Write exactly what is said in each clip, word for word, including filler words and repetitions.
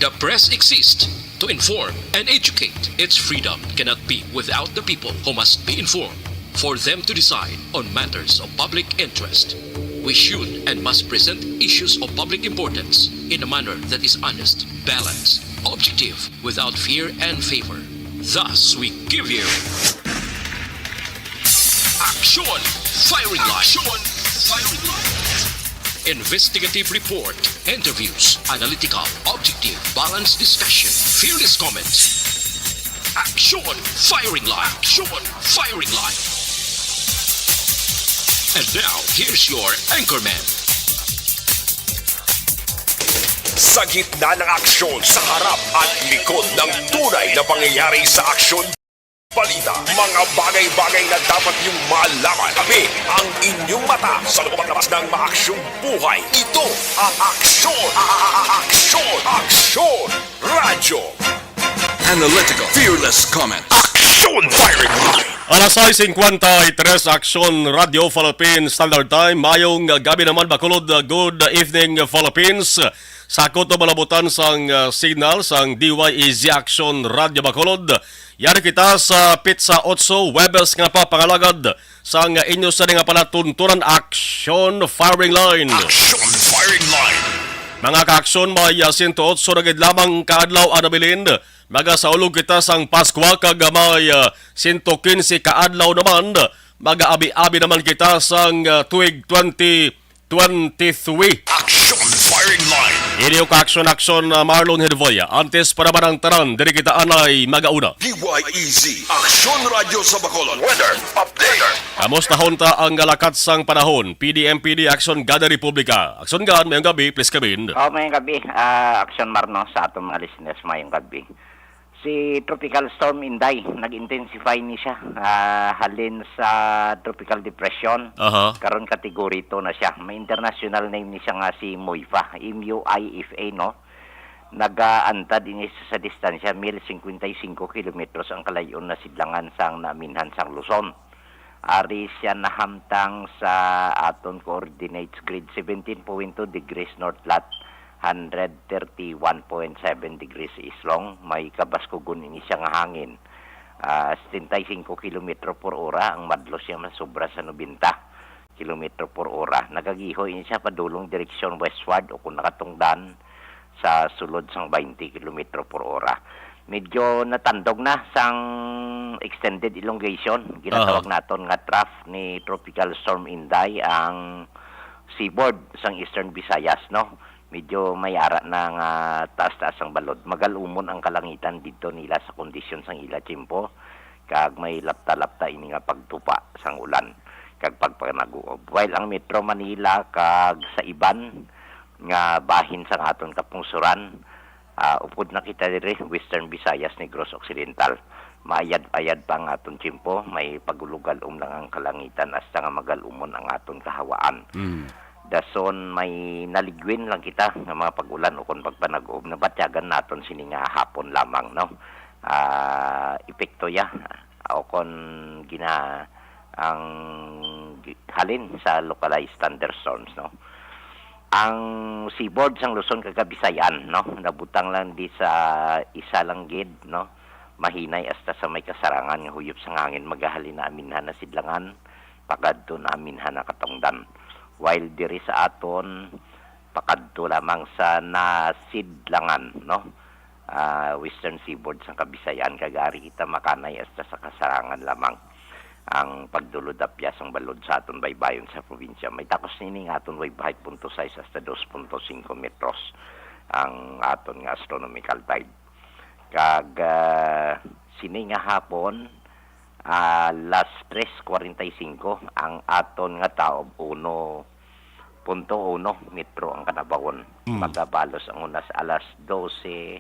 The press exists to inform and educate. Its freedom cannot be without the people, who must be informed for them to decide on matters of public interest. We should and must present issues of public importance in a manner that is honest, balanced, objective, without fear and favor. Thus, we give you Action Firing Line. Action Firing Line. Investigative report, interviews, analytical, objective, balanced discussion, fearless comments. Action Firing Line. Action Firing Line. And now, here's your anchorman. Sa gitna ng aksyon, sa harap at likod ng tunay na pangyayari sa aksyon, balita, mga bagay-bagay na dapat niyong malaman. Kami ang inyong mata sa loob at labas ng maaksyong buhay. Ito ang aksyon, a- a- a- aksyon, aksyon, radyo. Analytical, fearless comment. Action Firing Line. Alas sais singkwenta y tres, Aksyon Radyo Philippines Standard Time. Mayong gabi naman, Bacolod. Good evening, Philippines. Sa kuto malabutan sang, uh, signal sang D Y E Z Aksyon Radyo Bacolod. Yari kita sa Pizza Otso, Webes nga papangalagad sang inyo sa nga palatuntunan, Aksyon Firing Line. Action Firing Line. Mga kaaksyon, may, ah, sento otso na gid lamang ka adlaw ang nabilin. Magasaulog kita sang Paskwa kag may, ah, sento kinse ka adlaw naman. Magaabi-abi naman kita sang, ah, tuig twenty twenty-three. Action Firing Line. Inyo ka Aksyon, Aksyon, ah, Marlon Hedvoya. Antes pa naman ang tanan, diri kita anay magauna. D Y E Z, Aksyon Radyo sa Bacolod. Weather update. Kamusta hunta ang galakat sang panahon? P D M P D, Aksyon Gada Republika. Aksyon Gan, mayong gabi, please come in. Oh, mayong gabi, ah, Aksyon Marno, sa atong mga listeners, mayong gabi. Si Tropical Storm Inday, nag-intensify ni siya, ah, halin sa Tropical Depression. Aha. Karon, Category two na siya. May international name ni siya nga si MUIFA, M U I F A, no? Nagaantad ini sa, sa distansya, mil cincuenta y cinco kilometros ang kalayon na sidlangan sang naaminhan sang Luzon. Ari siya nahamtang sa aton coordinates grid, seventeen point two degrees north lat, hundred thirty-one point seven degrees east long. May kabaskugon ini siya nga hangin. Ah, setenta y cinco kilometro por ora, ang madlo siya masobra sa nobenta kilometro por ora. Nagagiho ini siya padulong direksyon westward o kung nakatungdan sa sulod sang twenty kilometro por ora. Medyo natandog na sang extended elongation, ginatawag Aha. naton nga trough ni Tropical Storm Inday ang seaboard sang Eastern Visayas, no? Medyo may ara na nga taas-taas ang balod. Magal-umon ang kalangitan didto nila sa kondisyon sang ila tiyempo, kag may lapta-lapta ini nga pagtupa sang ulan kag pagpanag-uob. While ang Metro Manila kag sa iban nga bahin sang aton kapungsoran, ah, upod na kita diri, Western Visayas, Negros Occidental. Maayad-ayad pa ang aton tiyempo, may pagulugal-om lang ang kalangitan hasta nga magal-umon ang aton kahawaan. Mm. Dason may naligwin lang kita nga mga pag-ulan ukon pagpanag-uob, nabatyagan naton sini nga hapon lamang, no? Ah, epekto ya, ukon gina-, ang gi-, halin sa localized thunderstorms, no? Ang seaboard sang Luzon kag Kabisayan, no, nabutang lang di sa isa lang gid, no, mahinay hasta sa may kasarangan nga huyop sang hangin, magahalin na aminhan na sidlangan, pakadto na aminhan na katungdan. While diri sa aton, pakadto lamang sa nasidlangan, no, ah, western seaboard sang Kabisayan, kag ari kita makanay hasta sa kasarangan lamang ang pagdulod apya sang balod sa aton baybayon sa probinsya. May takos nini nga aton wave height, punto sais hasta dos punto singko metros ang aton nga astronomical tide. Kag, ah, sini nga hapon, alas tres cuarenta y cinco, ang aton nga taob, uno punto uno metro ang kanabawon. Mm. Magabalos ang hunas alas doce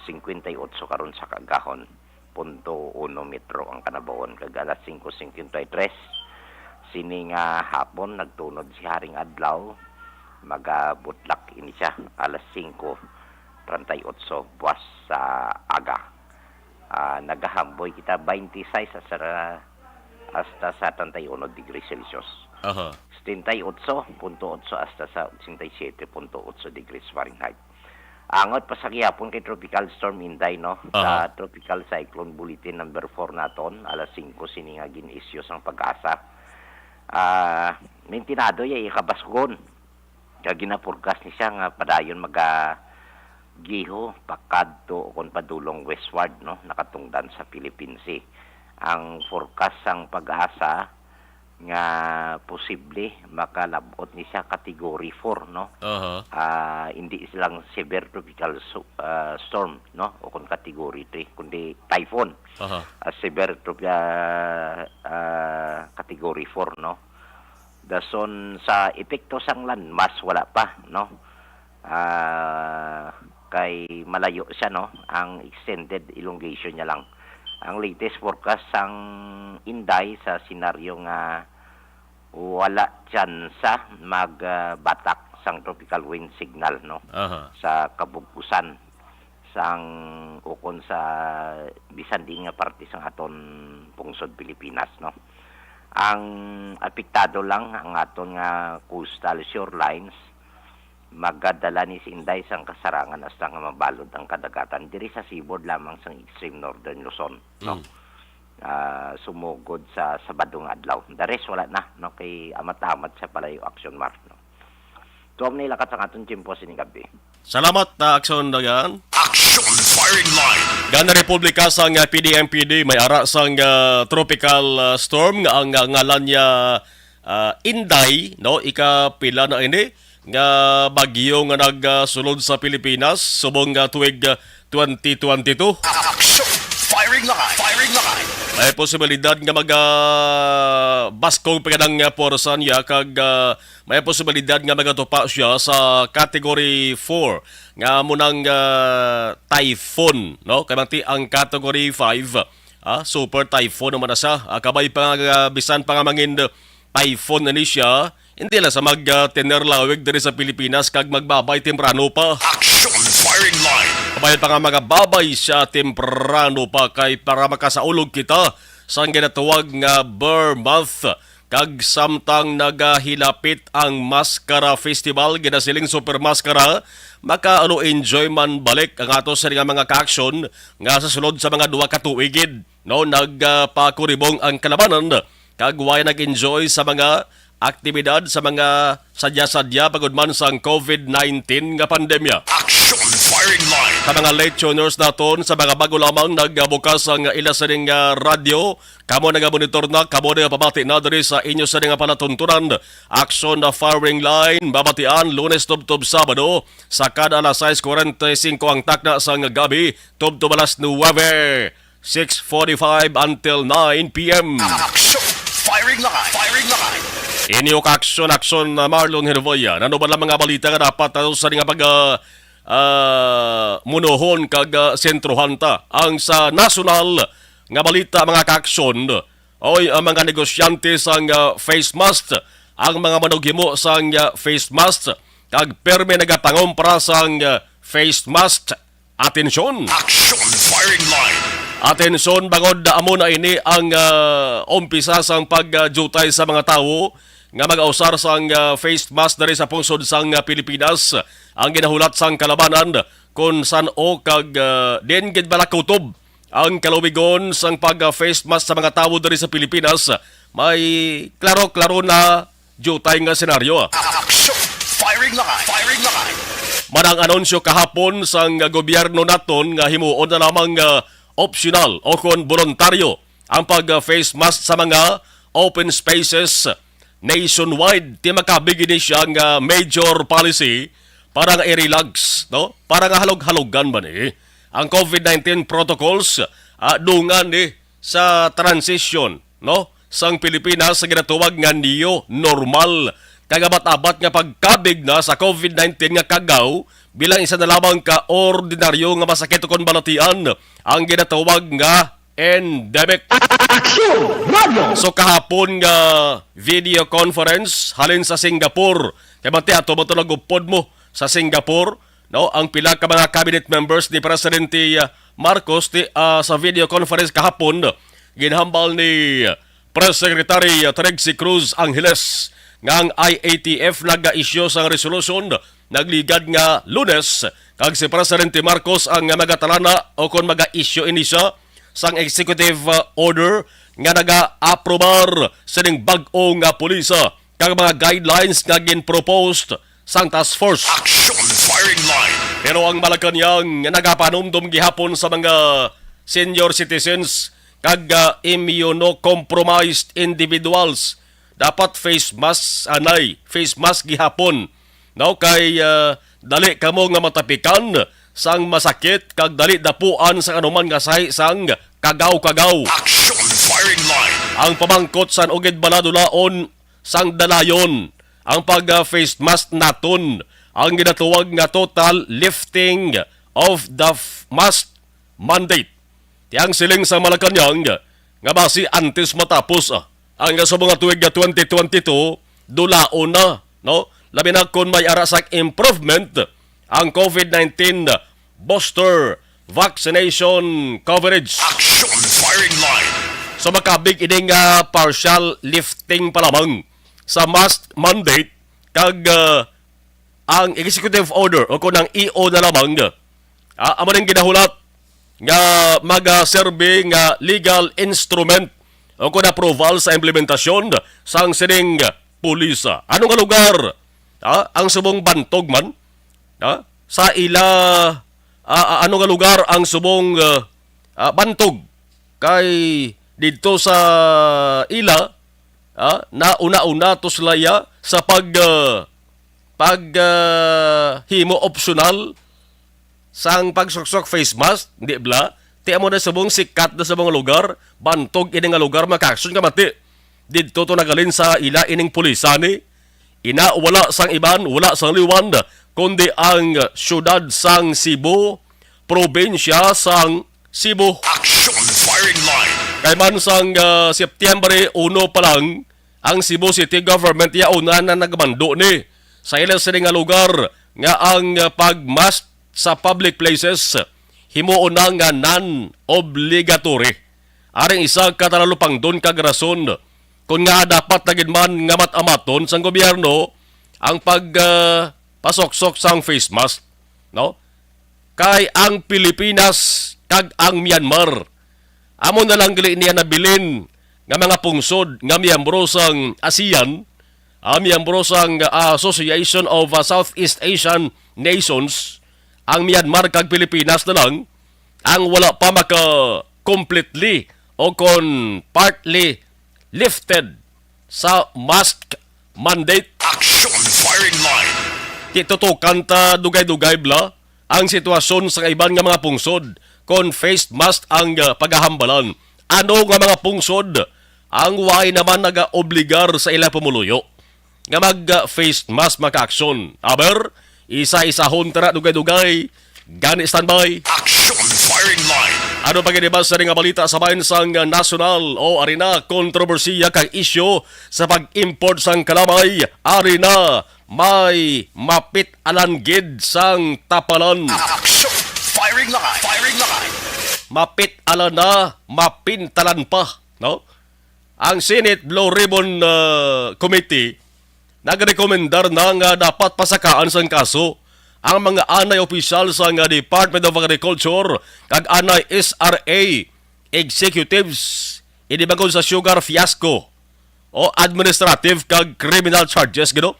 cincuenta y ocho karon sa kaagahon, punto uno metro ang kanabawon. Kag alas singko cincuenta y tres sini nga hapon, nagtunod si Haring Adlaw, magabutlak ini siya alas singko treinta y ocho buwas sa aga. Ah, nagahamboy kita twenty-six hasta, hasta sa treinta y uno degrees Celsius. Aha. Setenta y ocho punto ocho hasta sa ochenta y siete punto ocho degrees Fahrenheit. Angot pa sa gihapon kay Tropical Storm Inday, no? Sa Aha. Tropical Cyclone Bulletin number four naton, alas singko sini nga gin-issue sang PAGASA. Ah, mintinado ya ikabasgon. Kag ginaforecast ni siya nga padayon magagiho pakadto o kon padulong westward, no, nakatungdan sa Philippine Sea. Ang forecast sang PAGASA nga posible makalab-ot ni siya category four, no? Aha. Ah, hindi silang severe tropical so-, ah, storm, no? O kung category three, kundi typhoon. Aha. Ah, severe tropi-, ah, ah, category four, no? Dason sa epekto sang landmass, wala pa, no? Ah, kay malayo siya, no? Ang extended elongation niya lang. Ang latest forecast sang Inday sa senaryo nga wala tsansa mag, ah, batak sang tropical wind signal, no? Aha. Sa kabug-usan sang ukon sa bisan diin nga parte sang aton pungsod Pilipinas, no? Ang apektado lang ang aton nga coastal shorelines, magadala ni si Inday sang kasarangan hasta nga mabalod ang kadagatan diri sa seaboard lamang sang extreme northern Luzon, no? Mm. Ah, sumugod sa Sabado nga adlaw. The rest, wala na, no? Kay amat-amat sa palayo action mark, no? Tuwam na ilakat sa aton tiyempo sini gabi. Salamat, ah, Action Dagan. Action Firing Line. Gana Republika sang, ah, P D M P D, may ara sang, ah, tropical, ah, storm nga ang, ah, ngalan niya, ah, Inday, no? Ikapila na ini nga bagyo nga nagsulod sa Pilipinas subong nga tuig, ah, twenty twenty-two. Action Firing Line. Firing Line. May posibilidad nga maga baskog pa gid ang, ah, porsa niya kag, ah, may posibilidad nga magatupa siya sa Category four, nga amo nang, ah, typhoon, no? Kay bangti ang Category five, ah, super typhoon naman na siya. Ah, kabay pa nga, ah, bisan pa nga mangin typhoon na ni siya, hindi lang sa mag, ah, tener lawig diri sa Pilipinas kag magbabay temprano pa. Action Firing Line. Kabay pa nga magababay siya temprano pa kay para makasaulog kita sa ginatawag nga Burr Month. Kag samtang nagahilapit ang Maskara Festival, ginasiling Super Maskara, makaano-enjoy man balik ang ato sa nga mga ka-aksyon nga sa sulod sa mga duha ka tuig gid, no, nagpakuribong ang kalabanan kag way nag-enjoy sa mga aktibidad sa mga sadya-sadya pagod man sang covid nineteen nga pandemya. Action Firing Line. Sa mga late tuners naton, sa mga bago lamang nagbukas ang ila sining, ah, radyo, kamo na nga monitor na, kamo na nga pabati na diri sa inyo sa nga palatuntunan. Action na Firing Line, babatian Lunes tubtob Sabado sa kada alas sais kuwarenta y singko ang takna sang gabi tubtob alas nuwebe, six forty-five until nine p m. Action Firing Line. Firing Line. Inyo ka-aksyon, aksyon na Marlon Hervoya. Ano ba lang mga balita nga dapat nato sa nga pag, ah, ah, munohon kag, ah, sentrohan ta? Ang sa nasyonal nga balita, mga ka-aksyon, oy, ang mga negosyante sang, ah, face mask, ang mga manughimo sang, ah, face mask, kag permi nagapangompra sang, ah, face mask. Atensyon! Action Firing Line. Atensyon, bangod amo na ini ang, ah, umpisa sang pag-, ah, jutay sa mga tawo nga mag-ausar sang, ah, face mask diri sa pungsod sang, ah, Pilipinas. Ang ginahulat sang kalabanan kon san-o kag, ah, din gid bala kutob ang kalubigon sang pag-, ah, face mask sa mga tawo diri sa Pilipinas. May klaro-klaro na jutay nga senaryo. Action! Firing line! Firing line! Manang anunsyo kahapon sang gobyerno naton nga himuon na lamang nga optional o kon boluntaryo ang pag-face mask sa mga open spaces nationwide. Ti makabig ini siya nga major policy para nga i-relax, no? Para nga halog-halogan ba ni ang covid nineteen protocols, ah, dungan ni sa transition, no? Sang Pilipinas sa ginatawag nga new normal. Kag abat-abat nga pagkabig na sa covid nineteen nga kagaw bilang isa na lamang ka ordinaryo nga masakit kon balatian ang ginatawag nga endemic. Action! Radyo! So, kahapon nga video conference halin sa Singapore. Kay bati ato mo to nagupod mo sa Singapore, no? Ang pila ka mga cabinet members ni Presidente, ah, Marcos ti, ah, sa video conference kahapon, ginhambal ni Press Secretary Trixie Cruz Angeles nga ang I A T F naga-issue sang resolution nagligad nga Lunes, Kag si Presidente Marcos ang magatalana o kon maga-issue ini siya sang executive, ah, order nga naga-aprobar sining bag-o nga pulis, ah, kag mga guidelines nga gin-proposed sang task force. Action firing line. Pero ang Malacañang nagapanumdom gihapon sa mga senior citizens kag, ah, immunocompromised individuals, dapat face mask anay, face mask gihapon. No, kay, ah, dali kamo nga matapikan sang masakit kag dali dapuan sang anuman nga sahi sang kagaw-kagaw. Action firing line. Ang pamangkot san ugid bala dulaon sang dalayon ang pag, ah, face mask naton, ang ginatuwag nga total lifting of the f-, mask mandate. Ti ang siling sa Malacañang nga basi antes matapos, ah, ang subong nga tuig nga twenty twenty-two, dulaon na, no? Labi na kon may ara sa improvement ang COVID nineteen booster vaccination coverage. Action firing line. So, makabig ini nga partial lifting pa lamang sa mask mandate kag, ah, ang executive order o kung ang E O na lamang, ah, amo ning ginahulat nga magaserbi nga legal instrument o kung approval sa implementasyon sang sining pulis. Ano nga lugar, ah, ang subong bantog man, ah, sa ila, ah, ah, ano nga lugar ang subong, ah, ah, bantog kay didto sa ila, ah, na una-una to sila ya sa pag, ah, pag, ah, himo optional sang pagsuksok face mask, di bala? Ti amo na subong sikat na sa mga lugar, bantog ini nga lugar, makaaksyon ka mati. Didto to nagalin sa ila ining pulisani. Ina, wala sang iban, wala sang liwan, kundi ang siyudad sang Cebu, probinsya sang Cebu. Action firing line. Kay man sang, ah, Setyembre uno pa lang, ang Cebu City Government yauna na nagmando ni sa ila sini nga lugar nga ang, ah, pagmask sa public places himuon na nga non-obligatory. Aring isa ka talupangdon kag rason kon nga dapat na gid man nga mat-amaton sang gobyerno ang pag, ah, pasuksok sang face mask, no? Kay ang Pilipinas kag ang Myanmar amo na lang gali niya nabilin nga mga pungsod nga miyembro sang ASEAN, ah, miyembro sang, ah, Association of, ah, Southeast Asian Nations, ang Myanmar kag Pilipinas na lang ang wala pa maka completely o kon partly lifted sa mask mandate. Action firing line. Ti tutukan ta dugay-dugay bala ang sitwasyon sa iban nga mga pungsod kon face mask ang, ah, pagahambalan. Ano nga mga pungsod ang way naman nagaobligar sa ila pumuluyo nga mag, ah, face mask, makaaksyon? Aber, isa-isahon ta na dugay-dugay. Gani, standby. Action firing line. Ano pa gid ba sa nga balita sa bahin sang nasyonal? O, ari na, kontrobersiya kag isyu sa pag-import sang kalamay. Ari na, may mapit-alan gid sang tapalan. Action firing line. Firing line. Mapit-alan na, mapintalan pa, no? Ang Senate Blue Ribbon, uh, Committee nagrekomendar na nga dapat pasakaan sang kaso ang mga anay opisyal sang, uh, Department of Agriculture kag anay S R A executives, ini bangod sa sugar fiasco o administrative kag criminal charges, gid, no,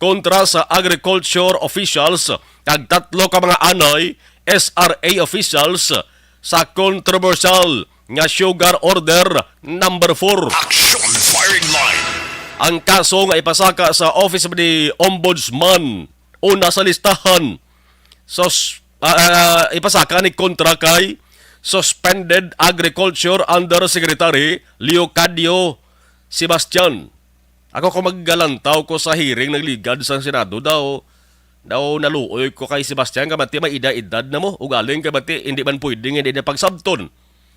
kontra sa agriculture officials kag tatlo ka mga anay S R A officials sa kontrobersyal nga Sugar Order number four. Action firing line. Ang kaso nga ipasaka sa Office of the Ombudsman una sa listahan sa s-, ah, ah, ipasaka ni kontra kay suspended Agriculture Undersecretary Leocadio Sebastian. Ako, kung maggalantaw ko sa hearing nagligad sa Senado, daw, daw naluoy ko kay Sebastian, kay bati may edad-edad na mo, ugaling kay bati hindi man pwede nga hindi na pagsabton.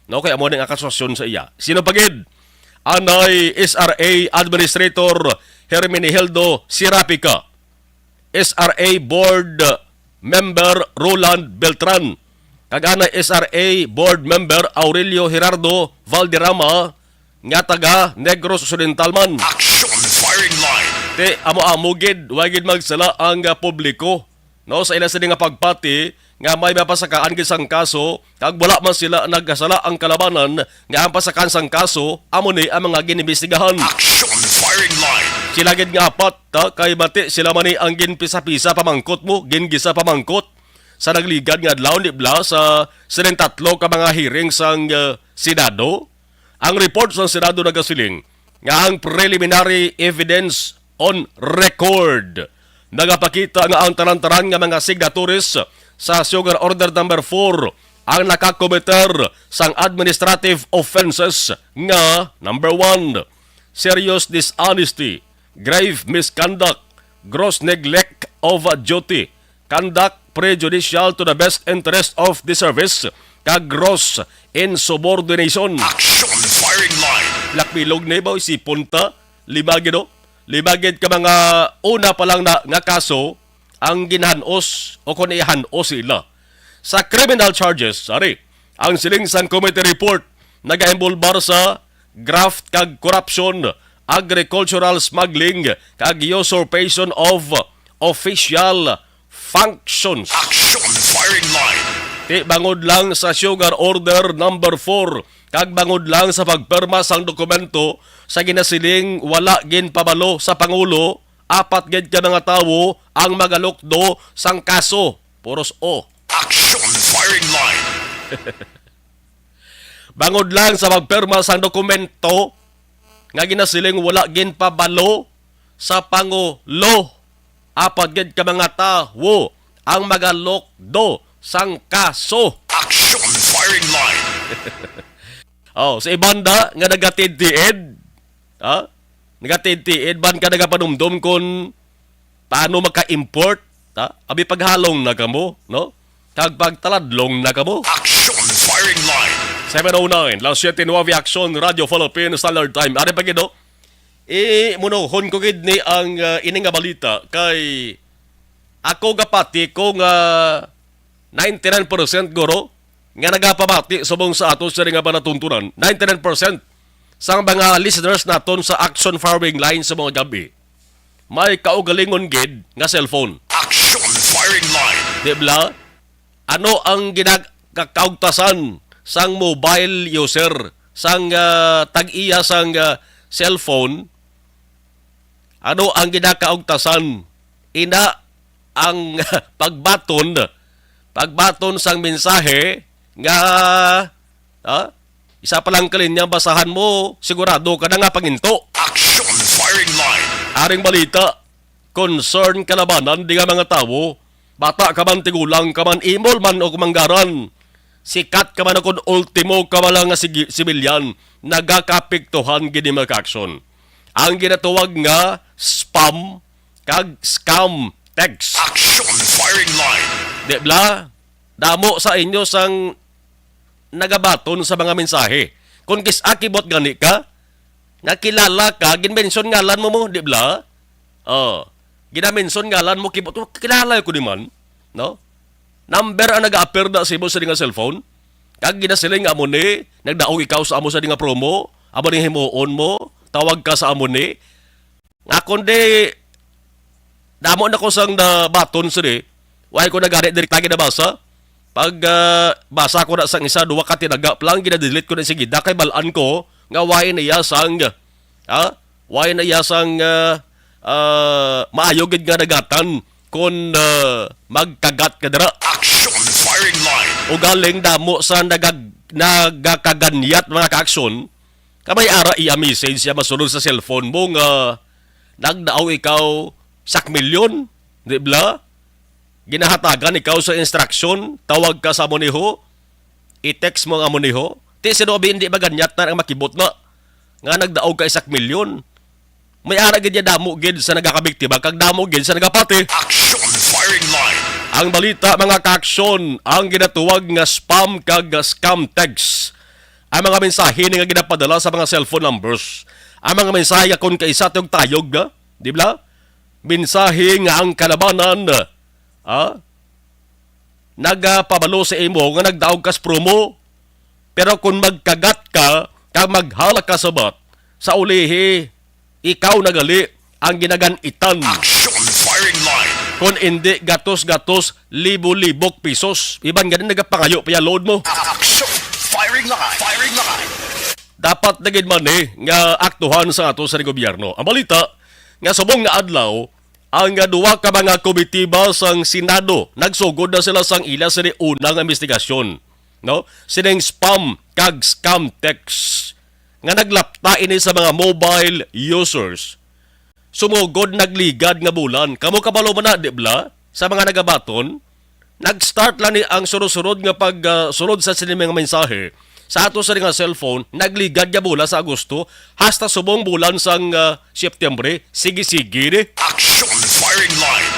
No, kay amo ning akusasyon sa iya. Sino pa gid? Anay S R A Administrator Hermenegildo Serapica, S R A Board Member Roland Beltran, kag anay S R A Board Member Aurelio Gerardo Valderrama, nga taga Negros Occidental man. Action firing line. Ti, amo-amo gid, wa gid magsala ang, ah, publiko. no, sa ila sini nga pagpati nga may mapasakaan gid sang kaso, kag wala man sila nagkasala ang kalabanan nga ang pasakaan sang kaso amo ni ang mga ginimbestigahan. Action Firing Line. Sila gid nga apat, ta, kay bati sila man ni ang ginpisa-pisa pamangkot mo, gingisa pamangkot sa nagligad nga adlaw, di bala, sa sining tatlo ka mga hearing sang, uh, Senado. Ang report sang Senado nagasiling nga ang preliminary evidence on record nagapakita nga ang tanan-tanan nga mga signatories sa Sugar Order Number Four ang nakakomiter sang administrative offenses nga, number one, serious dishonesty, grave misconduct, gross neglect of duty, conduct prejudicial to the best interest of the service, kag gross insubordination. Action Firing Line. Lakbilog ni ba, isipon ta, lima gid, no? Lima gid ka mga una pa lang na nga kaso ang ginahanos o kung ihanos sila. Sa criminal charges, ari, ang siling sang committee report nagainvolbar sa graft kag corruption, agricultural smuggling, kag usurpation of official functions. Action Firing Line. Ti bangod lang sa Sugar Order Number Four, kag bangod lang sa pagpirma sang dokumento sa ginasiling wala ginpabalo sa Pangulo, apat gid ka mga tawo ang magalukdo sang kaso. Puros o. Action Firing Line. Bangod lang sa pagpirma sang dokumento nga ginasiling wala ginpabalo sa Pangulo, apat gid ka mga tawo ang magalukdo sang kaso. Action Firing Line. Oh, sa ibanda nga nagatid-tiid, ha? Nagatid-tiid man ka nagapanumdom kung paano maka-import, ha? Abi paghalong na kamo, no? Kag pagtaladlong na kamo. Action Firing Line. Seven oh nine, las siete nueve, Action Radio Philippines Standard Time. Ari pa gid, no? I-, munohon ko gid ni ang, uh, ini nga balita kay ako gapati ko nga ninety-nine percent guro nga nagapamati subong sa ato sini nga panatuntunan. Ninety-nine percent sang mga listeners naton sa Action Firing Line sa mga gabi may kaugalingon gid nga cellphone. Action Firing Line. Di bala? Ano ang ginag-, kakaugtasan sang mobile user, sang, ah, tag-iya sang, ah, cellphone? Ano ang ginakaugtasan? Ina ang pagbaton, pagbaton sang mensahe nga, ah, isa pa lang ka linya basahan mo, sigurado ka na nga panginto. Action Firing Line. Aring balita, concern kalabanan di nga mga tawo, bata ka man, tigulang ka man, imol man o kumanggaran, sikat ka man o kun ultimo ka man lang nga sige-, sibilyan, nagakapiktuhan gid ni mga ka-aksyon. Ang ginatawag nga spam kag scam text. Action Firing Line. Di bala? Damo sa inyo sang nagabaton sa mga mensahe. Kung kis-, ah, kibot gani ka, nga kilala ka, ginmension ngalan mo mo, di bala? Oh, ginamension ngalan mo, kibot mo, kilala ko ni man, no? Number ang nag-appear na sa imo sa di nga cellphone. Kag ginasiling nga amo ni, nagdaog ikaw sa amo sa di nga promo, amo ni himuon mo, tawag ka sa amo ni. Nga kundi, damo na ko sang nabaton sini. Why ko na gani direkta ginabasa? Pag, ah, basa ko na sang isa, duha ka tinaga pa lang, ginadelete ko na sigida. Kay balaan ko nga why na iya sang, ha? Why na iya sang, ah, ah, maayo gid nga nagatan kon, ah, magkagat ka dira. Action Firing Line. Ugaling damo sa nagag-, nagakaganyat mga ka-aksyon, kamay ara iya message siya masulod sa cellphone mo nga nagdaaw ikaw sak milyon, di bala? Ginahatagan ikaw sa instruction, tawag ka sa amo ni ho, i-text mo ang amo ni ho. Ti sino abi hindi maganyat na ang makibot na nga nagdaog ka isak milyon. May ara gid niya damo gid sa nagakabiktima kag damo gid sa nagapati. Action Firing Line. Ang balita, mga ka-aksyon, ang ginatuwag nga spam kag scam text. Ang mga mensahe ni nga ginapadala sa mga cellphone numbers. Ang mga mensahe nga kon kaisa tayog-tayog, ha? Di ba? Mensahe nga ang kalabanan, ha? Nagapabalo sa imo nga nagdaog kas promo. Pero kung magkagat ka, kag maghalak ka sa bat, sa ulihi, ikaw na gali ang ginaganitan. Action Firing Line. Kon indi, gatos-gatos, libo-libok pisos. Iban gani nagapangayo pa ya load mo. Action! Firing line! Firing line! Dapat na gid man ni nga aktuhan sa ato sa gobyerno. Ang balita nga subong nga adlaw, ang, ah, duha ka mga komitiba sang Senado nagsugod na sila sang ila sini una nga investigasyon, no? Sining spam kag scam text nga naglapta ini sa mga mobile users. Sumugod nagligad nga bulan. Kamo kabalo man na, di bala? Sa mga nagabaton, nag-start lang ni ang sunod-sunod nga pag, ah, sulod sa sini mga mensahe sa ato sa nga cellphone, nagligad nga bulan sa Agosto, hasta subong bulan sang, ah, September, sige-sige ni. Action firing line.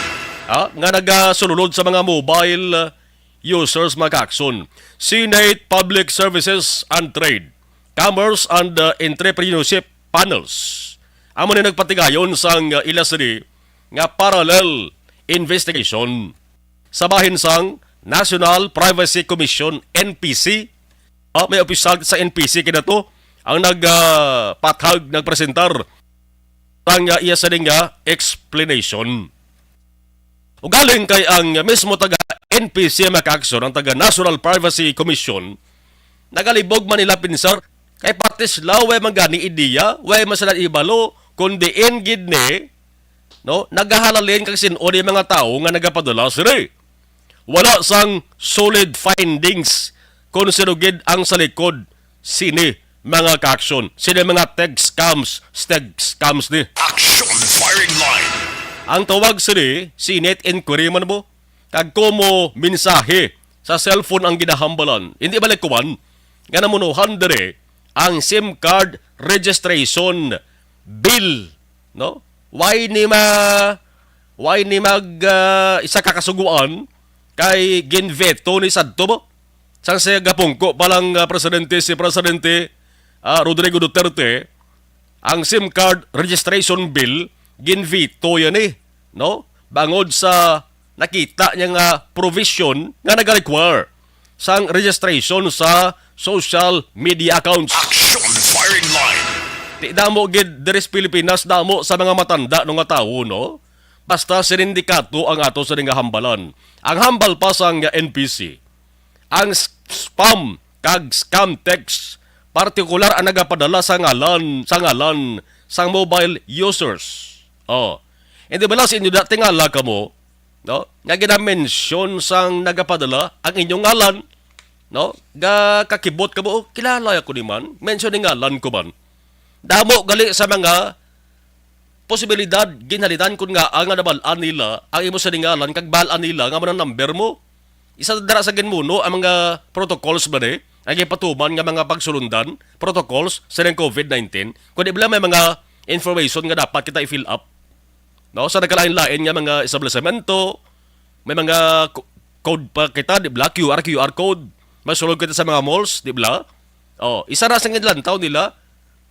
Ah, nga nagasulod sa mga mobile, ah, users, mga kaakson. Senate Public Services and Trade, Commerce and, uh, Entrepreneurship Panels amo ni nagpatigayon sang, uh, ila sini nga parallel investigation sa bahin sang National Privacy Commission, N P C. Ah, may opisyal sa N P C kina to ang nag, ah, pathag, nagpresentar sang, ah, iya sini nga explanation. Ugaling kay ang mismo taga N P C, mga kaakson, ang taga National Privacy Commission, nagalibog man nila pinsar, kay pati sila way man gani ideya, way man sila ibalo, kun diin gid ni, no, nagahalalin kag sin-o ni mga tawo nga nagapadala sini. Wala sang solid findings kung sino gid ang sa likod sini mga kaakson, sini mga text scams, text scams ni. Action firing line. Ang tawag sini, Senate inquiry man mo, kag komo mensahe sa cellphone ang ginahambalan. Hindi ba kuwan nga namunuhan diri ang sim card registration bill, no? Why ni ma-, why ni mag, ah, isa ka kasuguan kay ginveto ni sadto mo? Sang siya gapungko pa lang, ah, presidente, si Presidente, ah, Rodrigo Duterte, ang sim card registration bill, ginveto yan eh, no? Bangod sa nakita niya nga provision nga nag-require sang registration sa social media accounts. Action firing line. Ti damo gid diri sa Pilipinas, damo sa mga matanda no nga tawo, no? Basta sinindikato ang ato sa nga hambalan. Ang hambal pa sang N P C, ang s-, spam kag scam text, partikular ang nagapadala sa ngalan, sa ngalan sang mobile users. Oh. Hindi ba lang sa inyo dati nga ala kamo, no? Nga ginamensyon sang nagapadala ang inyong ngalan, no? Ga kakibot kamo, "Oh, kilala ako ni man. Mention ni ngalan ko man." Damo gali sa mga posibilidad, ginhalinan kun nga ang nabal-an nila ang imo sining ngalan kag bal-an nila nga man ang number mo. Isa dara sa ginmuno ang mga protocols ba ni? Ang ipatuman nga mga pagsulundan, protocols sa ning covid nineteen. Kundi bala may mga information nga dapat kita i-fill up. No? Sa nagkalain-lain nga mga establishmento, may mga co-, code pa kita, di ba? Q R, Q R code. Masulod kita sa mga malls, di ba? Oh, isa ra sa ginlantaw nila.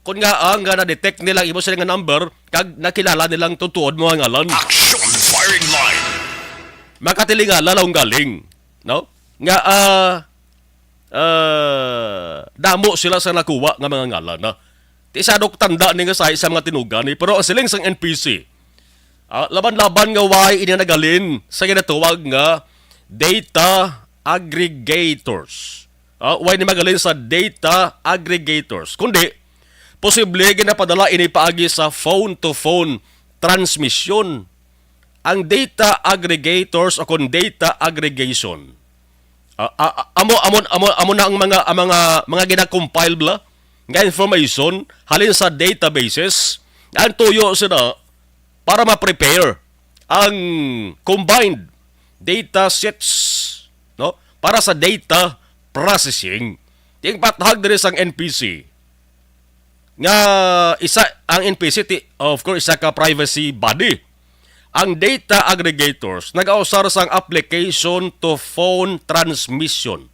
Kung nga ang nga na-detect nila ang imo sila nga number, kag nakilala nilang tutuod mo nga ngalan. Action firing line. Makatilingala lang galing, no? Nga, ah, ah, damo sila sa nakuha nga mga ngalan, ha? Ti sa dok tanda ni nga sa, sa mga tinugan ni, pero ang siling sang N P C, ah, laban-laban nga way ini nagalin sa ginatawag nga data aggregators. Ah, way ni magalin sa data aggregators, kundi posible ginapadala ini paagi sa phone-to-phone transmission. Ang data aggregators o kon data aggregation, ah, ah, ah, amo, amo, amo, amo na ang mga, ang mga, mga gina-compile bala nga information halin sa databases. Ang tuyo sila para ma-prepare ang combined data sets, no? Para sa data processing. Ting pathag diri sang N P C nga isa ang N P C, ti-, of course, isa ka privacy body. Ang data aggregators nagausar sang application to phone transmission.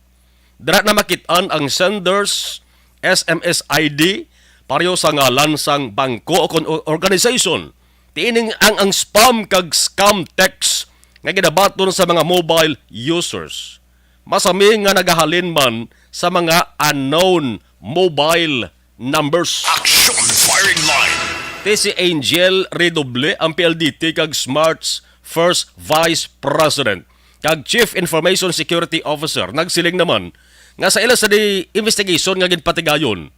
Dira na makit-an ang sender's S M S I D, pareho sa ngalan sang bangko o kon o-, organization. Tiining ang, ang spam kag scam text nga ginabaton sa mga mobile users. Masami nga nagahalin man sa mga unknown mobile numbers. Action firing line. Ti si Angel Redoble, ang P L D T kag Smarts First Vice President kag Chief Information Security Officer, nagsiling naman nga sa ila sa di investigation nga ginpatigayon,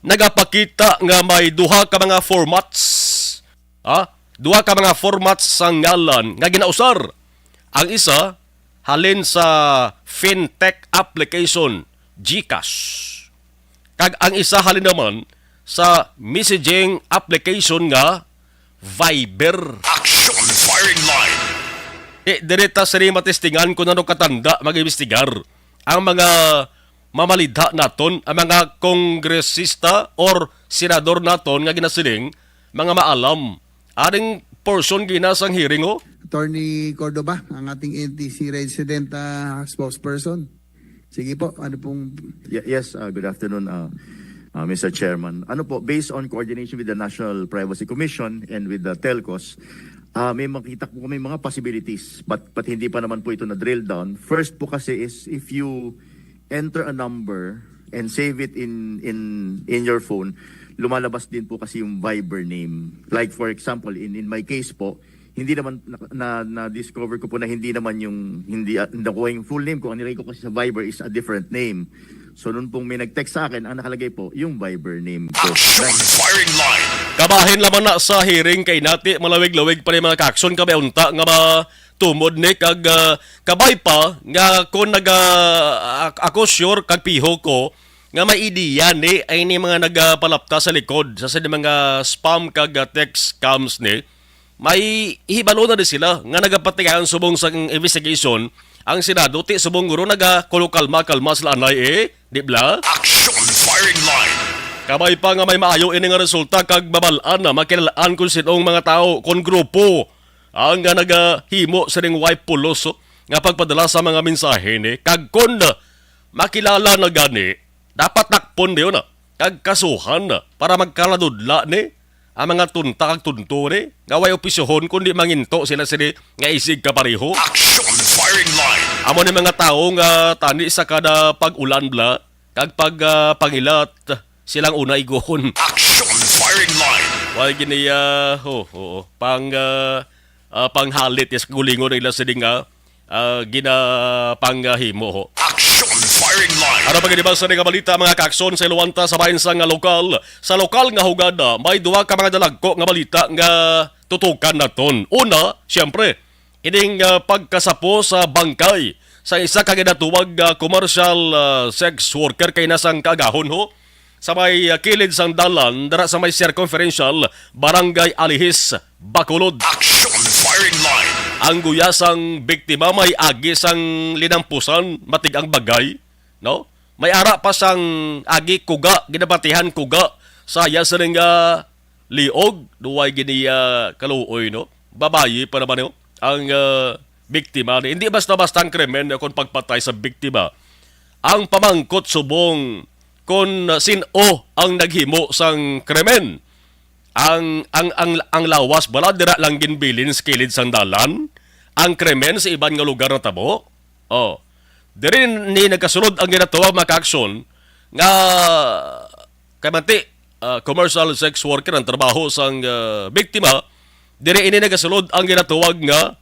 nagapakita nga may duha ka mga formats, ha? Duha ka mga formats sang ngalan nga ginausar. Ang isa halin sa fintech application GCash, kag ang isa halin naman sa messaging application nga Viber. Action Firing Line. Eh, diri ta sini matistingan kung ano katanda mag-imbestigar ang mga mamalidha naton, ang mga kongresista or senador naton nga ginasiling mga maalam. Aring portion gina sang hearing, oh. Attorney Cordova, ang ating N T C resident, ah, spokesperson. Sige po, ano pong Ye-, yes, uh, good afternoon, uh, uh, Mister Chairman. Ano po, based on coordination with the National Privacy Commission and with the telcos, uh, may makita po kami mga possibilities, but, but hindi pa naman po ito na-drill down. First po kasi is if you enter a number and save it in, in, in your phone, lumalabas din po kasi yung Viber name. Like, for example, in, in my case po, hindi naman na, na, na-discover ko po na hindi naman yung, hindi, ah, nakuha yung full name ko. Ang nilagay ko kasi sa Viber is a different name. So, noon pong may nag-text sa akin, ang nakalagay po, yung Viber name ko. Action Firing Line. Kabahin lamang na sa hearing kay nati, malawig-lawig pa ni mga ka-action, kabay unta nga matumod ni kag, ah, kabay pa nga kung naga, ak-, ako sure kag piho ko nga may ideya ni ay ni mga nagapalapta sa likod sa, sa mga spam kag, ah, text scams ni. May hibalo na di sila nga nagapatigayon subong sa investigation ang Senado, ti subong guro nagakulo-kalma-kalma sila anay, eh, di bla? Action Firing Line. Kabay pa nga may maayo ini nga resulta kag mabal-an na makilalaan kung sinong mga tawo, kung grupo ang nga nagahimo sining way pulos nga pagpadala sa mga mensahe ni. Kag kon makilala na gani, dapat takpon dayon na kag kasuhan na para magkaladudla ni ang mga tunta kag tunto ni nga way opisyohon kundi manginto sila sini nga isig kapareho. Action Firing Line. Amo ni mga tawo nga tani sa kada pag-ulan bla kag pag, ah, pangilat silang una iguhon. Action Firing Line. Wala gini, ah, ho, oo. Pang, ah, ah, panghalit is kagulingon nila sini nga, ah, ginapanghimo ho. Action Firing Line. Ano pa gani ba sa nga balita, mga kaakson, sa iluwanta sa bahin sa nga lokal? Sa lokal nga hugada, may duha ka mga dalagko nga balita nga tutukan naton. Una, siyempre, ining, ah, pagkasapo sa bangkay sa isa ka ginatuwag nga commercial, ah, sex worker kay nasang kaagahon ho sa may, ah, kilid sang dalan dira sa may circumferential, Barangay Alihis, Bacolod. Action Firing Line. Ang guya sang biktima may agi sang linampusan, matig-ang bagay, no? May ara pa sang agi kuga, ginabatihan kuga sa iya sining, ah, liog, duway gini, ah, kaluoy, no? Babayi pa naman, no? Ang, ah, biktima. Hindi basta-basta ang krimen, no, kung pagpatay sa biktima. Ang pamangkot subong kung, ah, sin-o ang naghimo sang krimen. Ang, ang, ang, ang lawas bala dira lang ginbilin sa kilid sang dalan. Ang krimen sa iban nga lugar natabo. Oh. Diri ni nagkasulod ang ginatawag, mga kaaksyon, nga kay manti, ah, commercial sex worker ang trabaho sang, ah, biktima. Diri ini nagasulod ang ginatawag nga,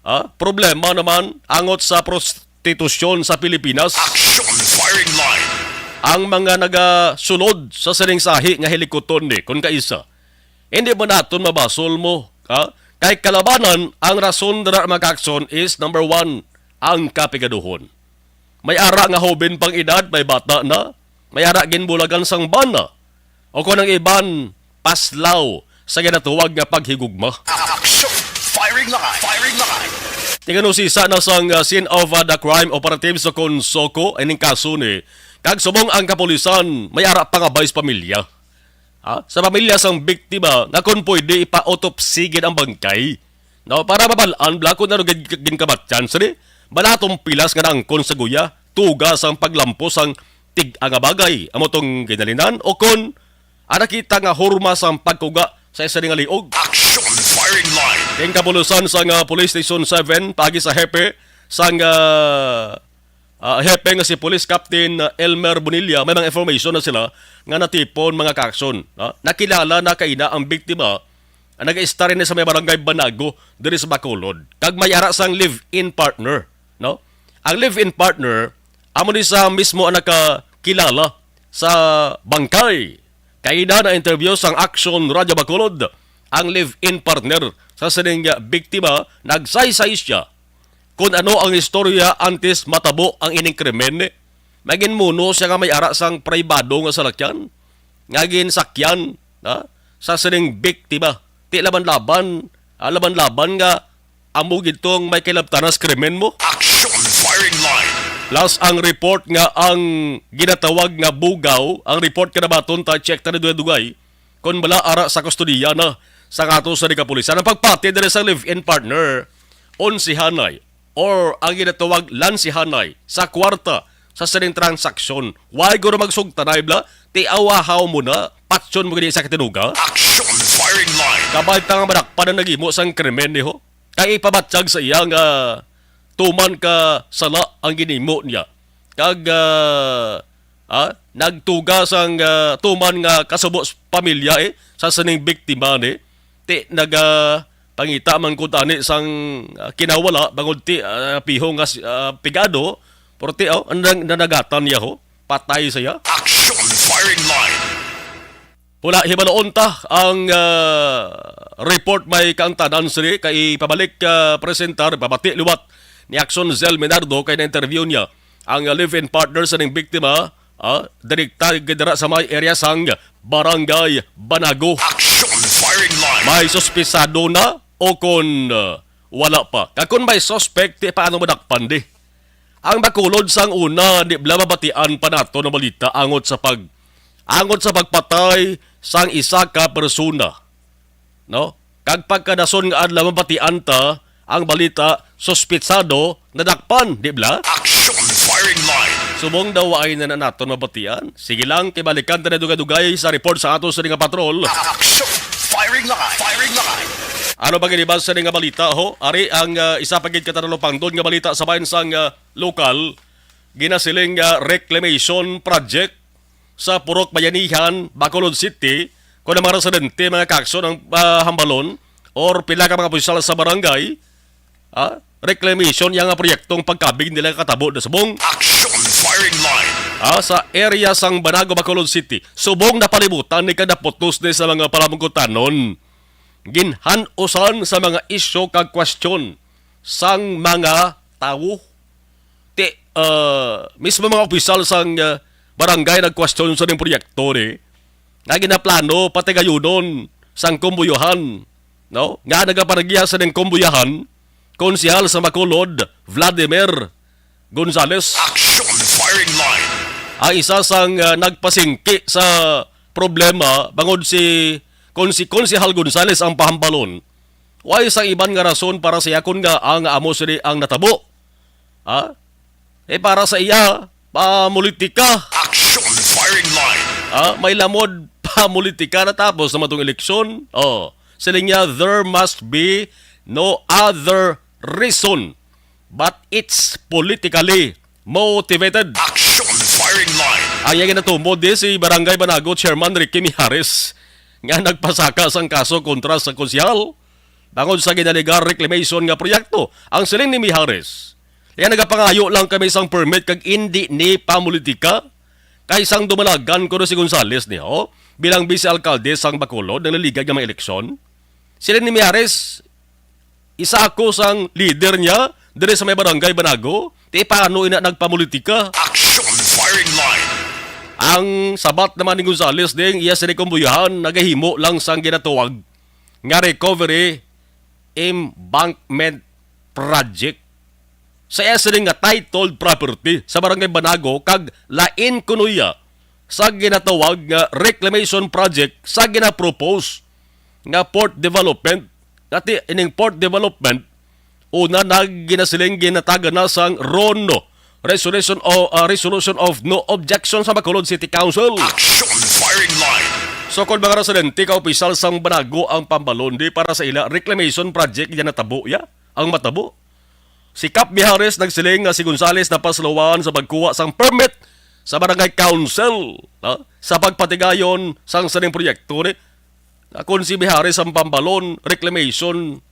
ah, problema naman angot sa prostitution sa Pilipinas. Action Firing Line. Ang mga nagasulod sa sining sahi nga hilikuton ni, kun kaisa, hindi man naton mabasol mo, ha? Kay kalabanan, ang rason dira, mga kaaksyon, is number one, ang kapigaduhon. May ara nga hoben pang edad, may bata na, may ara ginbulagan sang bana, o kon ang iban, paslaw sa ginatawag nga paghigugma. Action! Firing line! Firing line! Tinganusisa na sang, uh, scene of, uh, the crime operatives o kon SOCO ining kaso ni, kag subong ang kapulisan, may ara pangabay sa pamilya. Ha? Sa pamilya sang biktima nga kon pwede ipa-autopsy gid ang bangkay. No, para mabal-an bala kung ano gid ginkamatyan sini. Bala tong pilas nga naangkon sa guya, tuga sang paglampos sang tig-a nga bagay, amo tong ginalinan, o kon ara kita nga horma sang pagkuga sa isa nga liog. Action Firing Line. King kapulosan sang, ah, Police Station seven, paagi sa hepe sang, ah, ah, hepe nga si Police Captain, ah, Elmer Bonilla, may mga information na sila nga natipon, mga kaaksyon, ha? Nakilala na kaina ang biktima Ang nag-istorya ni sa may barangay Banago diri sa Bacolod. Kag may ara sang live-in partner, no? Ang live-in partner, amo ni sa mismo ang nakakilala sa bangkay. Kaina na interview sang Action Radio Bacolod, ang live-in partner sa sining biktima, nagsaysay siya kung ano ang istorya antes matabo ang ining krimen. Nagin muno siya nga may ara sang pribado nga salakyan nga ginsakyan, ha, sa sining biktima. Ti laban-laban, ah, laban-laban nga amo gid tong may kilabtanan sa krimen mo. Action firing line. Plus ang report nga ang ginatawag nga bugaw, ang report nga nabaton ta, check ta ni dugay-dugay, kung bala ara sa kustodiya na sa ato sa kapulisan. Ang pagpati diri sa live-in partner, onsihanay, or ang ginatawag lansihanay sa kwarta sa sining transaksyon. Why guro magsugtanay bla? Ti awahaw mo na, patyon mo gani sa katinuga. Action firing line. Kabay ta nga madakpan ang naghimo sang krimen ni ho. Kay ipabatyag sa iya nga tuman ka sala ang ginimo niya. Kag, ah, ah, nagtuga sang, ah, tuman nga kasubo sa pamilya, eh, sa sining biktima ni. Ti naga pangita man ko tani sang, ah, kinawala bangod ti, ah, piho nga si, ah, pigado, pero ti, oh, ang nang-, nanagatan niya ho, patay siya. Action firing line. Wala, hibaloon ta ang, ah, report may kaangtanan sini kay ipabalik, ah, presentar, pabati liwat ni Action Zell Minardo kay na-interview niya ang, ah, live-in partner sa ning biktima, ah, direkta gid dira sa may area sang Barangay Banago. Action firing line. May suspisado na o kon, ah, wala pa? Kag kon may suspect, ti paano madakpan di? Ang Bacolod sang una, di bala mabatian pa nato na balita angot sa pag-, angot sa pagpatay sang isa ka persona, no? Kag pagkadason nga adlaw mabatian ta ang balita, suspitsado nadakpan, di bala? Action firing line. Subong daw ay na naton mabatian. Sige lang, kay balikan ta na dugay-dugay sa report sa ato sa nga patrol. Action firing line. Firing line. Ano ba ginibas sa nga balita, ho? Ari ang, ah, isa pa gid ka talupangdon nga balita sa bahin sang, ah, lokal, ginasiling nga reclamation project sa Purok Bayanihan, Bacolod City, kon ang mga residente, mga kaaksyon ang, ah, hambalon or pila ka mga opisyal sa barangay, ah, reclamation yang nga proyektong pagkabig nila katabo na subong. Action firing line. Ah, sa area sang Banago, Bacolod City, subong napalibutan ni kada putos ni sa mga palamugkutanon. Ginhanusan sa mga isyu kag kwestiyon sang mga tawo. Ti, ah, mismo mga opisyal sang, ah, barangay nagkwestiyon sa ning proyekto ni nga ginaplano patigayunon sang Kumbuyohan, no? Nga nagapanagiya sa ning Kumbuyohan, Konsehal sa Bacolod, Vladimir Gonzales. Action firing line. Ang isa sang, ah, nagpasingki sa problema bangod si kon-, si Konsehal Gonzales ang pahambalon. Way sang iban nga rason para sa iya kon ngaa nga amo sini ang natabo. Ha? Eh, para sa iya, pamulitika. Action firing line. Ha? May lamod pamulitika na tapos naman tong eleksyon. Oh, siling niya, "There must be no other reason but it's politically motivated." Action firing line. Ang iya ginatumod di si Barangay Banago Chairman Ricky Mijares nga nagpasaka sang kaso kontra sa konsehal bangod sa ginalegar reclamation nga proyekto. Ang siling ni Mijares, "Kaya nagapangayo lang kami sang permit kag indi ni pamulitika kay sang dumalagan ko si Gonzales niho bilang vice alkalde sang Bacolod nang naligad nga mga eleksyon. Siling ni Mijares, isa ako sang leader niya diri sa may barangay Banago. Ti paano ina nagpamulitika?" Action firing line. Ang sabat naman ni Gonzales ding iya sini kumbuyahan nagahimo lang sang ginatawag nga recovery embankment project sa iya sini nga titled property sa barangay Banago kag lain kuno iya sa ginatawag nga reclamation project sa ginapropose nga port development. Nga ti ining port development, una na ginasiling ginatagan na sang RONO, Resolution o, ah, Resolution of No Objection sa Bacolod City Council. Action firing line. So, kon mga residente ka opisyal sang Banago ang pambalondi para sa ila reclamation project, yan natabo ya ang matabo. Si Kap Mijares nagsiling nga si Gonzales napasulawan sa pagkuha sang permit sa barangay council, no, sa pagpatigayon sang sining proyekto ni Akon si Mijares ang pambalon, reclamation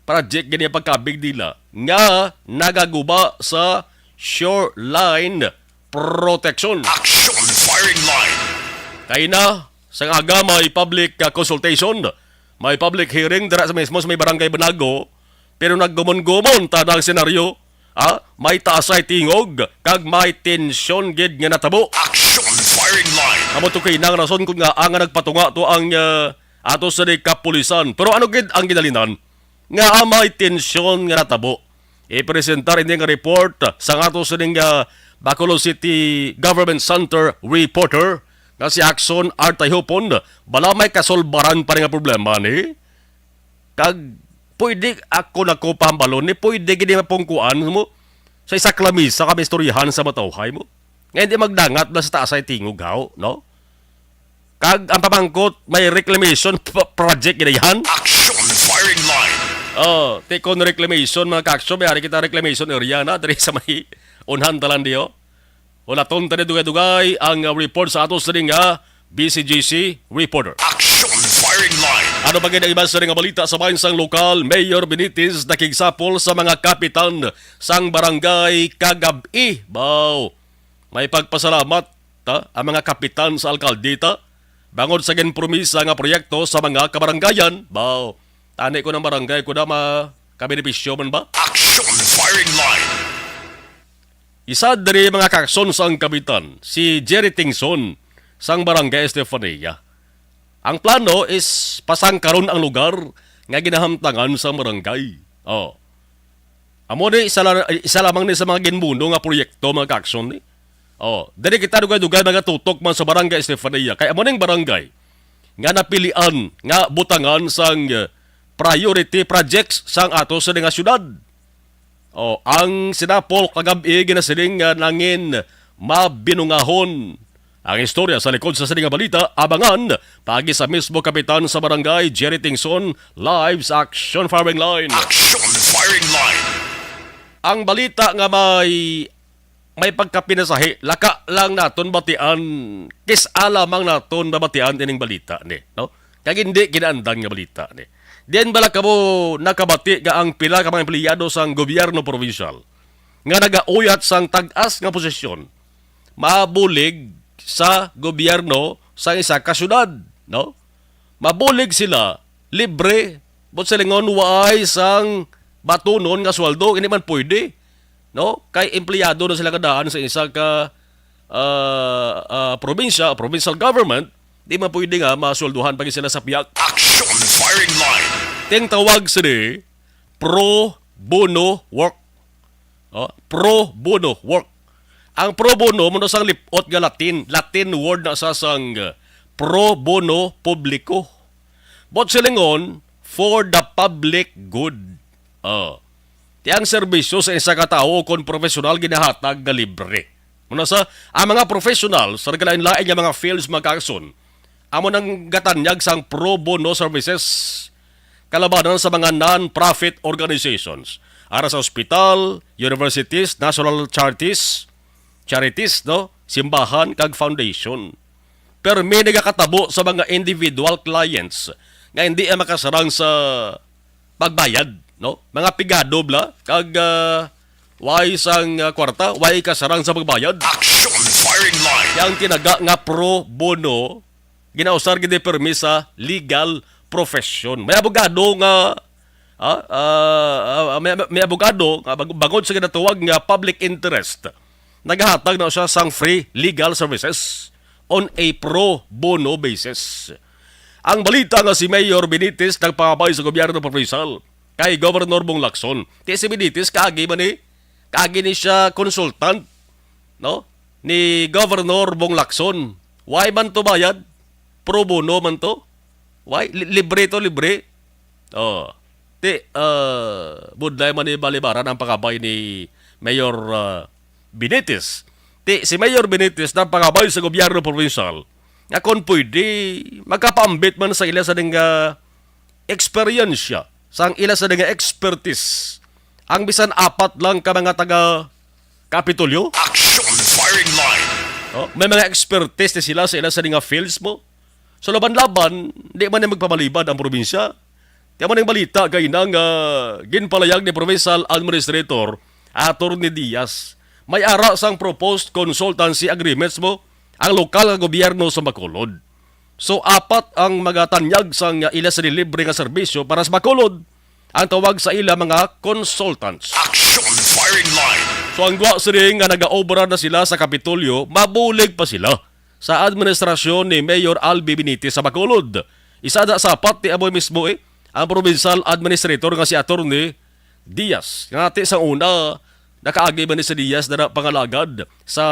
project gani ang pagkabig nila nga nagaguba sa shoreline protection. Action firing line. Kay na, sa aga may public, ah, consultation, may public hearing dira sa mismo sa may barangay Banago, pero naggumon-gumon ta ang senaryo, ah, may taasay tingog kag may tensyon gid nga natabo. Action firing line. Amo to kay nang rason kung nga ang nagpatunga to ang, ah, ato sa di kapulisan. Pero ano gid ang ginalinan nga may tensyon nga natabo? Ipresentar ini nga report sa ato sa ning, ah, Bacolod City Government Center reporter nga si Axon Artayhopon. Bala may kasolbaran pa rin nga problema ni. Kag pwede ako nako pambalon ni, pwede gid mapungkuan mo sa isa ka lamisa kami istoryahan sa matawhay mo. Nga hindi magdangat na sa taas ay tingog haw, no? Kag ang pamangkot, may reclamation p-, project ginayan. Action firing line. Oh, tikon reclamation, mga ka-action, may ari kita reclamation area na diri sa may unhan talan diyo. Hulaton ta ni dugay-dugay ang, uh, report sa ato sa ning, uh, B C G C reporter. Action firing line. Ano pa gid ang iba sa nga balita sa bahin sang lokal? Mayor Benitez nakigsapol sa mga kapitan sang barangay kagab-i. Baw, may pagpasalamat ta ang mga kapitan sa alkalde ta bangod sa ginpromisa nga proyekto sa mga kabarangayan. Baw, tani ko ng barangay ko na ma-, kabenepisyo man ba? Action firing line. Isa diri mga kakson sang kapitan, si Jerry Tingson sang Barangay Estefania. Ang plano is pasangkaron ang lugar nga ginahamtangan sa barangay. Oh. Amo ni isa, la-, isa lamang ni sa mga ginmuno nga proyekto, mga kakson ni. Oh, diri kita dugay-dugay mga tutok man sa Barangay Estefania. Kay amo ning barangay nga napilian nga butangan sang, eh, priority projects sang ato sa nga syudad. Oh, ang Sinapol kagab-i ginasiling nga nangin mabinungahon. Ang istorya sa likod sa sini nga balita, abangan paagi sa mismo kapitan sa barangay, Jerry Tingson, live sa Action Firing Line. Action Firing Line. Ang balita nga may, may pagkapinasahi, laka lang naton batian, kis-a lamang naton mabatian ining balita ni, no? Kag hindi kinaandan nga balita ni. Diin bala kamo nakabati nga ang pila ka mga empleyado sang gobyerno probinsyal nga nagauyat sang tag-as nga posisyon mabulig sa gobyerno sa isa ka syudad, no? Mabulig sila, libre, but silingon waay sang batunon nga sweldo, hindi man pwede, no? Kay empleyado na sila kadaan sa isa ka, ah, ah, probinsya, provincial government, di man pwede nga masweldohan pa gid sila sa piyak. Action firing line. Ting tawag sini pro bono work. Oh, pro bono work. Ang pro bono, muna sang lipot nga Latin, Latin word na sa sang, uh, pro bono publico. But silingon, for the public good. Oh. Ti ang serbisyo sa isa ka tawo kon profesional ginahatag nga libre. Muna sa, ang mga professional sa nagkalain-lain nga mga fields, mga kakson, amo nang gatanyag sang pro bono services kalabanan sa mga non-profit organizations, ara sa ospital, universities, national charities, charities, no? Simbahan, kag foundation. Permi nagakatabo sa mga individual clients nga hindi ang makasarang sa pagbayad, no? Mga pigado bla, kag, ah, way sang, ah, kwarta, way kasarang sa pagbayad. Action firing line. Yang tinaga nga pro bono, ginausar gid ni permi sa legal profession. May abogado nga, ah, ah, ah, may, may abogado nga bag-, bangod sa ginatawag nga public interest, nagahatag na siya sang free legal services on a pro bono basis. Ang balita nga si Mayor Benitez nagpangabay sa gobyerno provincial kay Governor Bong Lacson. Kay si Benitez, kaagi man ni, kaagi ni siya consultant, no? Ni Governor Bong Lacson. Why man to bayad? Pro bono man to? Why? Li-, libre to, libre. Oh. Ti, ah, budlay man ni balibaran ang pangabay ni Mayor, ah, Benitez. Ti, si Mayor Benitez na pangabay sa gobyerno provincial nga kung pwede, makapaambit man sa ila sa ning, ah, eksperyensya, sang ila sa ning expertise, ang bisan apat lang ka mga taga Kapitolyo. Action firing line. Oh, may mga expertise ni sila sa ila sa ning fields mo. So, laban-laban, di man niya magpamalibad ang probinsya. Kaya man ang balita kay nang ah, ginpalayag ni Provincial Administrator Attorney Diaz, may ara sang proposed consultancy agreements mo ang lokal nga gobyerno sa Bacolod. So, apat ang magatanyag sang ah, ila sa libre nga serbisyo para sa Bacolod. Ang tawag sa ila mga consultants. Action firing line. So, ang gwa sini nga nagaobra na sila sa Kapitolyo, mabulig pa sila sa administrasyon ni Mayor Albi Benitez sa Bacolod. Isa na sa apat ni amoy mismo eh, ang provincial administrator nga si Attorney Diaz. Nga ati sa una, nakaagi man ni si Diaz na pangalagad sa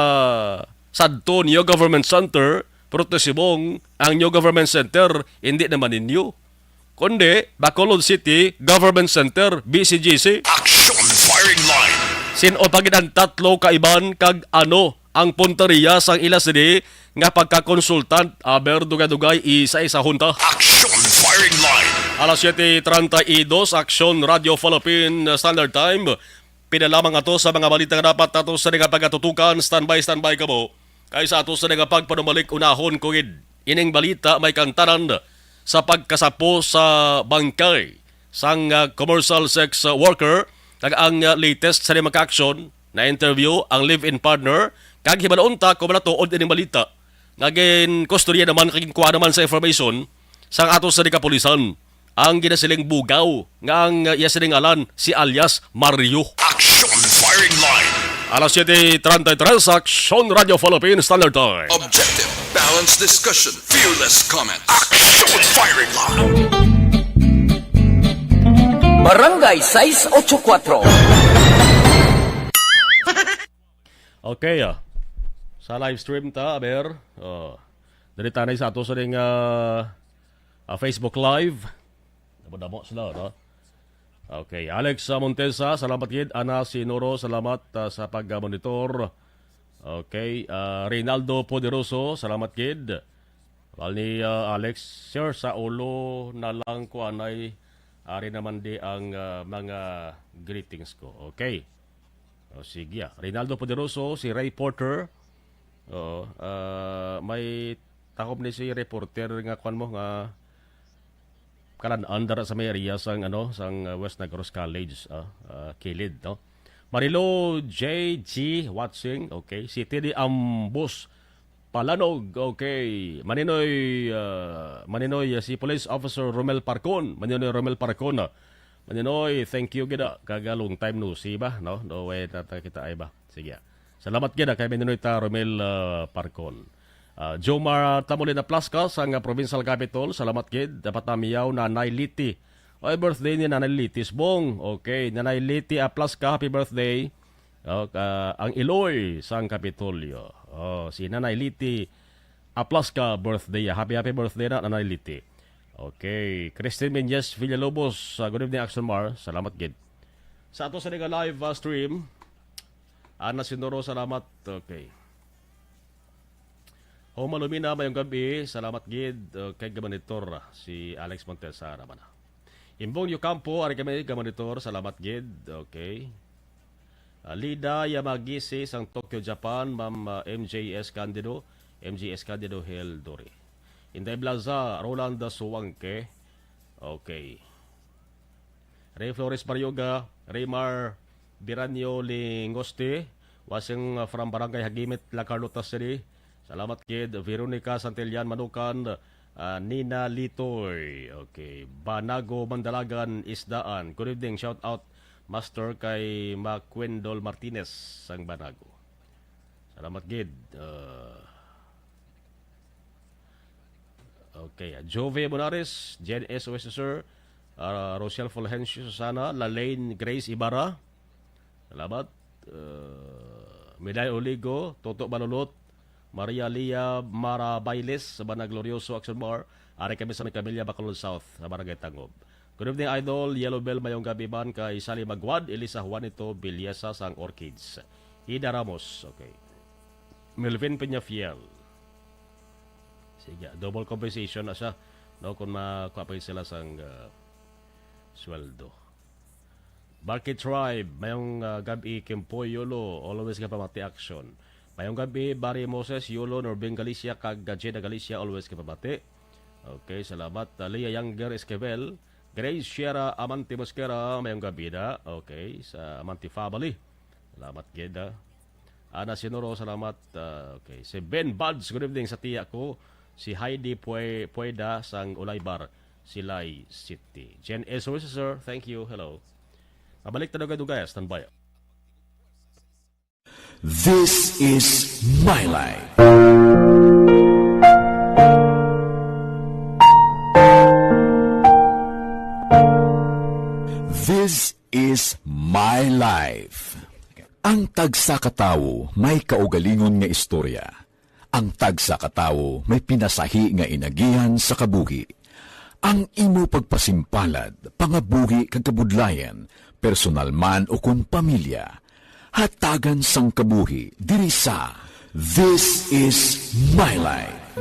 Sadto New Government Center, pero to subong ang New Government Center, hindi naman ninyo. Kundi, Bacolod City Government Center, B C G C. Action firing line. Sin-o pa gid ang tatlo ka iban kag ano ang punteriya sang ila sini nga pagkakonsultant, aber dugay-dugay isa-isahon ta. Action firing line. Alas siete treinta y dos, Action Radio Philippine Standard Time. Pila lamang ato sa mga balita nga dapat nato sa nga pagkatutukan. Standby, standby kamo. Kay sa ato sa nga pagpanumalik, unahon ko gid ining balita may kangtanan sa pagkasapo sa bangkay sang ah, commercial sex ah, worker, kag ang ah, latest sa mga action na interview ang live-in partner, kag hibaluon ta kung malatuod ining balita nga gin-kustorya naman kag ginkuha naman sa information sang ato sa kapulisan ang ginasiling bugaw nga ang iya sining ngalan si alias Mario. Action firing line. Alas siete treinta y tres, Action Radio Philippine Standard Time. Objective, balanced discussion, fearless comment. Action firing line. Barangay sais ocho kuatro. Okay, ah. Sa live stream ta, aber. Oh. Dali tanay sa ato sa ding ah, ah, Facebook Live. Damo-damo sila, no? Okay, Alex ah, Montesa, salamat gid. Ana Sinoro, salamat ah, sa pag-monitor. Okay, ah, Reynaldo Poderoso, salamat gid. Wal ni ah, Alex, sir, sa ulo na lang ko anay ari naman di ang ah, mga greetings ko. Okay. O sige, ah. Reynaldo Poderoso, si Ray Porter. Oo, ah, may takop ni si reporter nga kwan mo nga kalan-an dara sa may area sang ano, sang uh, West Negros College, ah, ah, kilid, no? Marilo J G watching, okay. Si Teddy Ambos Palanog, okay. Maninoy, ah, Maninoy, ah, si Police Officer Romel Parcon. Maninoy Romel Parcon, ah. Maninoy, thank you gid, ah. Kag, ah, long time no see ba, no? No way na ta kita ay ba. Sige, ah. Salamat gid, ah, kay Maninoy ta Romel ah, Parcon. Ah, Jomar Tamulin Aplasca sang ah, Provincial Capitol. Salamat gid. Dapat namiyaw Nanay Liti. Oy, birthday ni Nanay Liti Sbong. Okay, Nanay Liti Aplasca, happy birthday. Oh, ah, ang Iloy sang Kapitolyo. Oh, si Nanay Liti Aplasca birthday. Happy, happy birthday na, Nanay Liti. Okay. Christine Menyes Villalobos, ah, good evening, Action Mar. Salamat gid. Sa ato sa nga live ah, stream, Ana Sinoro, salamat. Okay. Homa Lumina, mayong gabi. Salamat gid. Uh, kay gabanitor si Alex Montesa naman. Imbong Yucampo, ari kami gabanitor. Salamat gid. Okay. Uh, Lida Yamagisi sang Tokyo, Japan, Ma'am uh, M J S Candido, M J S Candido Hel Dori. Inday Blaza, Rolanda Suwangke. Okay. Ray Flores Baryoga, Raymar Biranyo Lingoste, watching uh, from Barangay Hagimit, La Carlota City. Salamat gid. Veronica Santillan Manukan, uh, Nina Litoy. Okay. Banago Mandalagan Isdaan. Good evening. Shout out, Master, kay Mac Wendell Martinez sang Banago. Salamat gid. Uh, Okay, ah, Jove Bonares, Jen S. Westser, ah, Rochelle Fulgencio, Susana, Lalaine Grace Ibarra. Salamat. Uh, Miday Oligo, Toto Balulot, Maria Lia Mara Bailes, sa Bana Glorioso Action Bar. Ari kami sa may Camilla, Bacolod South, sa Barangay Tangob. Good evening, Idol. Yellow Bell, mayong gabi man kay Sally Magwad, Elisa Juanito, Bilyesa sang Orchids. Ida Ramos, okay. Melvin Peñafiel. Sige, double compensation na siya, no, kung makuha pa sila sang uh, sweldo. Barkit Tribe, mayong uh, gabi, Kimpoy Yolo, always ka pamati action. Mayong gabi, Barry Moses, Yolo, Norbin Galicia, kag Jeda Galicia, always ka pamati. Okay, salamat. Ah, Leah Younger Esquivel, Grace Sierra Amante Mosquera, mayong gabi na. Okay, sa Amante family. Salamat gid, ah. Ana Sinuro, salamat. Ah, okay. Si Ben Buds, good evening sa tiya ko. Si Heidi Pue-, Pueda sang Olaybar, Silay City. Jen S, sir, thank you. Hello. Pabalik ta daw kay Dugaya, standby. This is My Life. This is My Life. Ang tagsa ka tawo may kaugalingon nga istorya. Ang tagsa ka tawo may pinasahi nga inagihan sa kabuhi. Ang imo pagpasimpalad, pangabuhi kag kabudlayan, personal man o kon pamilya, hatagan sang kabuhi diri sa This Is My Life.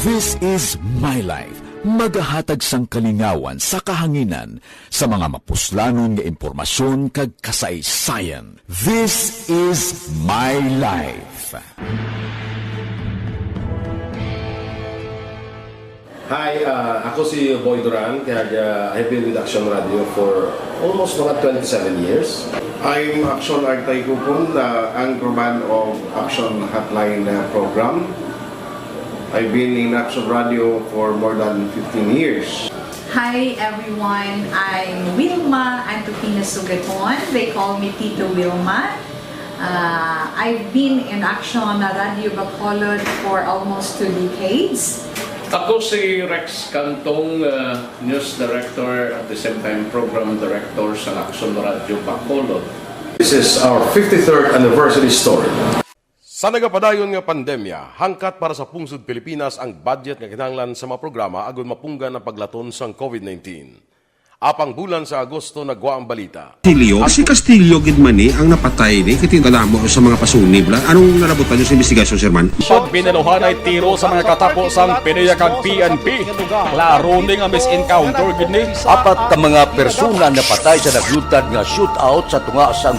This Is My Life, magahatag sang kalingawan sa kahanginan sa mga mapuslanon nga impormasyon kag kasaysayan. This Is My Life. Hi, ah, ako si Boy Duran, kag, ah, I've been with Action Radio for almost mga twenty-seven years. I'm Action Artay Kupon, the anchorman of Action Hotline, uh, program. I've been in Action Radio for more than fifteen years. Hi everyone, I'm Wilma Antupina Sugaton. They call me Tito Wilma. Uh, I've been in Action Radio Bacolod for almost two decades. Ako si Rex Cantong, uh, news director, at the same time program director sa Action Radio Bacolod. This is our fifty-third anniversary story. Sa nagapadayon nga pandemya, hangkat para sa pungsod Pilipinas ang budget nga kinahanglan sa mga programa agud mapunggan ang paglaton sang COVID nineteen. Apang bulan sa Agosto nagwa ang balita. Castillo, si Castillo gid man ni ang napatay ni, kay kadamo sa mga pasunib la. Anong nalabutan niyo sa investigasyon, Sir Man? Pagbinaluhanay tiro sa mga katapo sang PDEA kag P N P. Klaro ni nga misencounter gid ni. Apat ka mga persona napatay sa nagluntad nga shootout sa tunga sang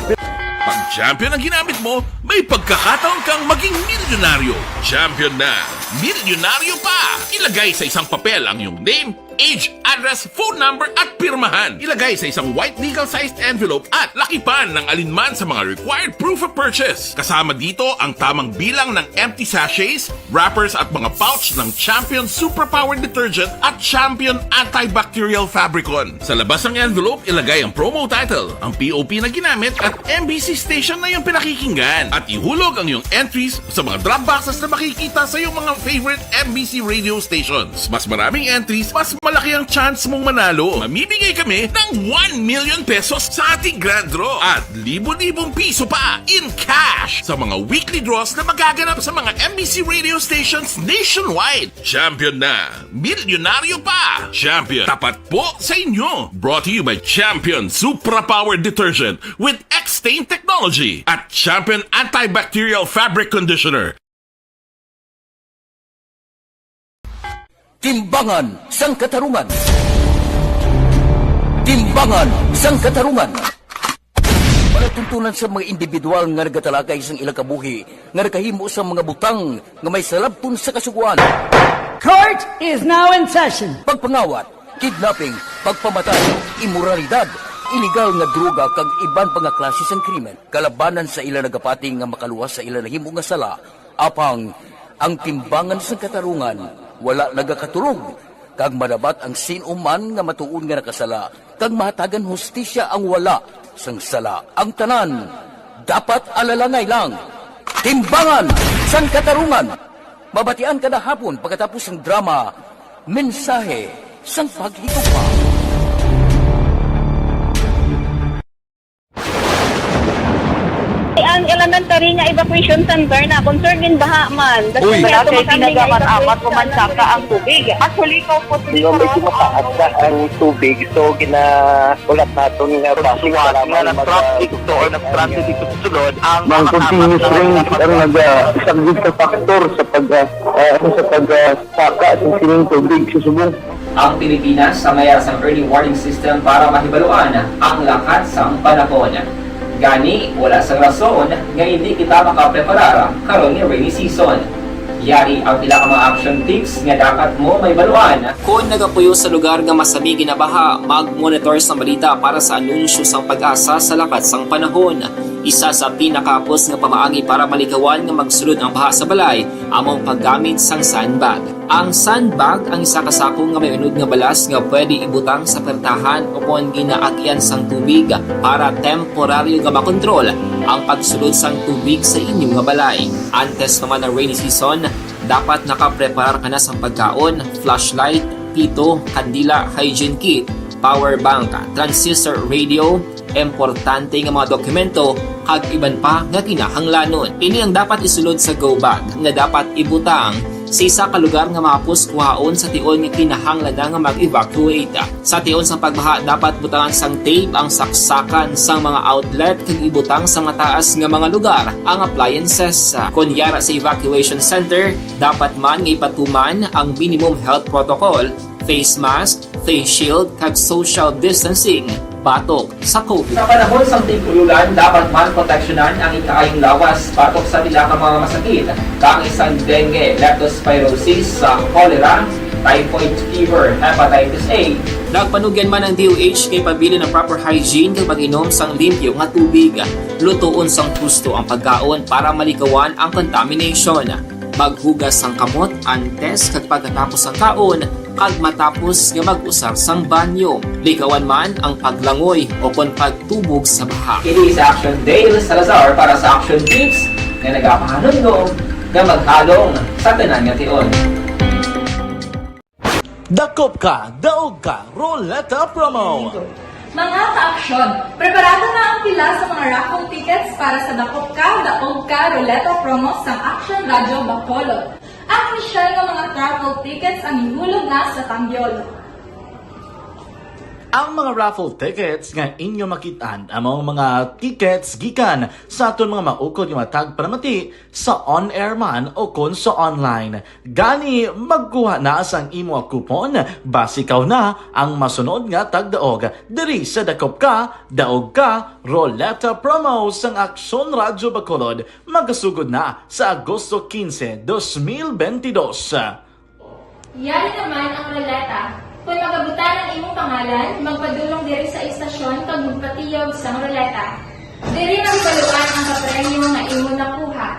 Pag champion ang ginamit mo, may pagkakataon kang maging milyonaryo. Champion na, milyonaryo pa! Ilagay sa isang papel ang iyong name, age, address, phone number, at pirmahan. Ilagay sa isang white legal-sized envelope at lakipan ng alinman sa mga required proof of purchase. Kasama dito ang tamang bilang ng empty sachets, wrappers at mga pouch ng Champion Superpower Detergent at Champion Antibacterial Fabricon. Sa labas ng envelope, ilagay ang promo title, ang P O P na ginamit at M B C station na iyong pinakikinggan. At ihulog ang iyong entries sa mga drop boxes na makikita sa iyong mga favorite M B C radio stations. Mas maraming entries, mas malaki ang chance mong manalo. Mamimigay kami ng one million pesos sa ating grand draw at libo-libong piso pa in cash sa mga weekly draws na magaganap sa mga M B C radio stations nationwide. Champion na! Milyonaryo pa! Champion, tapat po sa inyo! Brought to you by Champion Supra Power Detergent with X-Stain Technology at Champion Antibacterial Fabric Conditioner. Timbangan sang Katarungan. Timbangan sang Katarungan. Palatuntunan sa mga individual nga nagatalakay sang ilang kabuhi nga nakahimo sang mga butang nga may salabton sa Kasugoan. Court is now in session. Pagpangawat, kidnapping, pagpamatay, imoralidad, iligal nga droga kag iban pa nga klase sang krimen kalabanan sa ila nagapati nga makaluwas sa ila nahimo nga sala. Apang ang timbangan sang katarungan wala nagakatulog, kag madabat ang sin-o man nga matuod nga nakasala, kag mahatagan hustisya ang wala sang sala. Ang tanan dapat alalangay lang. Timbangan sang Katarungan. Mabatian kada hapon pagkatapos sang drama, Mensahe sang Paghigugma. Ang elementary nga evacuation center na concerned in baha man. Uy, wala kay kinagaman amat o mansaka ang tubig. Actually, ikaw po, di ba, may tumataas na ang tubig, so ginaulat naton nga basi nga nag-traffic to or nag-transit dito sa sulod ang mga continuous rain ang nag-, ah, isa gid ka factor sa pag, ah, ah, sa pag, ah, saka sa sining tubig sa subong. Ang Pilipinas ang mayara sang early warning system para mahibaluan ang lakat sang panahon. Gani, wala sang rason nga indi kita makapreparar karon nga rainy season. Yari ang pila ka mga action tips nga dapat mo mahibaluan. Kon nagapuyo sa lugar nga masami ginabaha, mag-monitor sang balita para sa anunsyo sang PAGASA sa lakat sang panahon. Isa sa pinakahapos nga pamaagi para malikawan nga magsulod ang baha sa balay amo ang paggamit sang sandbag. Ang sandbag ang isa ka sako nga may unod nga balas nga pwede ibutang sa pertahan o kon ginaagian sang tubig para temporaryo nga makontrol ang pagsulod sang tubig sa inyo nga balay. Antes pa man ang rainy season, dapat nakapreparar ka na sang pagkaon, flashlight, pito, kandila, hygiene kit, power bank, transistor radio, importante nga mga dokumento, kag iban pa nga kinahanglanon. Ini ang dapat isulod sa go bag nga dapat ibutang sa isa ka lugar nga mahapos kuhaon sa tion nga kinahanglan na nga mag-evacuate. Sa tion sang pagbaha, dapat butangan sang tape ang saksakan sang mga outlet kag ibutang sa mataas nga mga lugar ang appliances. Kon yara sa evacuation center, dapat man nga ipatuman ang minimum health protocol, face mask, face shield, kag social distancing batok sa COVID. Sa panahon sang tig-ululan, dapat man proteksyonan ang ikaayong lawas batok sa pila ka mga masakit, kaangay sang dengue, leptospirosis, sa cholera, typhoid fever, hepatitis A. Nagpanugyan man ang D O H nga ipabilin ang proper hygiene kag pag-inom sang limpyo nga tubig. Lutoon sang husto ang pagkaon para malikawan ang contamination. Maghugas sang kamot antes kag pagkatapos sang kaon, kag matapos nga mag-usar sang banyo. Likawan man ang paglangoy o kon pagtubog sa baha. Ini si Action Dale Salazar para sa Action Tips nga nagapahanumdom nga maghalong sa tanan nga tion. Dakop ka, daog ka, Roleta Promo! Mga ka-aksyon, preparado na ang pila sa mga raffle tickets para sa Dakop Ka, Daog Ka Roleta Promo sang Aksyon Radyo Bacolod. Ang opisyal nga mga raffle tickets ang ihulog na sa Tambiol. Ang mga raffle tickets nga inyo makit-an amo ang mga tickets gikan sa aton mga maukod nga mga tagpanamati sa on-air man o kon sa online. Gani, magkuha na sang imo coupon, basi ikaw na ang masunod nga tagdaog diri sa Dakop Ka, Daog Ka, Roleta Promo sang Aksyon Radyo Bacolod, magasugod na sa Agosto quince, dos mil bentidós. Yari naman ang roleta. Kon magabutang ang imong pangalan, magpadulong diri sa istasyon kag magpatiyog sang roleta. Diri mahibaluan ang kapremyo nga imo nakuha.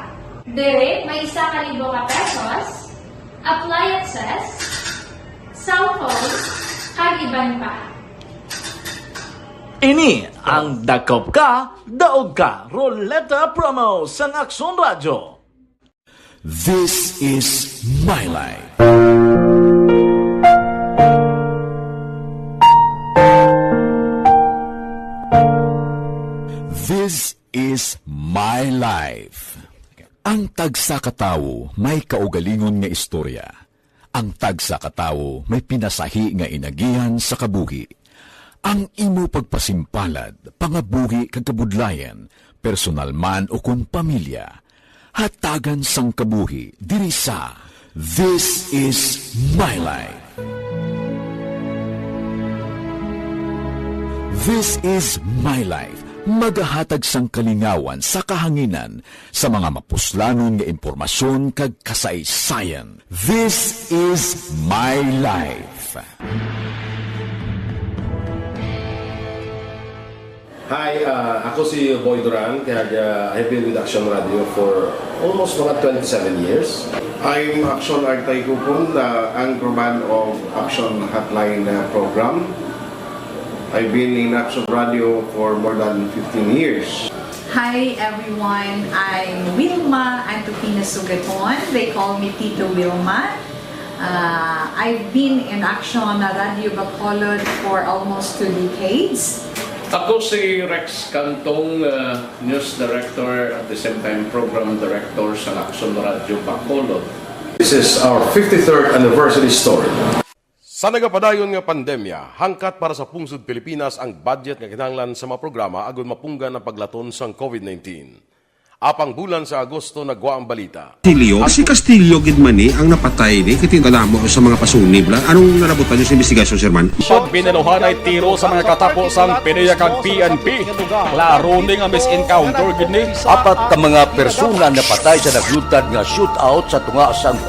Diri may isa ka libo ka pesos, appliances, cellphone, kag iban pa. Ini ang Dakop Ka, Daog Ka Roleta Promo sang Aksyon Radyo. This is my life. This is my life. Ang tagsa ka tawo may kaugalingon nga istorya. Ang tagsa ka tawo may pinasahi nga inagihan sa kabuhi. Ang imo pagpasimpalad, pangabuhi kag kabudlayan, personal man o kon pamilya, hatagan sang kabuhi diri sa This Is My Life. This Is My Life, magahatag sang kalingawan sa kahanginan sa mga mapuslanon nga impormasyon kag kasaysayan. This Is My Life. Hi, uh, ako si Boy Duran, kag, uh, I've been with Action Radio for almost mga twenty-seven years. I'm Action Artay Kupon, the anchorman of Action Hotline, uh, program. I've been in Action Radio for more than fifteen years. Hi everyone, I'm Wilma Antupina Sugaton. They call me Tito Wilma. Uh, I've been in Action Radio Bacolod for almost two decades. Ako si Rex Cantong, uh, news director at the same time program director sa Action Radio Bacolod. This is our fifty-third anniversary story. Sa nagapadayon nga pandemya, hangkat para sa pungsod Pilipinas ang budget nga kinahanglan sa mga programa agud mapunggan ang paglaton sang COVID nineteen. Apang bulan sa Agosto nagwa ang balita. Castillo? Si Castillo gid man ni ang napatay ni, kay kadamo sa mga pasunib la. Anong nalabutan niyo sa investigasyon, Sir Man? Pagbinaluhanay tiro sa mga katapo sang PDEA kag P N P. Klaro ni nga mis-encounter gid ni. Apat ka mga persona napatay sa naglutad nga shootout sa tunga sang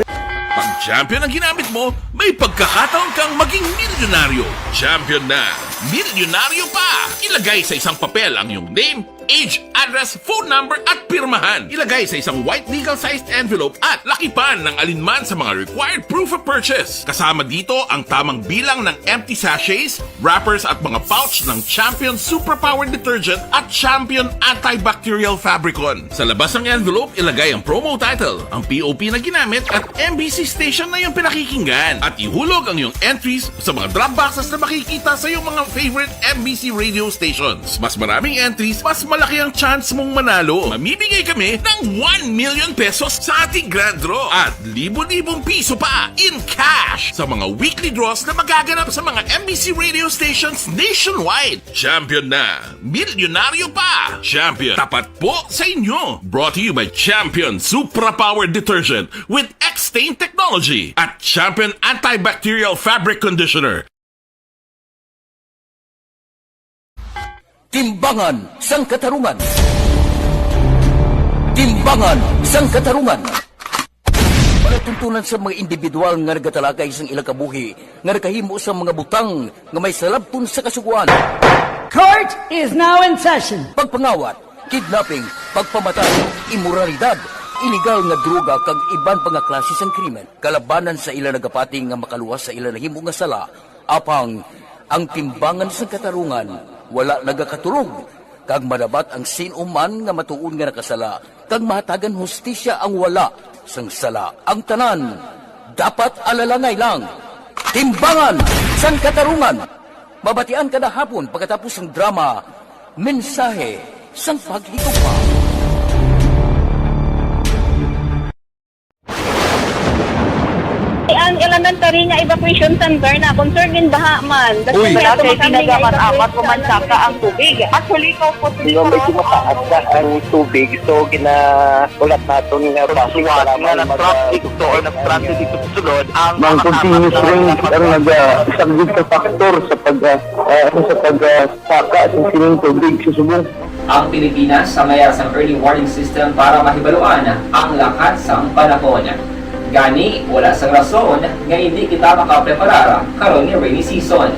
Pag-champion ang ginamit mo, may pagkakataon kang maging milyonaryo. Champion na, milyonaryo pa! Ilagay sa isang papel ang iyong name, age, address, phone number, at pirmahan. Ilagay sa isang white legal-sized envelope at lakipan ng alinman sa mga required proof of purchase. Kasama dito ang tamang bilang ng empty sachets, wrappers at mga pouch ng Champion Superpower Detergent at Champion Antibacterial Fabricon. Sa labas ng envelope, ilagay ang promo title, ang P O P na ginamit, at M B C station na iyong pinakikinggan. At ihulog ang iyong entries sa mga drop boxes na makikita sa iyong mga favorite M B C radio stations. Mas maraming entries, mas malaki ang chance mong manalo. Mamimigay kami ng one million pesos sa ating grand draw at libo-libong piso pa in cash sa mga weekly draws na magaganap sa mga M B C radio stations nationwide. Champion na! Milyonaryo pa! Champion, tapat po sa inyo! Brought to you by Champion Supra Power Detergent with X-Stain Technology at Champion Antibacterial Fabric Conditioner. Timbangan sang Katarungan. Timbangan sang Katarungan. Palatuntunan sa mga individual nga nagatalakay sang ilang kabuhi nga nakahimo sang mga butang nga may salabton sa Kasugoan. Court is now in session. Pagpangawat, kidnapping, pagpamatay, imoralidad, iligal nga droga kag iban pa nga klase sang krimen kalabanan sa ila nagapati nga makaluwas sa ila nahimo nga sala. Apang ang timbangan sang katarungan wala nagakatulog, kag madabat ang sin-o man nga matuod nga nakasala, kag mahatagan hustisya ang wala sang sala. Ang tanan dapat alalangay lang. Timbangan sang Katarungan, mabatian kada hapon pagkatapos sang drama, Mensahe sang Paghigugma. Ang elementary nga evacuation center na concerned din baha man. Uy. Malaki, tinaga man apat o man saka ang tubig. Actually, ikaw po, di ba, may tumataas na ang tubig, so ginaulat naton nga basi nga nag-traffic to or nag-transit dito sa sulod ang mga continuous rain ang nag-, ah, isang big factor sa pag, ah, ah, sa pag, ah, saka sa sining tubig sa subong. Ang Pilipinas sa mayar sang early warning system para mahibaluan ang lakat sang panahon. Gani, wala sang rason nga indi kita makapreparar karon nga rainy season.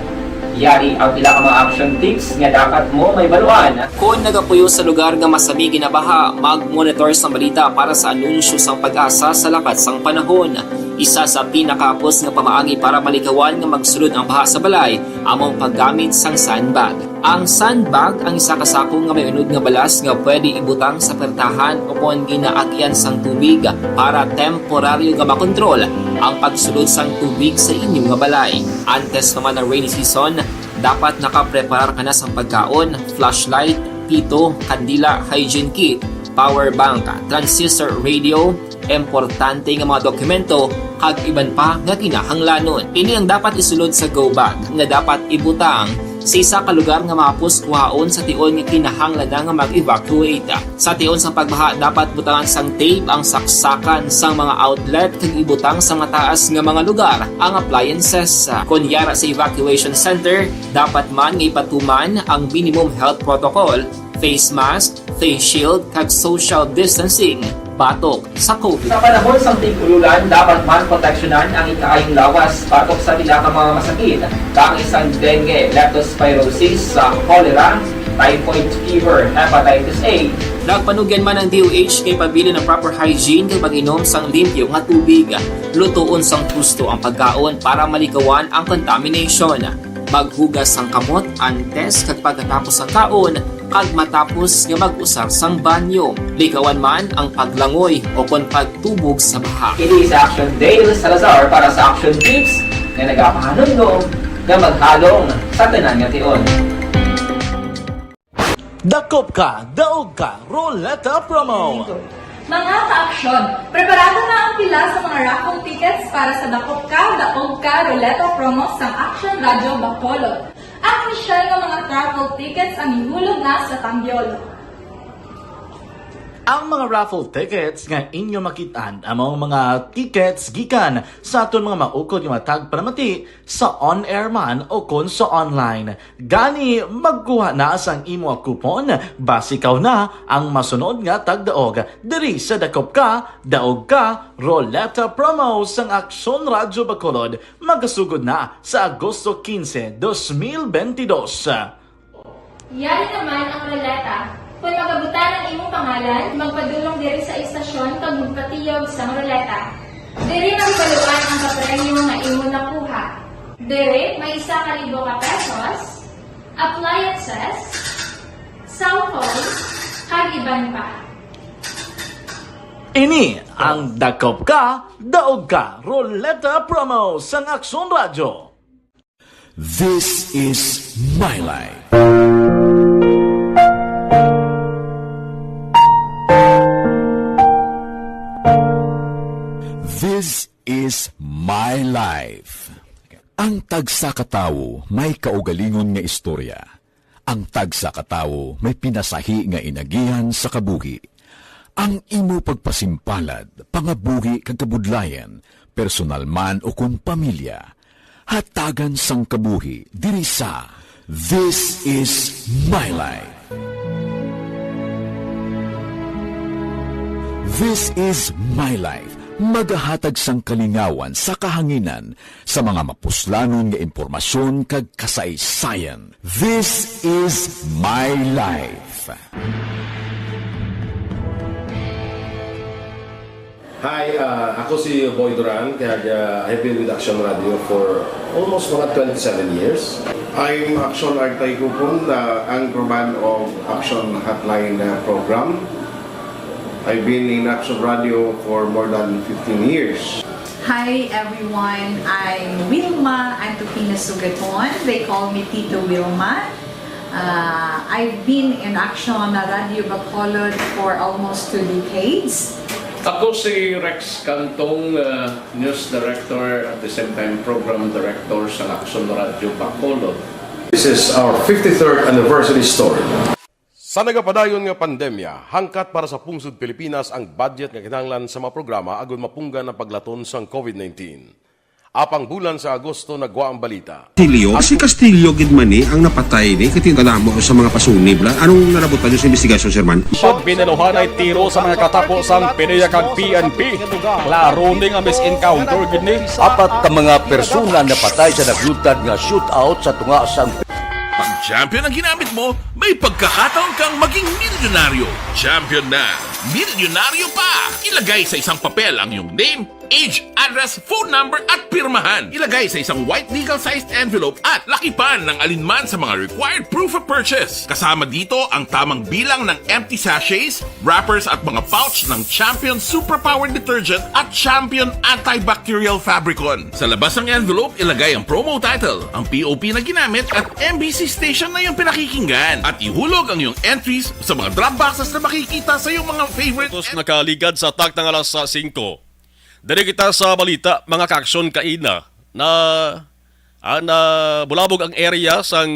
Yari ang pila ka mga action tips nga dapat mo mahibaluan. Kon nagapuyo sa lugar nga masami ginabaha, mag-monitor sang balita para sa anunsyo sang PAGASA sa lakat sang panahon. Isa sa pinakahapos nga pamaagi para malikawan nga magsulod ang baha sa balay amo ang paggamit sang sandbag. Ang sandbag ang isa ka sako nga may unod nga balas nga pwede ibutang sa pertahan ukon ginaagian sang tubig para temporaryo nga makontrol ang pagsulod sang tubig sa inyo nga balay. Antes pa man ang rainy season, dapat nakapreparar ka na sang pagkaon, flashlight, pito, kandila, hygiene kit, power bank, transistor radio, importante nga mga dokumento, kag iban pa nga kinahanglanon. Ini ang dapat isulod sa go bag nga dapat ibutang sa isa ka lugar nga mahapos kuhaon sa tion nga kinahanglan na nga mag-evacuate. Sa tion sang pagbaha, dapat butangan sang tape ang saksakan sang mga outlet kag ibutang sa mataas nga mga lugar ang appliances. Kon yara sa evacuation center, dapat man nga ipatuman ang minimum health protocol, face mask, face shield, kag social distancing batok sa COVID. Sa panahon sang tig-ululan, dapat man proteksyonan ang ikaayong lawas batok sa pila ka mga masakit, kaangay sang dengue, leptospirosis, sa cholera, typhoid fever, hepatitis A. Nagpanugyan man ang D O H nga ipabilin ang proper hygiene kag pag-inom sang limpyo nga tubig. Lutoon sang husto ang pagkaon para malikawan ang contamination. Maghugas sang kamot antes kag pagkatapos sang kaon, kag matapos nga mag-usar sang banyo. Likawan man ang paglangoy ukon pagtubog sa baha. Ini si Action Dale Salazar para sa Action Tips nga nagapahanumdom nga maghalong sa tanan nga tion. Dakop Ka, Daog Ka, Roleta Promo! Mga ka-aksyon, preparado na ang pila sa mga raffle tickets para sa Dakop Ka, Daog Ka, Roleta Promo sang Action Radio Bacolod. Ang inisyal nga mga raffle tickets ang ihulog na sa Tambiolo. Ang mga raffle tickets nga inyo makit-an amo ang mga tickets gikan sa aton mga maukod nga mga tagpanamati sa on-air man o kon sa online. Gani, magkuha na sang imo coupon, basi ikaw na ang masunod nga tagdaog diri sa Dakop Ka, Daog Ka, Roleta Promo sang Aksyon Radyo Bacolod, magasugod na sa Agosto quince, dos mil veintidós. Yari naman ang roleta. Kung magabutan ang imong pangalan, magpadulong diri sa istasyon kag magpatiyog sang roleta. Diri mahibaluan ang kapremyo nga imo nakuha. Diri may isa ka libo ka pesos, appliances, cellphone, kag iban pa. Ini ang Dakop Ka, Daog Ka, Roleta Promo sang Aksyon Radyo. This is my life. This is my life. Ang tagsa ka tawo may kaugalingon nga istorya. Ang tagsa ka tawo may pinasahi nga inagihan sa kabuhi. Ang imo pagpasimpalad, pangabuhi kag kabudlayan, personal man o kon pamilya, hatagan sang kabuhi diri sa This Is My Life. This Is My Life, magahatag sang kalingawan sa kahanginan sa mga mapuslanon nga impormasyon kag kasaysayan. This Is My Life. Hi, ah, ako si Boy Duran, kag, ah, I've been with Action Radio for almost mga twenty-seven years. I'm Action Artay Kupon, the anchorman of Action Hotline, uh, program. I've been in Action Radio for more than fifteen years. Hi everyone, I'm Wilma Antokina Sugaton. They call me Tito Wilma. Uh, I've been in Action Radio Bacolod for almost two decades. Ako si Rex Cantong, uh, news director at the same time program director sa Action Radio Bacolod. This is our fifty-third anniversary story. Sa nagapadayon nga pandemya, hangkat para sa pungsod Pilipinas ang budget nga kinahanglan sa mga programa agud mapunggan ang paglaton sang COVID nineteen. Apang bulan sa Agosto nagwa ang balita. Castillo, si Castillo gid man ni ang napatay ni, kay kadamo sa mga pasunib la. Anong nalabutan niyo sa investigasyon, Sir Man? Pagbinaluhanay tiro sa mga katapo sang PDEA kag P N P. Klaro ni nga mis-encounter gid ni. Apat ka mga persona napatay sa naglutad nga shootout sa tunga sang Pag champion ang ginamit mo, may pagkakataon kang maging milyonaryo. Champion na, milyonaryo pa! Ilagay sa isang papel ang iyong name, age, address, phone number, at pirmahan. Ilagay sa isang white legal-sized envelope at lakipan ng alinman sa mga required proof of purchase. Kasama dito ang tamang bilang ng empty sachets, wrappers at mga pouch ng Champion Superpower Detergent at Champion Antibacterial Fabricon. Sa labas ng envelope, ilagay ang promo title, ang P O P na ginamit at M B C station na iyong pinakikinggan. At ihulog ang iyong entries sa mga drop boxes na makikita sa iyong mga favorite. Tapos nakaligad sa takna nga alas singko. Diri kita sa balita, mga ka-aksyon, kaina na, ah, nabulabog ang area sang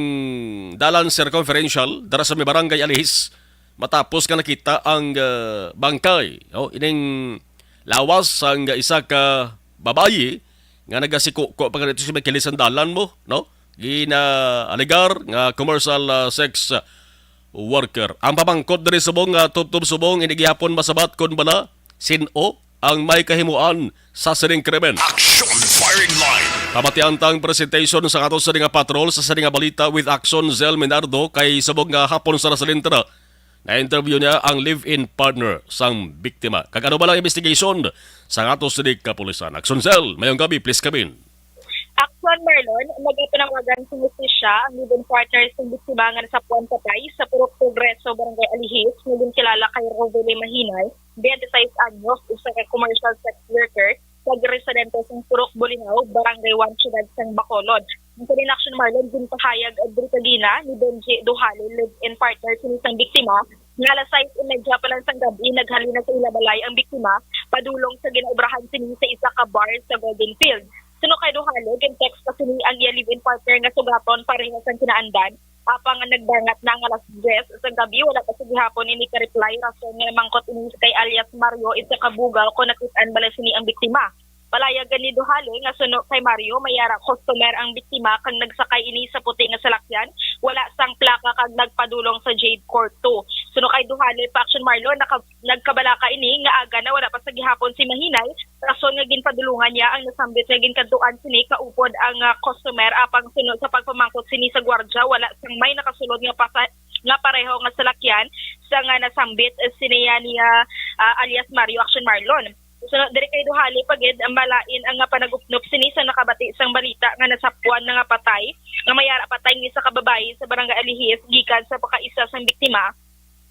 dalan circumferential dara sa may barangay Alihis, matapos nga nakita ang, ah, bangkay, no? Ining lawas sang isa ka babayi nga nagasikuko pa dito sa may kilid sang dalan mo, no? Ginaalegar nga commercial, ah, sex, ah, worker. Ang pamangkot diri subong nga tubtob subong, ini gihapon masabat kon bala sin-o ang may kahimuan sa sining krimen. Action Firing Line. Pamatian tang presentation sa ato sini nga patrol sa sini nga balita with Action Zell Minardo kay subong nga hapon sa nasalintra. Na-interview niya ang live-in partner sang biktima. Kag ano ba lang investigation sa ato sini kapulisan? Action Zell, mayong gabi, please come in. Action Marlon, nagapanawagan sa hustisya ang live-in partner sang biktima nga nasapuan patay sa Purok Progreso, Barangay Alihis, nga ginkilala kay Rovele Mahinay, twenty-six anyos, usa ka commercial sex worker, kag residente sang Purok Bolinao, Barangay One, Siyudad sang Bacolod. Ang kaninaksion, Marlon, ginpahayag diri kagina ni Benji Duhali, live-in partner sini sang biktima, nga alas sais y medya pa lang sang gab-i naghalin na sa ila balay ang biktima padulong sa ginaobrahan sini sa isa ka bar sa Golden Field. Suno kay Duhali, gin-text pa sini ang iya live-in partner nga sugaton pareho sang kinaandan Apang nagdangat na nga alas diyes sa gabi, wala pa sa gihapon ini ka-reply, rason nga namangkot ini kay alias Mario, isa ka bugaw, kung nakit-an bala sini ang biktima. Palayag ni Duhale nga suno kay Mario, may ara customer ang biktima kag nagsakay ini sa puti nga salakyan, wala sang plaka kag nagpadulong sa Jade Court two. Suno kay Duhale, pa Action Marlon, naka-, nagkabalaka ini nga aga na wala pa sa gihapon si Mahinay, rason nga ginpadulungan niya ang nasambit nga ginkadtuan sini kaupod ang, ah, customer, apang suno sa pagpamangkot sini sa gwardya, wala sang may nakasulod nga pasa-, nga pareho nga salakyan sa nga nasambit, eh, sini niya, ah, alias Mario Action Marlon. So, diri kay Duhale pa gid ang malain ang nga panag-upnop sini sa nakabati sang balita nga nasapwan na nga patay, nga may ara patay nga isa ka babayi sa barangay Alihis gikan sa pakaisa sang biktima.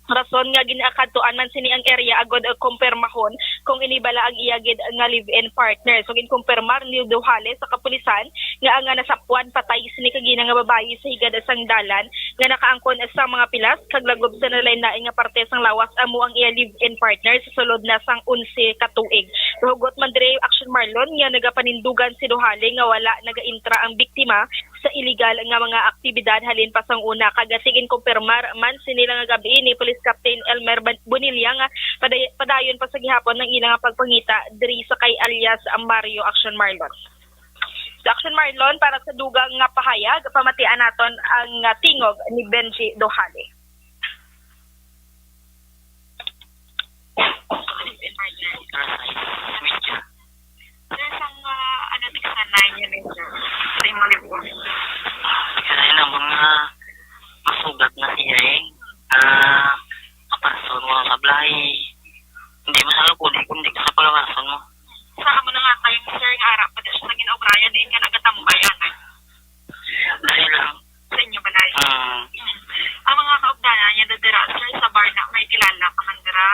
Rason nga ginakadtuan man sini ang area agod, uh, kumpirmahon kung ini bala ang iya gid nga live-in partner. So, ginkumpirmar ni Duhale sa kapulisan nga ang, uh, nasapwan patay sini kagina nga babayi sa higad sang dalan nga nakaangkon sa mga pilas kag lagob sa nalain-lain nga parte sang lawas amo ang iya live-in partner sa sulod na sang onse ka tuig. Pero hugot man diri, Action Marlon, nga nagapanindugan si Duhale nga wala nagaintra ang biktima sa iligal nga mga aktibidad halin pa sang una, kag sige ginkumpirmar man sini lang nga gab-i ni Police Captain Elmer Ban-, Bonilla nga paday-, padayon pa sa gihapon ang ilang pagpangita diri sa kay alias Mario Action Marlon. Sa Action Marlon, para sa dugang nga pahayag, pamatian naton ang, ah, tingog ni Benji Duhale. Sir, sang, ah, ano, tiksanay niya ni sir sa imong libro? Tiksanay na mga masugat na siya eh. Ah, kapason mo sa balay. Hindi masalo ko, di kundi sa palawason mo. Sa amo na nga tayo, sir, nga ara pa siya sa ginaobrayan, di nga nagatambay, ano? Dahil lang. Sa inyo balay? Mm. Ang mga kaugdanan niya dira, sir, sa Barna, may kilala pa man dira?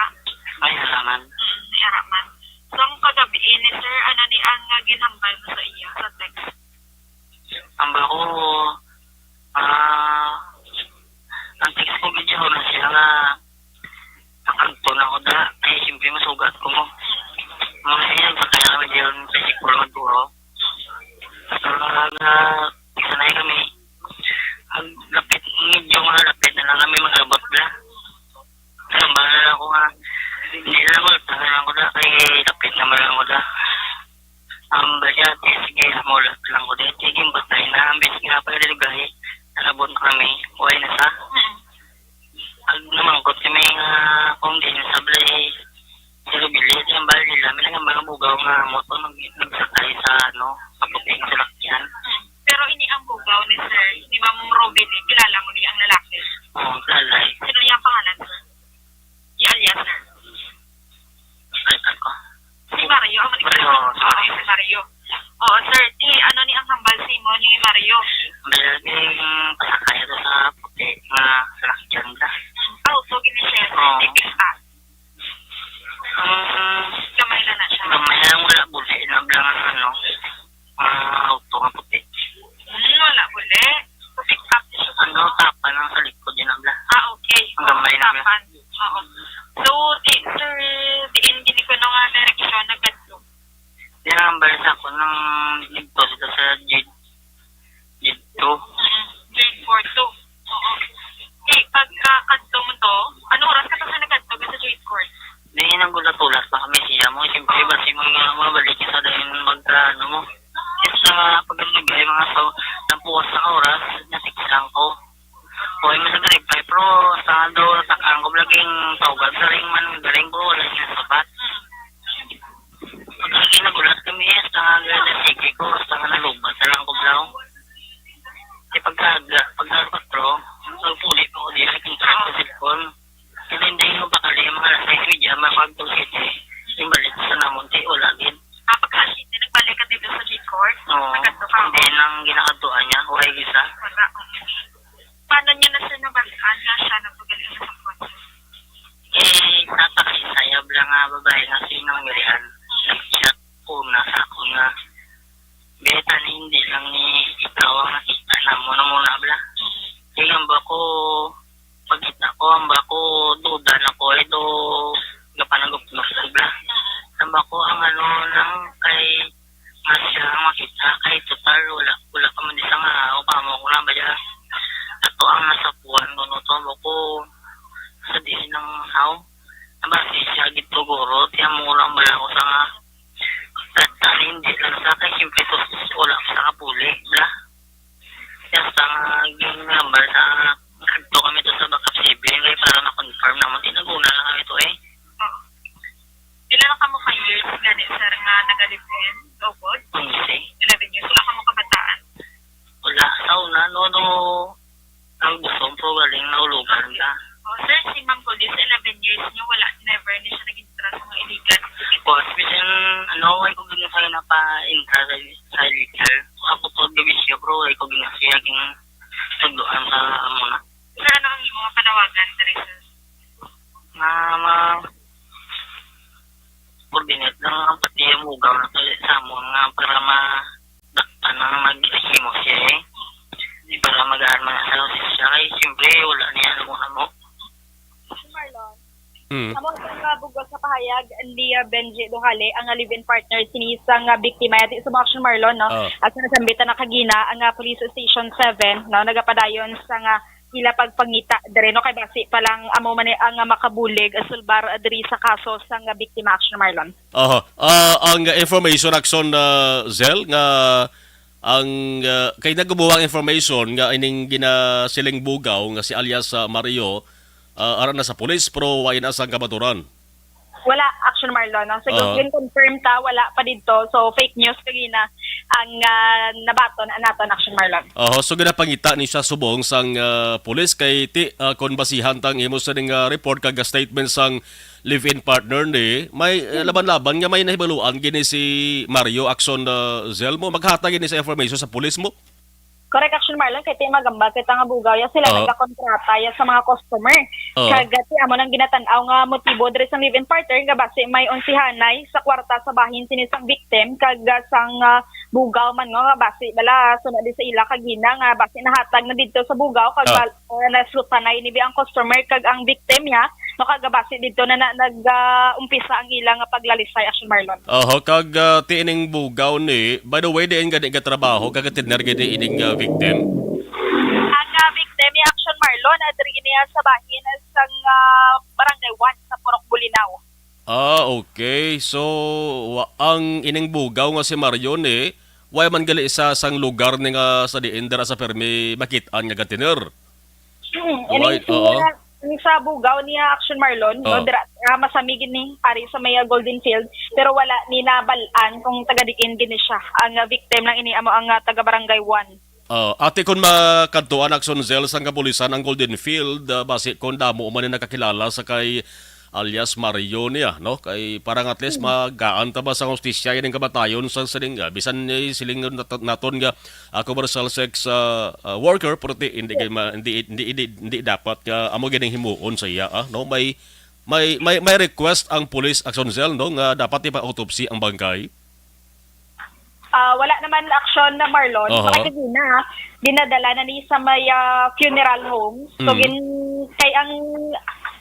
Ay, wala man. Mm, may ara man. So, ang kagabi ni sir, ano ni ang, ah, ginhambal mo sa iya sa text? Ang ba ko, ah, ang text ko, video na siya nga, nakagto na ko da. Ay, siyempre, masugat ko mo. Muna yan, sa kaya kami diyon, sa sikul magduro. Sa mga nga, sanay kami. Ang lapit, medyo nga lapit na lang kami mag-abot na. Kaya ba na lang ako nga, hindi na lang ako, tanga lang ko na, kay lapit naman lang ako na. Ang basya, sige, mulat lang ko din. Sige, batay na, ang bis nga pa yung lugahi. Nalabot na kami, huwag na sa. Ang namangkot kami nga, kung di na sablay, si Rubilin, ang bali nila, may nga mga bugaw nga motor nag-, nagsakay sa, ano, sa puting salakyan. Pero ini ang bugaw ni Sir, ni Ma'am Rubilin, kilala mo niya ang lalaki? Oo, kilala eh. Sino niya ang pangalan, sir? Di alias, sir. Ay, ako. Si Mario, ang Mario, Mario, sorry. Oo, si Mario. Oo, sir, di, ano ni ang hambal si mo ni Mario? Dahil yung pasakay ito sa puti nga salakyan na. Auto, gini, sir. Oo. Di pista. Ah, gamay lang na siya. Gamay lang, wala buli. Nablangan, ano, ah, auto nga puti. Hmm, wala buli. Pick up siya. Ano, tapan lang sa likod, yun ang bla-. Ah, okay. Ang gamay na bla-. Tapan. Oo. So, di, sir, diin gini ko nga direksyon nagkadto? Yan ang bala sa ako nang dito, dito sa Jade, Jade two. Mm, Jade four two. Oo. Eh, pagka kadto mo to, ano oras ka to sa nagkadto sa Jade Court? Di, nang gulat-ulat pa kami siya mo. Siyempre, oo, basi mga, mga balik sa dahil magka, ano mo. Sa pagkatugay, mga sa, napuwas sa oras, natiksan ko. Oy, masagay pa, pero sa daw, sa ang ko laging tawag, galing man, galing ko, wala niya sabat. Pag lagi nagulat kami, eh, sa nga, sige ko, sa nga nalubat na lang ko, bro. Di pagka, pagka patro, nagpuli pa ko dili, kung sa cellphone. Hindi, hindi mo pakali, mga alas sais media, mga pagtong siyete. Yung balik sa namon, di, wala gid. Ah, pagka alas siyete, nagbalik ka dito sa Jade Court? Oo. Nagkadto ka? Hindi, nang ginakadtuan niya, wala gid sa. Wala, oo. Paano niya na, sir, nabalikan nga siya nagpagaling sa kotse? Eh, sa pakisayab lang nga babae nga sinunggalian. Siya una sa ako nga, "Beta, ni hindi lang ni ikaw ang nakita na mo na muna, bla." Kaya ang ba ko, pagkita ko, ang ba ko, duda na ko, eh, do, gapanagupnop ko, bla. Ang ba ko, ang ano, nang kay, nga siya ang makita, kay total, wala, wala ka man di sa nga, o kamo ko lang ba dyan? Ato ang nasa Siguro, tiyan mo lang bala ako sa nga, at, ah, hindi lang sa kay siyempre to, wala sa kapuli, bla. Yes, ang, ah, ginambal sa, kadto kami to sa backup C B N, kay para ma-confirm naman, tinaguna lang kami to eh. Oo. Pila na kamo ka years gani, sir, nga naga-live-in? Lugod? Onse. Eleven years. Wala kamo kabataan? Wala. Sa una, no, no, ang gusto ko, galing na ulugan ka. Oh, sir, si Ma'am Goldie, sa eleven years niyo, wala, never ni siya nag-intra sa mga illegal activities? Boss, bisan, ano, wala ko gina sa na pa-intra sa, sa illegal. Ako po, gabisyo, bro, wala ko gina siya, ging, sundo, ang sa, amo na. Sir, ano ang imong panawagan diri, sir? Nga ma-coordinate lang ang pati ang bugaw na kay sa amon nga para madakpan ang naghimo siya eh. Di para mag-aarma na sa hustisya kay siyempre wala niya alam kung ano. Marlon, Mm. amo sa mga bugos sa pahayag ni, ah, Benji Duhale, ang, ah, live-in partner sini sa nga biktima. Ati sa mga action, Marlon, no? Oh. At sa nasambitan na kagina, ang, ah, Police Station seven, no, nagapadayon sa nga ila pagpangita diri, no, kay basi pa lang amo man ni ang makabulig sulbar diri sa kaso sang biktima, action, Marlon. Aha. Ah, ang information, action, ah, Zell, nga ang, ah, kay nagumuha ang information nga ining ginasiling bugaw nga si alias, ah, Mario, ah, ara na sa pulis, pero wa na sang kabaturan. Wala, action, Marlon, no? So, Oo. Gin-confirm ta, wala pa didto. So, fake news kagina ang, ah, nabaton naton, action, Marlon. Oho, so ginapangita ni siya subong sang, ah, pulis kay ti, ah, kon basihan tang imo sa ning, ah, report kag statement sang live-in partner ni, may, eh, Hmm. laban-laban nga may nahibaluan gini si Mario, action, ah, Zell, mo maghatag gini sa information sa pulis mo. Correct, action, Marlon, kay ti magambal kita nga bugaw ya sila Oo. nagakontrata ya sa mga customer. Oo. Kag ti amo nang ginatan-aw nga motibo diri sa live-in partner nga basi may unsihanay sa kwarta sa bahin sini sang victim kag, ah, sang, ah, bugaw man nga basi bala suna di sa ila kagina nga basi nahatag na didto sa bugaw kag Oh. bal-, ah, naslutanay ni bi ang customer kag ang victim ya, no, kag basi didto na, na nag, ah, umpisa ang ila nga paglalisay, action, Marlon. Oho, kag, ah, ti ining bugaw ni, by the way, diin gani gatrabaho kag tiner gani ining, ah, victim? Ang, ah, victim ni, action, Marlon, ah, diri niya sa bahin sang, ah, Barangay one sa Purok Bulinaw. Ah, okay. So, wa-, ang ining bugaw nga si Mario ni, way man gali sa sang lugar ni nga sa diin dira sa permi makit-an nga gatiner. Mm, Right, ining oo. siya, ang sa bugaw niya, action, Marlon, no, Oh. dira, ah, masamig ni ari sa may, ah, Golden Field, pero wala ni nabal-an kung taga diin gini siya. Ang, ah, victim lang ini amo ang, ah, taga Barangay one. Ah, ati, kon makadtuan, action, Zell, sang kapulisan ang Golden Field, ah, basi kon damo man ni nakakilala sa kay alias Mario niya, no? Kay parang at least Hmm. magaan ta ba sa hustisya ining kamatayon sa sining, ah, bisan ni siling nat-, naton nga, ah, commercial sex, ah, ah, worker, pero ti, hindi kay ma-, hindi, hindi, hindi, hindi dapat nga amo gining himuon sa iya, ah, no? May, may, may, may request ang police, action, Zell, no, nga dapat ipa-autopsy ang bangkay. Ah, wala naman, action, na Marlon. Aha. Kaya kagina, dinadala na ni sa may, ah, funeral home. So, Mm. gin-, kay ang,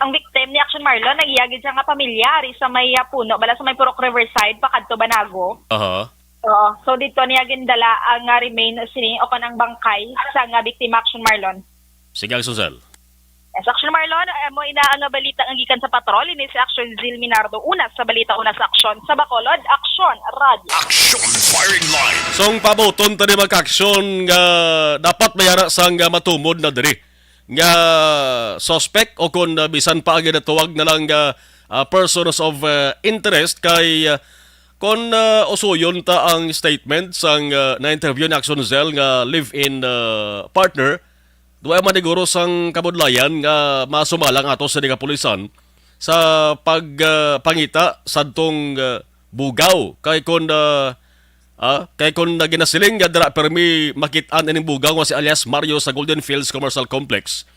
ang victim ni, action, Marlon, nag-iya gid siya nga pamilya ari sa may, ah, puno, bala sa may Purok Riverside, pakadto Banago. Aha. Oo. So, dito niya gindala ang, ah, remain sini o kon ang bangkay sa nga biktima, action, Marlon. Sige, action, Zell. Yes, action, Marlon. Eh, mo ina ang balita nga gikan sa patrol. Ini si Action Zil Minardo. Una sa balita, una sa aksyon. Sa Bacolod, Aksyon Radio. Action Firing Line. So, ang pabuton tani, mga ka-aksyon, nga dapat may ara sang, ah, matumod na diri nga suspect o kung, ah, bisan pa ang ginatawag na lang nga, ah, persons of, ah, interest kay, ah, kung, ah, usuyon ta ang statement sang, ah, na-interview ni Action Zell nga live-in, ah, partner, duwa man siguro sang kabudlayan nga masumalang ato sa kapulisan sa pag, ah, pangita sadtong, ah, bugaw. Kay kun, ah, ah, kay kun na ginasiling nga dira permi makit-an ining bugaw nga si alias Mario sa Golden Fields Commercial Complex,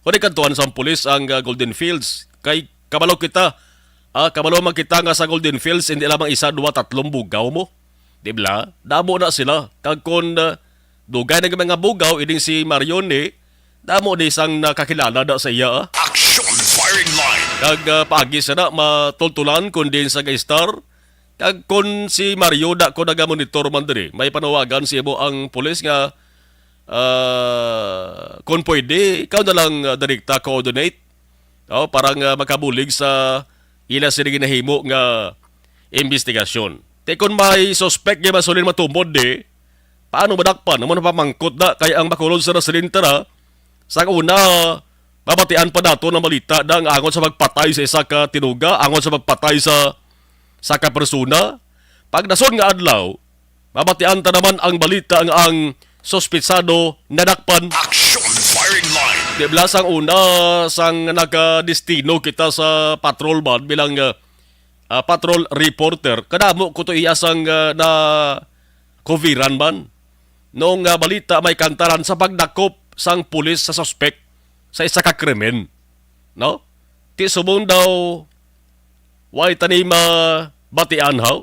kundi kadtuan sang pulis ang, ah, Golden Fields. Kay kabalo kita, ah, kabalo man kita nga sa Golden Fields, hindi lamang isa, duwa, tatlong bugaw mo. Di ba? Damo na sila. Kag kun, ah, dugay na mga bugaw, ining si Marion ni, damo ni sang nakakilala na sa iya, ah. Action Firing Line. Kag, ah, paagi sa na, matultulan kun din sa Star. Kag kun si Mario da ko nagamonitor man diri, may panawagan si imo ang pulis nga, ah, kun pwede, ikaw na lang, ah, direkta coordinate. Oh, para nga makabulig sa ila sini ginahimo nga imbestigasyon. Ti kon may suspect nga masulin matumod di, paano madakpan? Amo na pamangkot na kay ang Bacolod sa nasilin tara. Sa una, mabatian pa nato ang balita na ang angon sa pagpatay sa isa ka tinuga, angon sa pagpatay sa sa ka persona. Pagdason nga adlaw, mabatian ta naman ang balita nga ang suspitsado nadakpan. Action firing line. Di bala sang una, sang nakadestino kita sa patrol man bilang, ah, ah, patrol reporter, kadamo ko to iya sang, ah, na coveran man. Noong, ah, balita may kantaran sa pagdakop sang pulis sa suspek sa isa ka krimen, no? Ti subong daw, way tani mabatian haw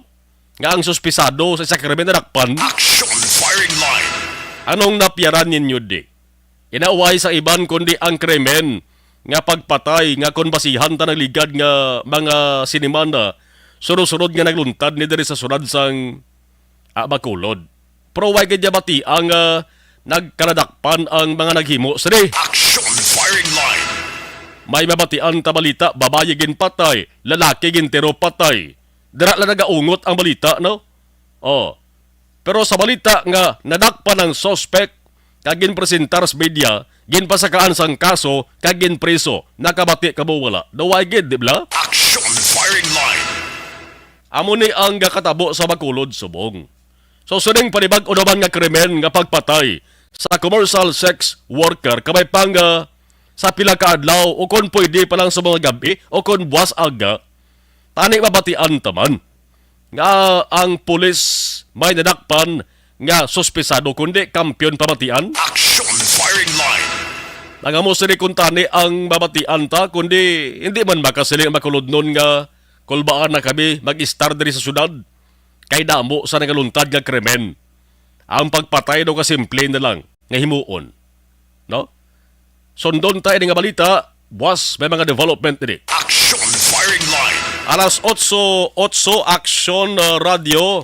nga ang suspisado sa isa ka krimen nadakpan. Action firing line. Anong napiyaran ninyo di? Inaway sa iban kundi ang krimen nga pagpatay nga kon basihan ta nagligad nga mga sinimana, sunod-sunod nga nagluntad ni diri sa sulad sang, ah, Bacolod. Pero way gid niya bati ang, ah, nagkaladakpan ang mga naghimo sini. Action firing line. May mabatian ta balita, babayi ginpatay, lalaki gintiro patay. Dira lang nagaungot ang balita, no? Oh. Pero sa balita nga nadakpan ang suspect kag ginpresentar sa media, ginpasakaan sang kaso kag ginpriso, nakabati ka mo wala? Daw way gid, di bala? Action firing line. Amo ni ang gakatabo sa Bacolod subong. So, sining panibag-o naman nga krimen nga pagpatay sa commercial sex worker, kabay pang, ah, sa pila ka adlaw o kon pwede pa lang sa mga gabi o kon buwas aga, tani mabatian ta man nga ang pulis may nadakpan nga suspisado, kundi kampiyon pamatian. Action firing line. Nangamo sini kuntani ang mabatian ta, kundi hindi man makasiling ang Bacolodnon nga kulbaan na kami mag-istar diri sa syudad. Kay damo sa nagaluntad nga krimen. Ang pagpatay daw kasimple na lang nga himuon. No? Sundon ta ini nga balita, buwas may mga development diri. Action firing line. Alas otso, otso, Action, uh, Radio,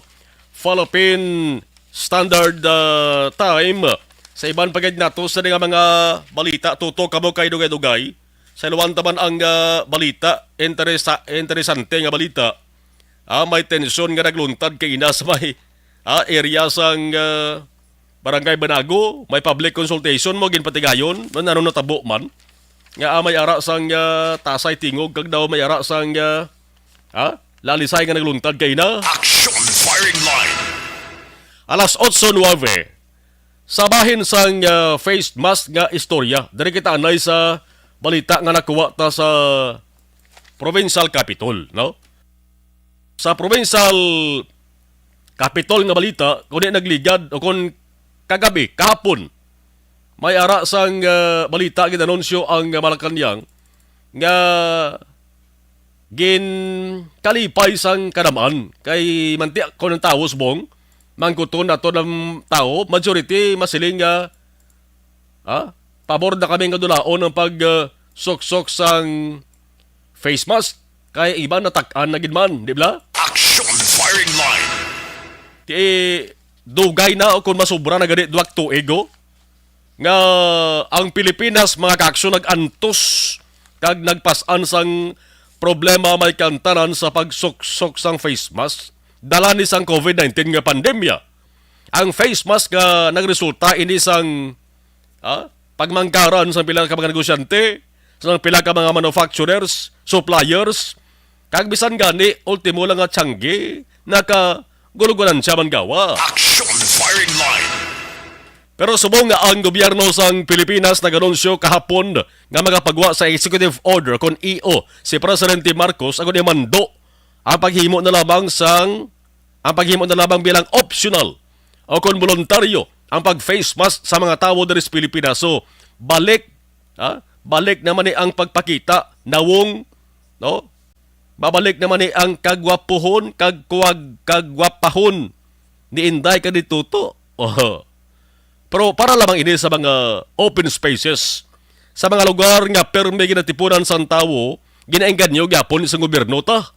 Philippine Standard, uh, Time. Sa iban pa gid nato sa nga mga balita, tutok kamo kay dugay-dugay. Sa iluwan ta man ang, uh, balita, interesa-, interesante nga balita. Ah, may tensyon nga nagluntad kaina sa may, ah, area sang, ah, Barangay Banago. May public consultation mo ginpatigayon. Ano, ano natabo man? Nga, ah, may ara sang, ah, Tasay Tingog kag daw may ara sang, ah, ah, Lalisay nga nagluntad kaina. Action firing line. Alas otso nuebe. Sa bahin sang, ah, face mask nga istorya, diri kita anay sa balita nga nakuha ta sa provincial capitol, no? Sa provincial capitol nga balita, kundi nagligad o kon kagabi, kahapon, may ara sang, ah, balita ginanunsyo ang Malacañang nga ginkalipay sang kanaman kay manti kon ang tawo subong mangkuton nato ng tawo, majority masiling nga, ha? Pabor na kami nga dulaon ang pag, ah, suksok sang face mask, kay iban natak-an na gid man, di bala? Action firing line. Ti dugay na o kung masubra na gani duwag tuig, oh, nga ang Pilipinas, mga kaaksyon, nag-antos kag nagpas-an sang problema may kantanan sa pagsuksok sang face mask, dala ni sang covid nineteen nga pandemya. Ang face mask nga nagresulta ini sang, ah, pagmanggaran sang pila ka mga negosyante, sang pila ka mga manufacturers, suppliers, kag bisan gani, ultimo lang nga tiyanggi, nakagulugwanan siya manggawa. Action firing line. Pero subong nga ang gobyerno sang Pilipinas nag-anunsyo kahapon nga magapagwa sa executive order kon E O si Presidente Marcos, agud imando ang paghimo na lamang sang, ang paghimo na lamang bilang optional o kon voluntaryo ang pag-face mask sa mga tawo diri sa Pilipinas. So, balik, ha? Balik naman ni ang pagpakita, nawong, no? Babalik naman ni ang kagwapuhon, kag-, kuwag-, kagwapahon ni Inday kag ni Toto. Oh. Pero para lamang ini sa mga open spaces, sa mga lugar nga permi ginatipunan sang tawo, ginaengganyo gyapon sa gobyerno ta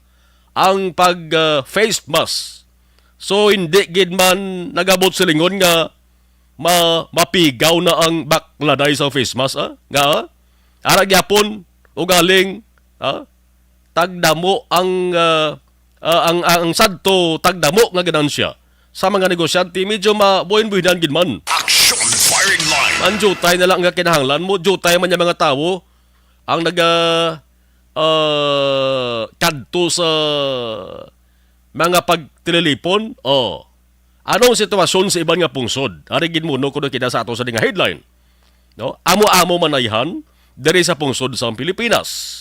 ang pag, ah, face mask. So, hindi gid man nagabot silingon nga ma-, mapigaw na ang bakladay sa face mask, ah? Nga, ah? Ara gyapon, ugaling, ah? tagdamo ang, ah, ah, ang, ang, ang sadto tagdamo nga ganansya sa mga negosyante, medyo mabuhin-buhinan gid man. Action firing line. Ang jutay na lang nga kinahanglan mo, jutay man yung mga tawo ang naga, ah, kadto sa mga pagtililipon. Oh. Anong sitwasyon sa iban nga pungsod? Ari gid muno kuno kita sa ato sa nga headline. No? Amo-amo manayhan diri sa pungsod sa Pilipinas.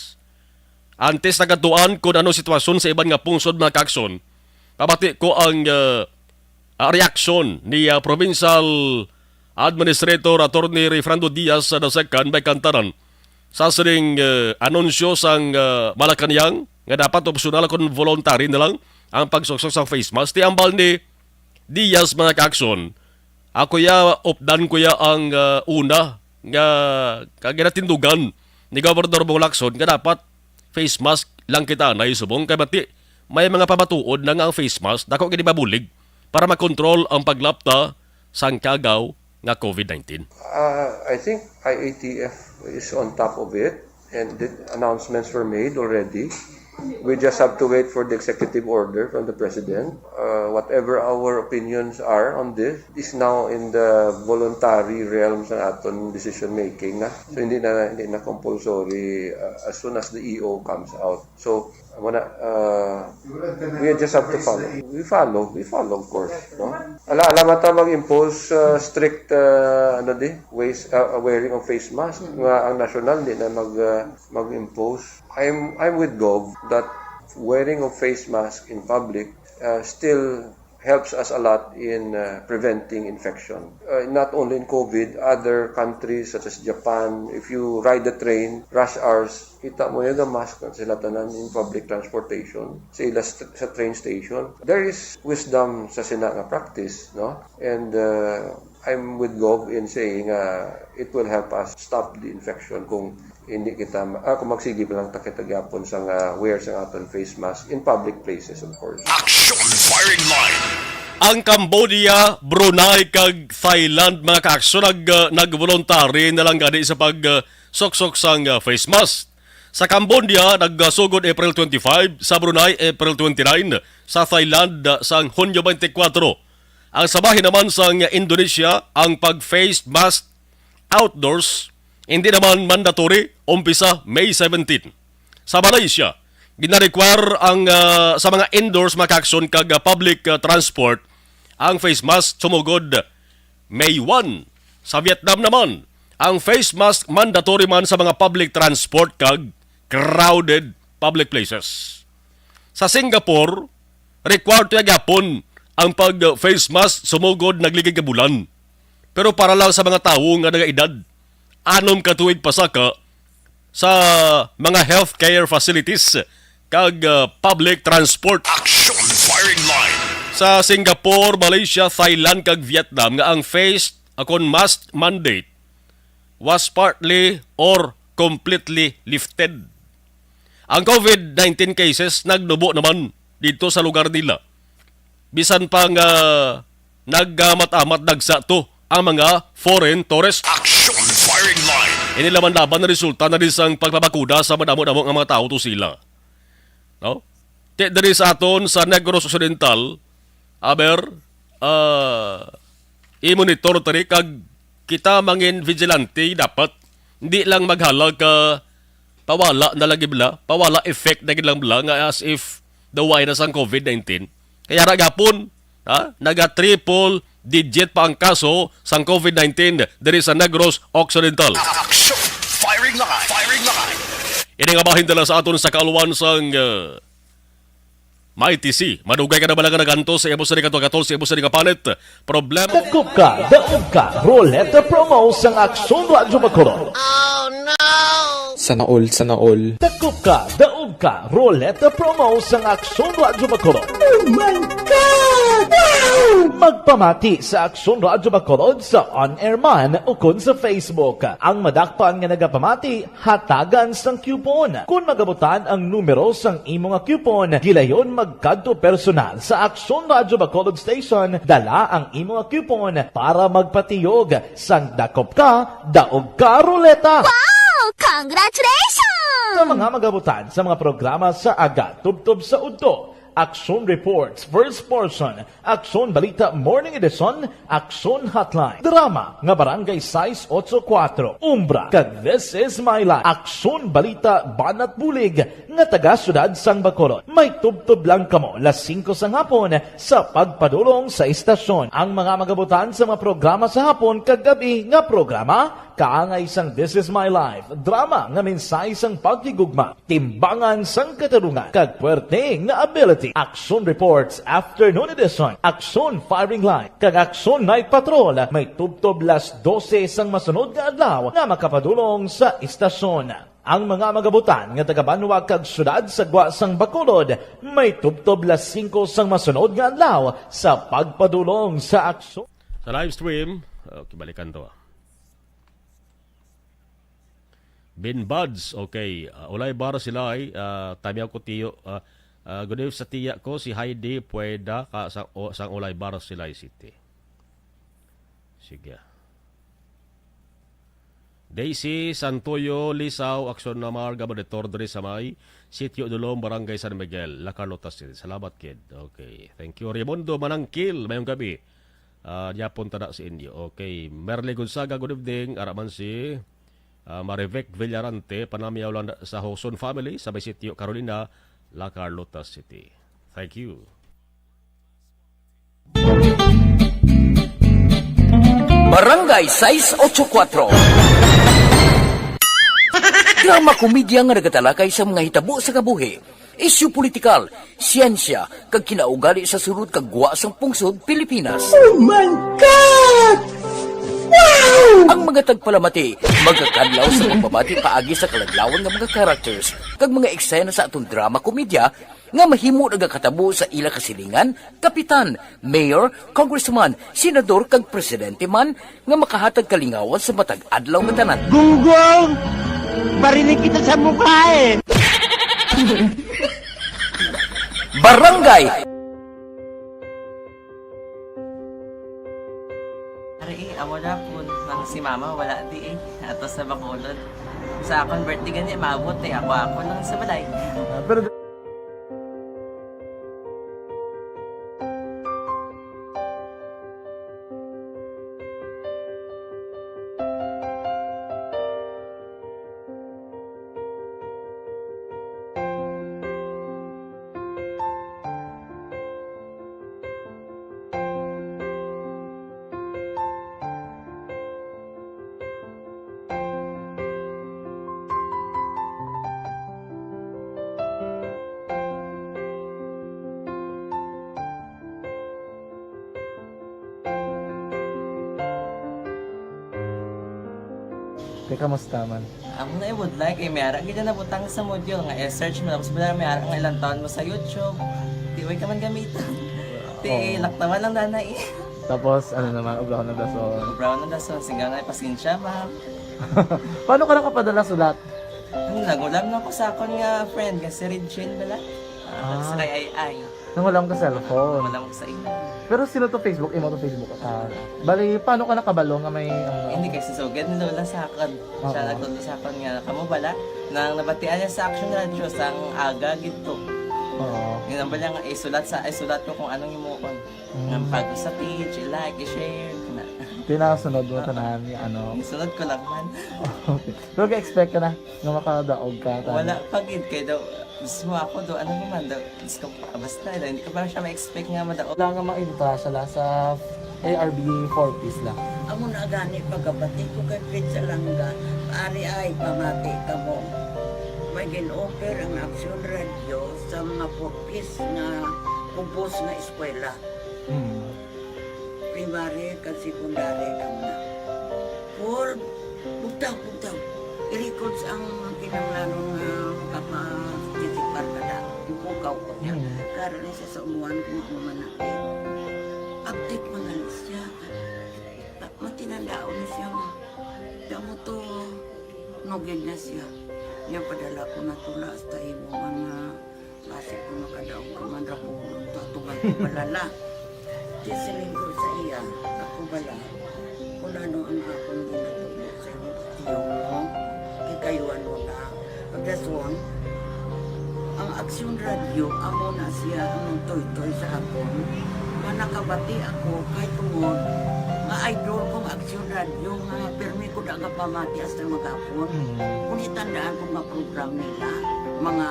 Antes nagatuan kung ano sitwasyon sa iban nga pungsod, mga kaakson, pabati ko ang, ah, ah, reaksyon ni, ah, Provincial Administrator Attorney Refrando Diaz the second may kantanan sa sining, ah, anunsyo sang, ah, Malacañang nga dapat opsyonal kon voluntary na lang ang pagsuksok sa face mask. Ti ambal ni Diaz, mga kaakson, ako ya, updan ko ya ang, ah, una nga, nga ginatindugan ni Governor Bong Lacson nga dapat face mask lang kita anay subong kay bati may mga pamatuod na nga ang face mask dako gid mabulig para makontrol ang paglapta sang kagaw nga covid nineteen. Uh, I think I A T F is on top of it, and the announcements were made already. We just have to wait for the executive order from the president. Uh, whatever our opinions are on this is now in the voluntary realm sa aton decision making na. So hindi na hindi na compulsory, uh, as soon as the E O comes out. So, amo na, uh, we just have to follow. We follow, we follow, of course, no? Ala, ala mata mag-impose, uh, strict, uh, ano di, ways, uh, wearing of face mask nga ang national di na mag, uh, mag-impose. I'm, I'm with Gov that wearing of face mask in public, uh, still helps us a lot in, uh, preventing infection. Uh, not only in covid, other countries such as Japan, if you ride the train, rush hours, kita mo yung mask na sila tanan in public transportation, sa ila st- sa train station. There is wisdom sa sina nga practice, no? And, uh, I'm with Gov in saying, uh, it will help us stop the infection kung hindi kita, ma- ah, kung magsige pa lang ta kita gyapon sa nga wear sa aton face mask in public places, of course. Action firing line. Ang Cambodia, Brunei, kag Thailand, mga kaakson, nag, uh, nagvoluntary na lang gani sa pag, uh, suksok sang, uh, face mask. Sa Cambodia, nagsugod April twenty-five, sa Brunei, April twenty-nine, sa Thailand, uh, sang Hunyo twenty-four. Ang sa bahin naman sang Indonesia, ang pag-face mask outdoors, hindi naman mandatory, umpisa May seventeen. Sa Malaysia, ginarequire ang, ah, sa mga indoors, mga kaakson, kag, ah, public, ah, transport ang face mask sumugod May one. Sa Vietnam naman, ang face mask mandatory man sa mga public transport kag crowded public places. Sa Singapore, required to gyapon ang pag-face mask sumugod nagligid nga bulan. Pero para lang sa mga tawo nga nagaedad, anom ka tuig pasaka sa mga healthcare facilities kag, uh, public transport. Action firing line. Sa Singapore, Malaysia, Thailand, kag Vietnam nga ang face akon mask mandate was partly or completely lifted. Ang covid nineteen cases nagnubo naman dito sa lugar nila. Bisan pa nga nagamat-amat dagsa to ang mga foreign tourist. Action firing line. Ini laban-laban na resulta na din sang pagpabakuna sa madamo-damo nga mga tao to sila. No? Ti diri sa aton sa Negros Occidental, aber, ah, i-monitor tani kag kita mangin vigilante dapat. Hindi lang maghala ka pawala na lagi bala, pawala effect na gid lang bala nga as if daw wala na sang covid nineteen. Kaya ra gapon, ha? Naga triple digit pa ang kaso sang covid nineteen diri sa Negros Occidental. Action! Firing line! Firing line! Ini nga bahin dala sa aton sa kaalwan sang, uh, Mighty C. Madugay ka na bala nga nagantos sa imo sa katol-katol sa imo sa nga panit? Problema. Dakop ka, daog ka, Roleta Promo sang Aksyon Radyo Bacolod. Sana all, sana all. Dakop ka, daog ka, Roleta Promo sang Aksyon Radyo Bacolod. Oh my God! Wow! Magpamati sa Aksyon Radyo Bacolod sa on-air man o kon sa Facebook. Ang madakpan nga nagapamati, hatagan sang coupon. Kon magabutan ang numero sang imo nga coupon, gilayon magkadto personal sa Aksyon Radyo Bacolod Station, dala ang imo nga coupon para magpatiyog sang dakop ka, daog ka, Roleta. Wow! Congratulations! Sa mga magabutan sa mga programa sa aga, tubtob sa udto, Aksyon Reports, First Portion, Aksyon Balita Morning Edition, Aksyon Hotline, drama nga Barangay sais ocho kuwatro, Umbra, kag This Is My Life, Aksyon Balita Banat Bulig nga taga Siyudad sang Bacolod. May tubtob lang kamo las singko sang hapon sa pagpadulong sa istasyon. Ang mga magabutan sa mga programa sa hapon kag gab-i nga programa, kaangay sang This Is My Life, drama nga mensahe sang paghigugma, timbangan sang katarungan, kag puwerte nga ability. Aksyon Reports Afternoon Edition, Aksyon Firing Line, kag Aksyon Night Patrol may tubtob las dose sang masunod nga adlaw nga makapadulong sa istasyon. Ang mga magabutan nga taga-banwa kag siyudad sa gwa sang Bacolod may tubtob las singko sang masunod nga adlaw sa pagpadulong sa aksyon. Sa live stream, okay, balikan to, ah. Bin Buds, okay. Ah, Olaybar, Silay, ah, Tamyaw ko, Tiyo. Ah, ah, good evening sa tiya ko, si Heidi Pueda, ka, sa, o, sang Olaybar, Silay City. Sige. Daisy Santoyo Lisaw, Aksyon Namar, Gabaditor diri sa may Sitio Dulom, Barangay San Miguel, La Carlota City. Salamat, kid. Okay. Thank you. Raimundo Manangkil, mayong gabi. Ah, gyapon ta na sa inyo. Okay. Merly Gonzaga, good evening. Ara man si, ah, Marivec Villarante, panamyaw lang na sa Hoson family sa may Sitio Carolina, La Carlota City. Thank you. Barangay sais ocho kuwatro. Drama komedya nga nagatalakay sa mga hitabo sa kabuhi, isyu politikal, siyensya, kag kinaugali sa sulod kag gwa sang pungsod Pilipinas. Oh my God! Wow! Ang mga tagpalamati magakadlaw sa pagbabati paagi sa kaladlawan nga mga characters kag mga eksena sa aton drama komedya nga mahimo nagakatabo sa ila kasilingan, kapitan, mayor, congressman, senador, kag presidente man nga makahatag kalingawan sa matag adlaw nga tanan. Gunggong! Barinig kita sa mukha eh! Barangay! Ari, eh, amo na po. Nang si mama, wala di eh. Ato sa Bacolod. Sa akon birthday gani, maabot eh. Ako, ako lang sa balay. Ah, pero Te, kamusta man? Amo na, I would like, eh, may ara gid na nabutang sa module nga i-search mo, tapos wala, may ara nga ilang taon mo sa YouTube. Di, way ka man gamiton. Ti, oo, laktawan lang, nanay, eh. Tapos, ano naman, obra ko ng dason. Obra ko ng dason, singgaw na, pasensya, ma'am. Paano ka nakapadala sulat? Ano, nagulam na ako sa akon nga friend, nga si Regine bala. Ah, ah, sa kay Ay Ay. Nangulam ka cellphone. Nangulam ko sa imo. Pero sino to Facebook? Imo to Facebook? Ah, bali, paano ka nakabalo nga may, ano? Hindi, kay si Sugad ni Lola sa akon. Oo. Siya nagtudlo sa akon nga, kamo bala, nang nabatian niya sa Action Radio, sang aga gid to. Oo. Yun ang bala nga, isulat sa, isulat ko kung anong himuon. Mm. Nga pag sa page, i-like, i-share, na. Tinasunod mo, oo, tanan, ano? Isunod ko lang man. Okay. Pero ga-expect ka na nga makadaog ka, tanan? Wala pa gid, kay daw, mismo ako daw, ano naman daw, Diyos ko, basta, hindi ko pa siya ma-expect nga madaog. Wala nga ma-invita siya la sa A R B four Ps la. Amo na gani pagkabati ko kay Fritz Alanga, ari ay pamati kamo. May gin-offer ang Action Radio sa mga four Ps nga kubos nga eskwela. Mm. Primary kag secondary lang na. Paul, bugtaw, bugtaw. I-records ang kinahanglanon nga makaparticipar ka na. Ipukaw ko niya. Mm. Karon ni sa umuan ko nga mamanakit. Update man gani siya. Ta-, matinandaon na siya, ma. Kamo to, nugid na siya. Niya padala ko na tula hasta imo nga basi ko makadaog ka man ra ko, tutugan ko balala. Di siling ko sa iya, ako bala, kung ano ang akong ginatubo sa imo, tiyo mo, kay kayuan mo na, Dason, ang Aksyon Radyo, amo na siya ang nagtuytoy sa akon nga nakabati ako kay tungod nga idol kong Aksyon Radyo nga pirmi ko da gapamati hasta maghapon. Mm. Kung itandaan ko nga program nila, mga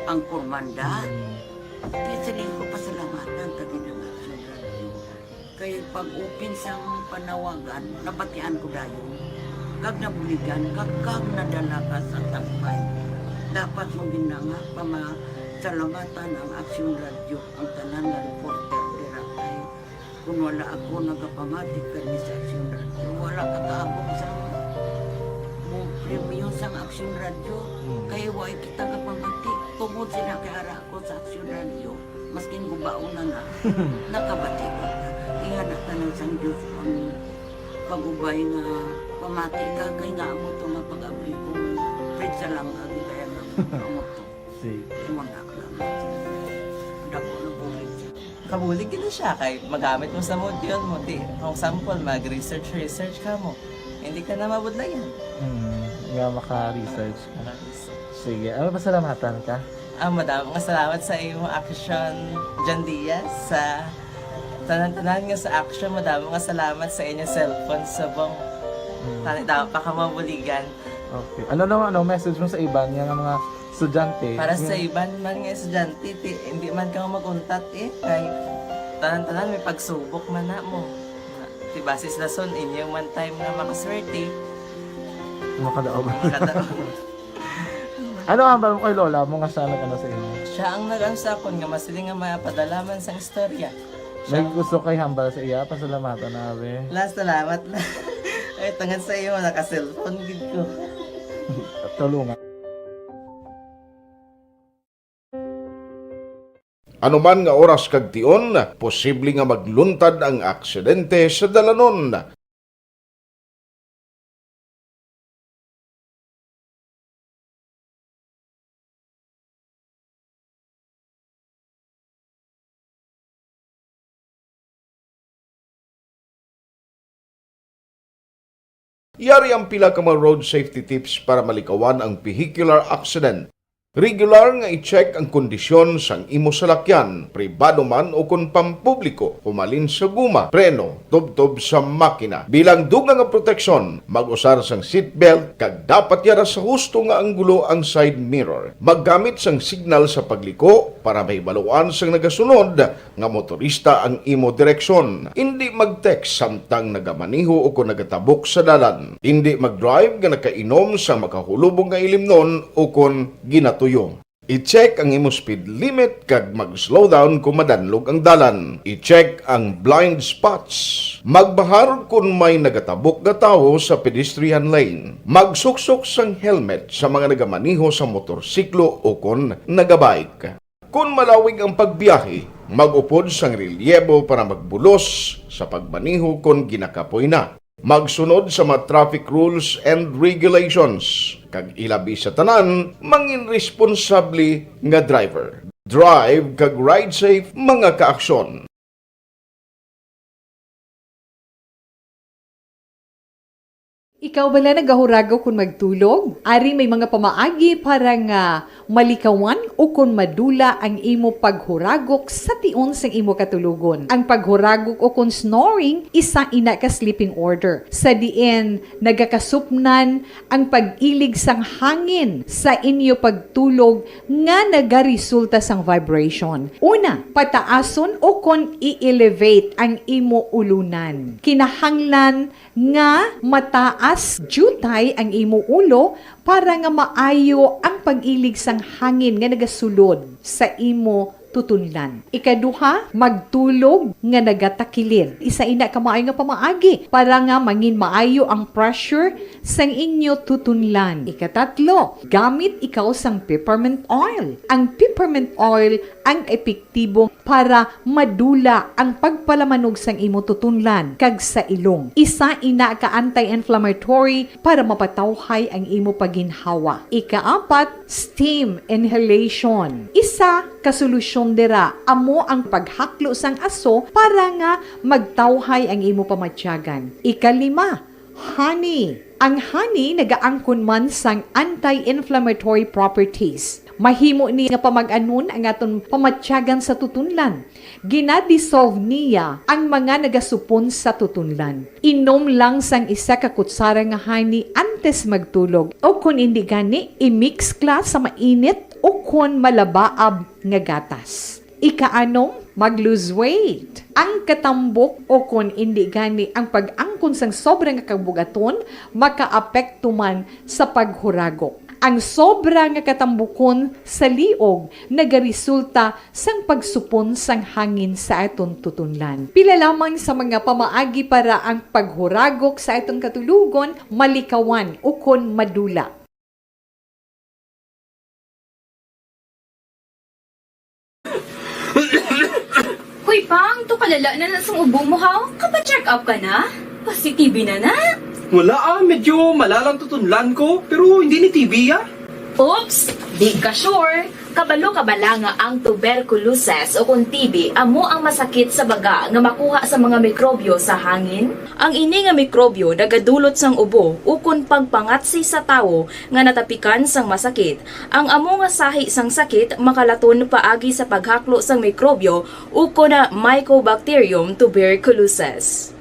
Angkor Manda, Mm. di siling ko pasalamatan ta gid ang Aksyon Radyo. Kay pag-open sang panawagan, nabatian ko dayon. Kag nabuligan ka, kag nadala ka sa tampay. Dapat mo gid na nga pamasalamatan ang Aksyon Radyo, ang tanan nga reporter dira kay kun wala ako nagapamati kani sa Aksyon Radyo, wala ka kaabot sa mo premyo sang Aksyon Radyo. Hmm. Kay wa kita kapamati tungod sila kay ara ako sa Aksyon Radyo, maskin gubaon na na, nakabati ko. Ingana tanan sang Dios ang pag-ubay nga pamati ka, kay nga amo to nga pag-abri ko, Fred, sa lang agi kaya nga amo to. Sige. Imo na lang. Dako na bulig siya. Kabulig gid siya kay magamit mo sa module mo. Di, kung example, mag-research, research ka mo. Hindi ka na mabudlayan. Hmm, nga maka-research ka. Maka-research. Sige, ano, pasalamatan ka? Ah, madamo nga salamat sa imo, Action John Diaz, sa tanan-tanan nga sa Action. Madamo nga salamat sa inyo cellphone subong. Hmm. Tani, dapat pa ka mabuligan. Okay. Ano naman, ano, message mo sa iban nga mga estudyante? Para sa Hmm. iban man nga estudyante, ti, hindi man ka mag-untat eh. Kay tanan-tanan may pagsubok man na mo. Ti basis na son, inyo man time nga makaswerte. Makadaog. Makadaog. Ano ang hambal mo kay lola mo nga siya nag-ano sa imo? Siya ang nag-ano sa akon nga masiling nga mapadala man sang istorya. May Siya gusto kay hambal sa iya, pasalamatan na, abi. La, salamat na. Ay, tungod sa imo, naka-cellphone gid ko. Tulungan. Anuman nga oras kag tion, posible nga magluntad ang aksidente sa dalanon. Yari ang pila ka mga road safety tips para malikawan ang vehicular accident. Regular nga i-check ang kondisyon sang imo salakyan, pribado man o kon pampubliko, humalin sa guma, preno, tubtob sa makina. Bilang dugang nga proteksyon, mag-usar sang seatbelt kag dapat yara sa husto nga anggulo ang side mirror. Maggamit sang signal sa pagliko para mahibaluan sang nagasunod nga motorista ang imo direksyon. Indi mag-text samtang nagamaneho o kon nagatabok sa dalan. Indi mag-drive nga nakainom sang makahulubong nga ilimnon o kon ginatuyo. I-check ang imo speed limit kag mag-slow down kon madanlog ang dalan. I-check ang blind spots. Magbahar kon may nagatabok nga tawo sa pedestrian lane. Magsuksok sang helmet sa mga nagamaneho sa motorsiklo o kon nagabike. Kon malawig ang pagbiyahe, mag-upod sang relyebo para magbulos sa pagmaneho kon ginakapoy na. Magsunod sa mga traffic rules and regulations, kag ilabi sa tanan, mangin responsable nga driver. Drive kag ride safe, mga kaaksyon. Ikaw bala nagahuragok kon magtulog? Ari may mga pamaagi para nga malikawan o kon madula ang imo paghuragok sa tion sang imo katulogon. Ang paghuragok o kon snoring, isa ina ka sleeping order, sa diin nagakasupnan ang pag-ilig sang hangin sa inyo pagtulog nga nagaresulta sang vibration. Una, pataason o kon i-elevate ang imo ulunan. Kinahanglan nga mataas diutay ang imo ulo para nga maayo ang pag-ilig sang hangin nga nagasulod sa imo tutunlan. Ikaduha, magtulog nga nagatakilid. Isa ina ka maayo nga pamaagi para nga mangin maayo ang pressure sang inyo tutunlan. Ikatatlo, gamit ikaw sang peppermint oil. Ang peppermint oil ang epektibo para madula ang pagpalamanog sang imo tutunlan kag sa ilong. Isa ina ka anti-inflammatory para mapatawhay ang imo paginhawa. Ikaapat, steam inhalation. Isa ka solusyon dira amo ang paghaklo sang aso para nga magtawhay ang imo pamatyagan. Ikalima, Honey. Ang honey nagaangkon man sang anti-inflammatory properties. Mahimo ni nga pamag-anon ang aton pamatyagan sa tutunlan. Gina-dissolve niya ang mga nagasupon sa tutunlan. Inom lang sang isa ka kutsara nga honey antes magtulog, o kon indi gani, i-mix ka sa mainit o kon malabaab nga gatas. Ikaanom, mag-lose weight. Ang katambok o kon indi gani ang pag-angkon sang sobra nga kabugaton makaapekto man sa paghuragok. Ang sobra nga katambukon sa liog nagaresulta sang pagsupon sang hangin sa aton tutunlan. Pila lamang sa mga pamaagi para ang paghuragok sa aton katulogon malikawan ukon madula. Hoy, Pang, to kalala na na sang ubo mo, ha? Kapa-check up ka na? Pasi-T B na na? Wala, ah, medyo malalang tutunlan ko, pero hindi ni T B, ah. Oops! Di ka sure? Kabalo ka bala nga ang tuberculosis o kon T B amo ang masakit sa baga nga makuha sa mga mikrobyo sa hangin? Ang ini nga mikrobyo nagadulot sang ubo ukon pagpangatsi sa tawo nga natapikan sang masakit. Ang amo nga sahi sang sakit makalaton paagi sa paghaklo sang mikrobyo ukon Mycobacterium tuberculosis.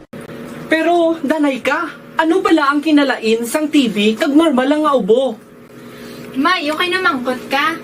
Pero, danay ka, ano bala ang kinalain sang T B kag normal lang nga ubo? May, okay na mangkot ka.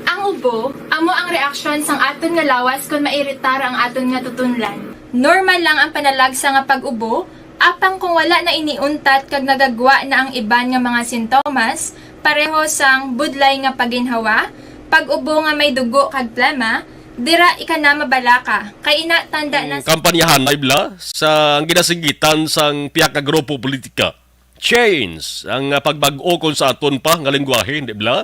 Ang ubo, amo ang reaksyon sang aton nga lawas kon mairitar ang aton nga tutunlan. Normal lang ang panalagsa nga pag-ubo, apang kung wala na ini untat kag nagagwa na ang iban nga mga sintomas, pareho sang budlay nga paginhawa, pag-ubo nga may dugo kag plema, dira ika na mabalaka, kay ina tanda na. Ang kampanyahan, ay bla, sa ang ginasinggitan sang pihak nga grupo politika. Change ang, ah, pagbag-o kon sa aton pa nga lengguwahe, di bla?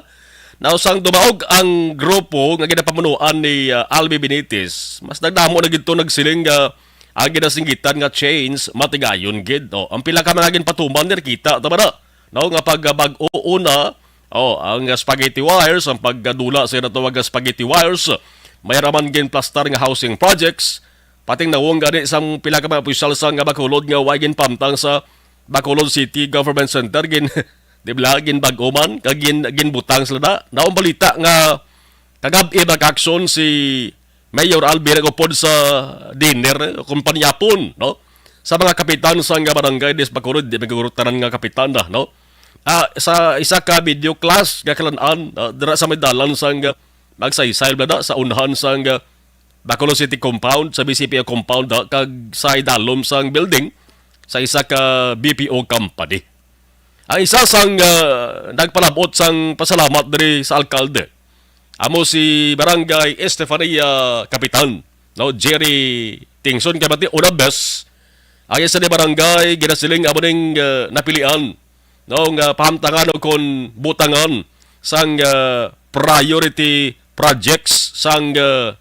Now, sang dumaog ang grupo nga ginapamunuan ni, ah, Albi Benitez, mas nagdamo na gid to nagsiling nga ang ginasinggitan nga change matigayon gid. Oh, ang pila ka mga ginpatuman ni kita, tama na? No, nga pag, ah, bag-o una, oh, ang, ah, spaghetti wires, ang pagdula sa natawag nga spaghetti wires, may raman ginplastar nga housing projects, pating nawong gani sang pila ka mga opisyal sa nga Bacolod nga way ginpamtang sa Bacolod City Government Center, gin, di ba, ginbag-o man, kag gin, ginbutang sila na. Naong balita nga kagab-i nag-aksyon si Mayor Albi nag-upod sa dinner, kumpanyapon, no? Sa mga kapitan sa nga barangay, dis Bacolod, di magurot tanan nga kapitan na, no? Ah, sa isa ka video class nga kalan-an, ah, dira sa may dalan sang, ah, Magsaysay, bla na, sa unhan sang, ah, Bacolod City Compound, sa B C P O compound, ha, kag sa idalom sang building sa isa ka B P O company. Ang isa sang, ah, nagpalabot sang pasalamat diri sa alkalde amo si Barangay Estefania Kapitan, no, Jerry Tingson, kay bati una bes ang isa ni barangay ginasiling amo ning, ah, napilian, no, nga pahamtangan o kon butangan sang, ah, priority projects sang, ah,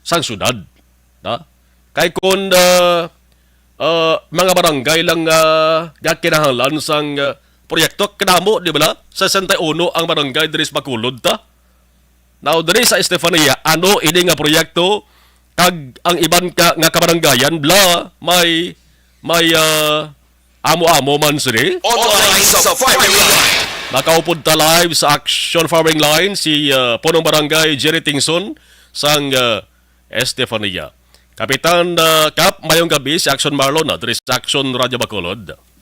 sang syudad, ha? Kay kon, ah, ah, mga barangay lang, ah, nga kinahanglan sang, ah, proyekto, kadamo, di ba na? Sesenta y uno ang barangay diri sa Bacolod, ta? Now, diri sa Estefania, ano ini nga proyekto? Kag ang iban ka nga kabaranggayan, bla, may, may, ah, amo-amo man sini. Online sa firing line. Nakaupod ta live sa Action Firing Line si, ah, Punong Barangay Jerry Tingson sang, ah, Estefania. Kapitan, ah, Kap, mayong gabi, si Action Marlon, ah, diri sa Action Radio Bacolod.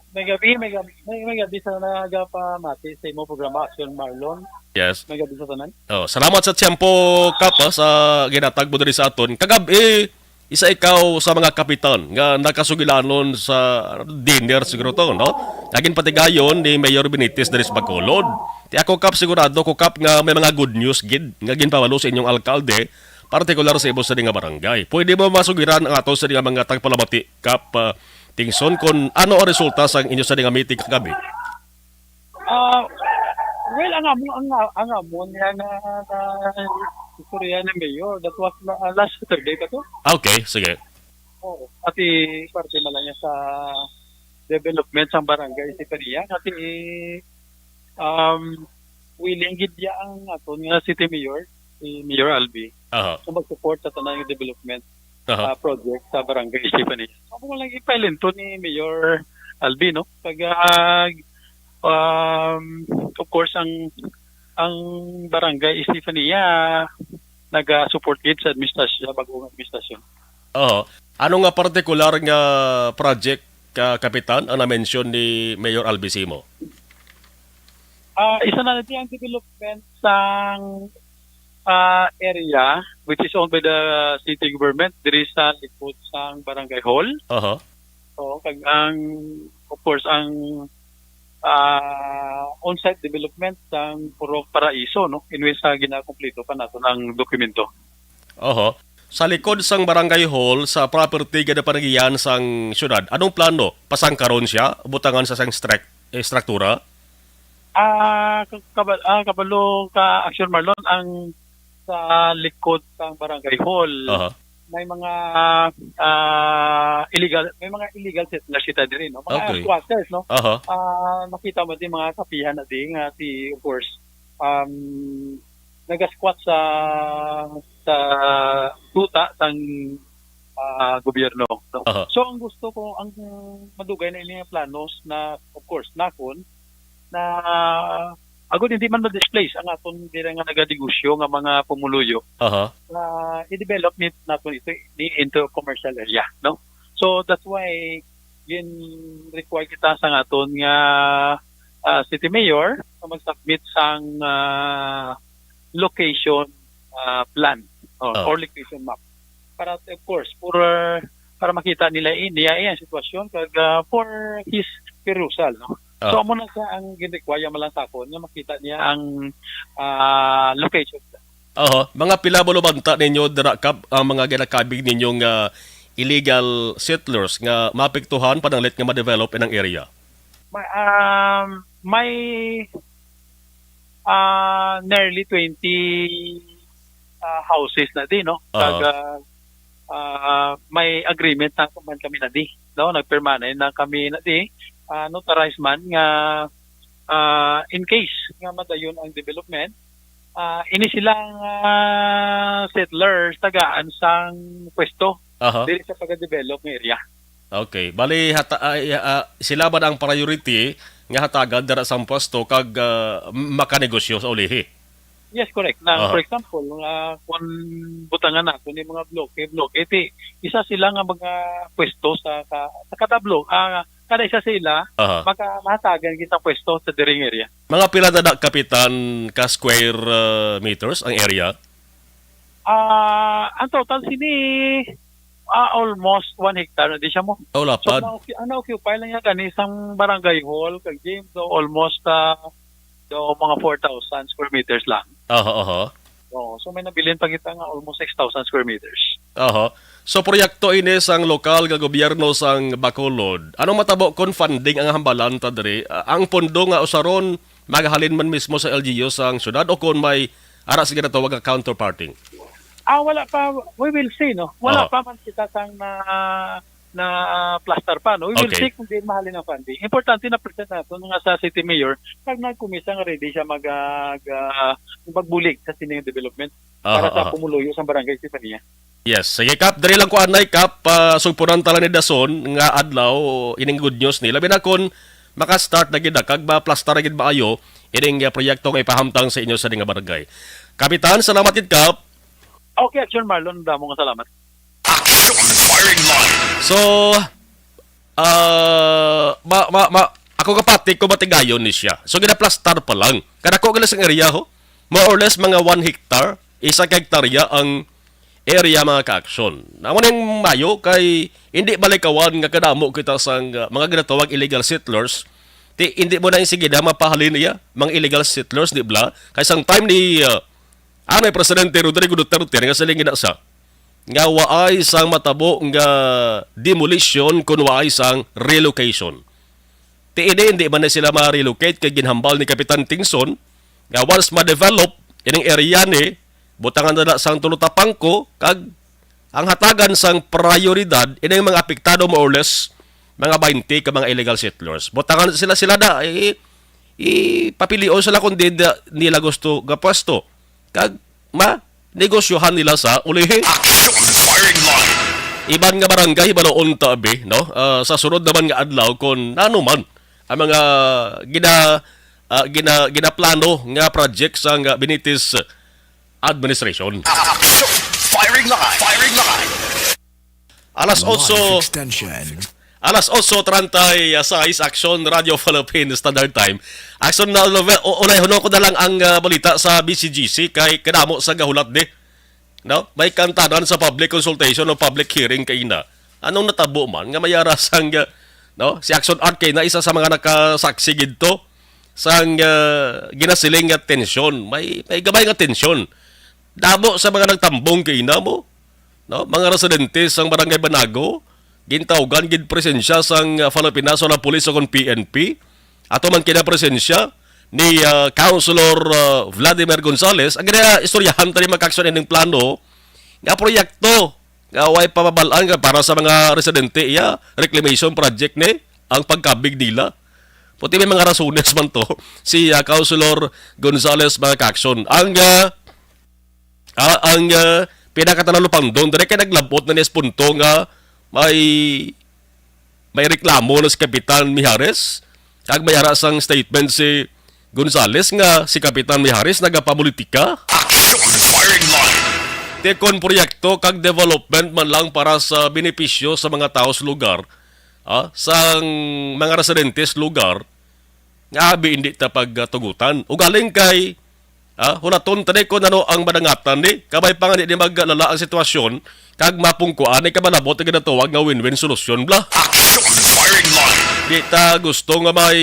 May gabi, may gabi, may, may gabi sa nagapamati sa imo programa, Action Marlon. Yes. May gabi sa tanan. Oh, salamat sa tiyempo, Kap, ah, sa ginatag mo diri sa aton. Kagab-i, isa ikaw sa mga kapitan nga nakasugilanon sa dinner siguro to, no? Nga ginpatigayon ni Mayor Benitez diri sa Bacolod. Ti ako, Kap, sigurado ko, Kap, nga may mga good news gid nga ginpabalo sa inyong alkalde, partikular sa imo sa nga barangay. Pwede mo masugiran ang ato sa nga mga tagpalamati, Kap, ah, Tingson, kung ano ang resulta sa inyo sa nga meeting kagabi? Ah, well, ang amo, ang, ang amo niya na, na istorya ni Mayor, that was la-, ah, last Saturday ba to? Ah, okay, sige. Oo, pati parte man lang niya sa development sa barangay Estefania. Kasi, um, willing gid ya ang aton nga city mayor, si Mayor Albi, Aha. So mag-support sa tanan nga development, Aha. ah, project sa barangay Estefania. So, kung lang ipailento ni Mayor Alvin, no? Kag, ah, um, of course, ang, ang barangay Estefania naga-support gid sa administrasyon, sa bagong administrasyon. Oo. Ano nga partikular nga project, ka-, Kapitan, ang na-mention ni Mayor Alvin Simo? Ah, isa na natin ang development sang, ah, area which is owned by the city government diri sa likod sang barangay hall. Aha. Oo, kag ang, of course, ang, ah, on-site development sang Purok Paraiso, no? In which, ah, ginakumpleto pa nato ang dokumento. Oho. Sa likod sang barangay hall, sa property nga napanagian sang syudad, anong plano? Pasangkaron siya? Butangan sa sang strek-, eh, struktura? Ah, ka-, kaba-, ah, kabalo ka, Action Marlon, ang sa likod sang barangay hall, Aha. may mga, ah, illegal, may mga illegal settlers kita diri, no? Mga Okay. squatters, no? Aha. Ah, nakita mo di mga kapihan na di nga si, of course, um, nagasquat sa, sa tuta sang, ah, gobyerno, no? Aha. So, ang gusto ko, ang madugay na ini nga planos na, of course, nakon, na agod hindi man ma-displace ang aton dira nga naganegosyo nga mga pumuluyo, Aha. na i-develop ni naton ito ni into commercial area, no? So that's why gin-require kita sa aton nga, ah, city mayor na mag-submit sang, ah, location, ah, plan, oh, Oh. or location map. Para, of course, for, para makita nila ini, iya ang sitwasyon kag, ah, for his perusal, no? Oh. So, amo na siya ang gin-require man lang sa akon nga makita niya ang, ah, location. Oho. Mga pila mo lumanta ninyo dira, Kap, ang mga ginakabig ninyo nga illegal settlers nga maapektuhan pananglit nga ma-develop inang area? May, um, may, ah, nearly twenty, ah, houses na di, no? Ah. Kag, ah, ah, may agreement na man kami na di, no? Nagpirma na kami na di, ah, notarized man nga, ah, in case nga madayon ang development, ah, ini silang, ah, settlers tagaan sang pwesto Aha. diri sa pagka-develop nga area. Okay. Bali, hata-, ay, ah, sila ba ang priority nga hatagan dira sa pwesto kag, ah, makanegosyo sa ulihi? Yes, correct. Na, Aha. for example, nga kung butangan nato ni mga bloke, bloke, ti, isa sila nga mga pwesto sa, ka-, sa kada bloke, ah, kada isa sila, Aha. maka-, mahatagan kita pwesto sa diring area. Mga pila na da, Kapitan, ka square, ah, meters ang area? Ah, ang total sini, ah, almost one hectare na di siya mo. Oh, So, lapad. na-occu-, ang na-occupy lang niya gani sang barangay hall kag gym. So, almost, ah, do mga four thousand square meters lang. Aha, aha. Oo, so may nabilin pa kita nga almost six thousand square meters. Aha. So, proyekto ini sang lokal nga gobyerno sang Bacolod. Anong matabo kon funding ang hambalan ta diri? Ah, ang pondo nga usaron magahalin man mismo sa L G U sang syudad o kon may ara sa ginatawag nga counterparting? Ah, wala pa. We will see, no? Wala Oo. pa man kita sang na, na, ah, plaster pa, no? We will Okay. see kung diin mahalin ang funding. Importante na present nato nga sa city mayor, pag nagkumisa nga ready siya mag, ah, ga-, magbulig sa sining development Aha, para sa aha. pumuluyo sa barangay Estefania. Yes. Sige, Kap. Dali lang ko anay, Kap. Ah, sugpunan ta lang ni Dason nga adlaw ining good news ni. Labi na kon maka-start na gid na kag maplastar na gid maayo ining, ah, proyekto nga ipahamtang sa inyo sa ining barangay. Kapitan, salamat gid, Kap. Okay, Action Marlon, damo nga salamat. Action Firing Line. So, ah, ma-, ma-, ma-, ako kapati ko matigayon ni siya. So, ginaplastar pa lang. Kadako gila sang area, ho. More or less, mga one hectare, isa ka hektarya ang area, mga ka-action. Amo ning mayo kay hindi balikawan nga kadamo kita sang, ah, mga ginatawag illegal settlers. Ti, hindi mo na yung sige na mapahalin niya, mga illegal settlers, di ba? Kay sang time ni, ah, ano, Presidente Rodrigo Duterte, nga siling gina sa, nga waay sang matabo nga demolition kun waay sang relocation. Ti ini, hindi man na sila ma-relocate kay ginhambal ni Kapitan Tingson nga once ma-develop ining area ni, butangan na na sang tulo tapangko, kag ang hatagan sang prioridad ining mga apektado, more or less, mga twenty ka mga illegal settlers. Butangan sila, sila na, i-, ipapilion sila kung di da-, nila gusto nga pwesto. Kag ma-negosyohan nila sa ulihi. Action Firing Line. iban nga barangay, hibaluon ta abi, no? Ah, sa sunod naman nga adlaw kung ano man ang mga gina-, ah, gina-, ginaplano nga project sang, ah, Benitez administration. Action! Firing line! Firing line! Alas Live otso, extension. Alas otso treinta y seis, Action Radio Philippines Standard Time. Action na, o-, ulay, hunon ko na lang ang, ah, balita sa B C G C kay kadamo sa gahulat di. No? May kantanan sa public consultation o public hearing kay ina. Anong natabo man nga may ara sang, ah, no? Si Action Art kay na isa sa mga nakasaksi gidto sang, ah, ginasiling nga tensyon. May, may gamay nga tensyon. Damo sa mga nagtambong kay ina mo, no? Mga residente sang Barangay Banago, gintawgan gid presensya sang, ah, Philippine National Police o kon P N P. Ato man kina presensya ni, ah, Councilor, ah, Vladimir Gonzales. Ang gina-, istoryahan tani, mga ka-aksyon, ining plano nga proyekto nga way pababal-an nga para sa mga residente iya, reclamation project ni ang pagkabig nila. Puti may mga rasones man to si, ah, Councilor Gonzales, mga ka-aksyon. Ang, ah, ah, ang, ah, pinakatalupangdon diri kay naglabot na niya sa punto nga may, may reklamo na si Kapitan Mijares, kag may ara sang statement si Gonzales nga si Kapitan Mijares nagapapolitika. Action! Firing line! Ti kon proyekto kag development man lang para sa benepisyo sa mga tawo sa lugar, ah, sang mga residente sa lugar, nga abi indi ta pagtugutan. Ugaling kay, ah, hulaton ta ni kung ano ang madangatan ni. Kabay pa nga di, di maglala ang sitwasyon, kag mapungkuan ni kabalabot nga ginatawag nga win-win solusyon, bla. Action! Firing line! Di ta gusto nga may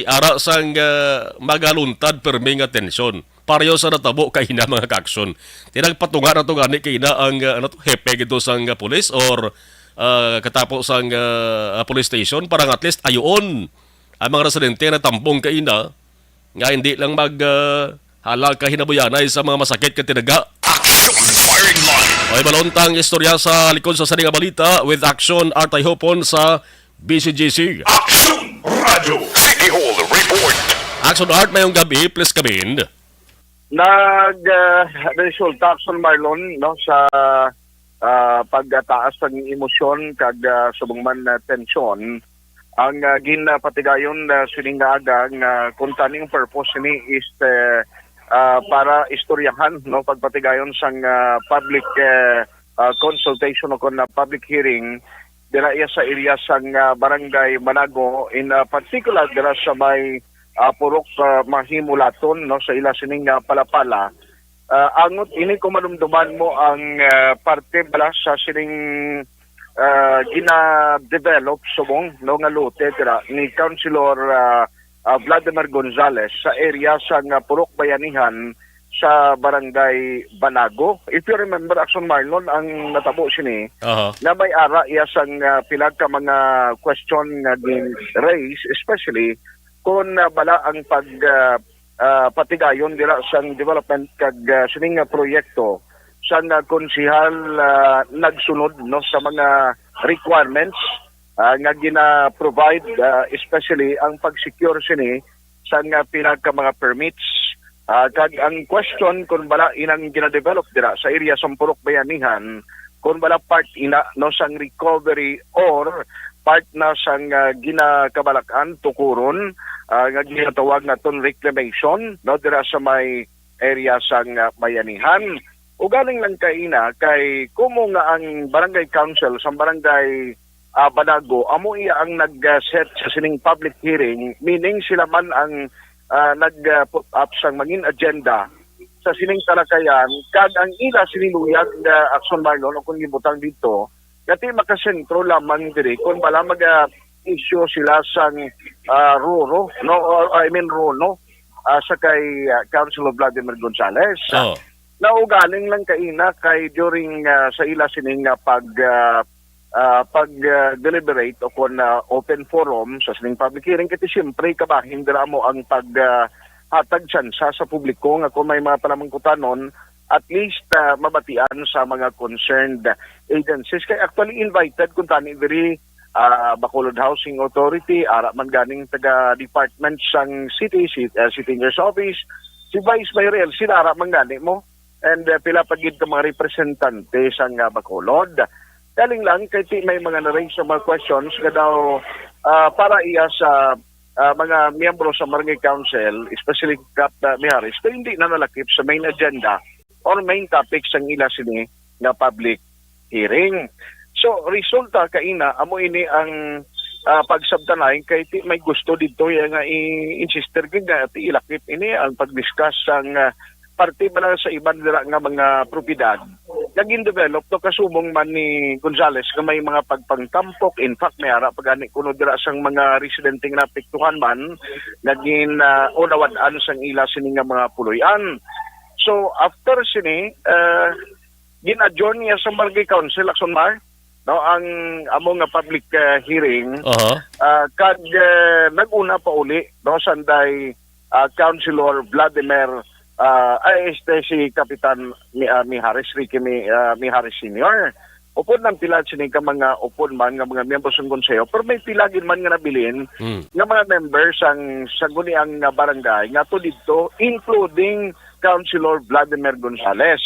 ara sang, ah, magaluntad pirmi nga tensyon. Pareho sa natabo kay ina, mga ka-aksyon. Ti nagpatunga na to gani kay ina ang, ah, ano to, hepe gito sang, ah, pulis or, ah, katapo sang, ah, police station para nga at least ayoon ang mga residente nga nagtambong kay ina nga hindi lang mag, ah, hala ka hinabuyanay sa mga masakit nga tinaga. Action! Firing line! Oy, balon ta ang istorya sa likod sa sini nga balita with Action Art Ayhopon sa B C G C. Action! Radyo City Hall Report. Action Art, mayong gabi, please come in. Nag, ah, resulta, Action Marlon, no, sa, ah, pagtaas sang emosyon kag, ah, subong man, ah, tensyon ang, ah, ginapatigayon, ah, sining nga aga nga kung tani ang purpose ni is, eh, ah, para istoryahan, no, pagpatigayon sang, ah, public, eh, ah, consultation o kon, ah, public hearing dira iya sa area sang, ah, Barangay Banago, in, ah, particular dira sa may, ah, Purok, ah, Mahimulaton, no, sa ila sining, ah, palapala. Ah, angot ini kung madumduman mo ang, ah, parte bala sa sining, ah, gina-develop subong, no, nga lote dira ni Councilor, ah, ah, Vladimir Gonzales sa area sang, ah, Purok Bayanihan sa Barangay Banago. If you remember, Action Marlon, ang natabo sini Aha. na may ara iya sang, ah, pila ka mga question nga gin-raise, especially kung, ah, bala ang pag, ah, ah, patigayon dira sang development kag, ah, sining nga proyekto sang, ah, konsehal, ah, nagsunod, no, sa mga requirements, ah, nga gina-provide, ah, especially ang pag-secure sini sang, ah, pila ka mga permits. Ah, kag ang question kung bala inang gina-develop dira sa area sang Purok Bayanihan, kung bala part ina, no, sang recovery or part na sang, ah, ginakabalak-an tukuron, ah, nga ginatawag naton reclamation, no, dira sa may area sang, ah, Bayanihan. Ugaling lang kaina kay kumo nga ang barangay council sang barangay, ah, Banago, amo iya ang nag-set sa sining public hearing, meaning sila man ang, ah, nag, ah, put up sang mangin agenda sa sining talakayan, kag ang ila sini luyag nga Action Marlon o kung gibutang dito, nga ti makasentro lamang diri kung bala maga-issue sila sang, ah, ruro, no? Or, I mean, runo, ah, sa kay, ah, Councilor Vladimir Gonzales. Oh. Naugaling lang kaina kay during, ah, sa ila sining, ah, pag, ah, ah, pag, ah, deliberate o kon, ah, open forum sa sining public hearing, kay siyempre kabahin dira mo ang pag, ah, hatag tsansa sa publiko nga kung may mga panamangkutanon, at least, ah, mabatian sa mga concerned agencies. Kay actually invited kung tani diri, ah, Bacolod Housing Authority, ara man ganing taga department sang city, si, ah, city engineer's office, si Vice Mayor L C, ara man gani mo. And, ah, pila pa gid ka mga representante sang, ah, Bacolod. Galing lang kay ti may mga na-raise sa mga questions nga daw, ah, para iya sa, ah, mga miyembro sa Barangay Council, especially Kap, ah, Mijares, kay hindi na nalakip sa main agenda or main topic sang ila sini nga public hearing. So, resulta kaina, amo ini ang, ah, pagsabtanay kay ti may gusto didto ya nga i-insister gid nga ti ilakip ini ang pag-discuss sang, ah, parte bala sa iban dira nga mga propiedad nga gin-develop to kasubong man ni Gonzales nga may mga pagpangtampok. In fact, may ara pa gani kuno dira sang mga residente nga naapektuhan man nga gin, ah, unawad-an sang ila sini nga mga puloy-an. So, after sini, ah, gin-adjourn niya sa Barangay Council, Action Mar, no, ang amo nga public, ah, hearing, Aha. ah, kag, ah, nag-una pa uli, no, sanday, ah, Councilor Vladimir, ah, ay, este, si Kapitan Mi-, ah, Mijares, Ricky Mi-, ah, Mijares Senior. Upod ng pila sini ka mga upod man nga mga miyembro sang konseho, pero may pila gid man nga nabilin Mm. nga mga members sang sangguniang nga barangay nga to didto, including Councilor Vladimir Gonzales.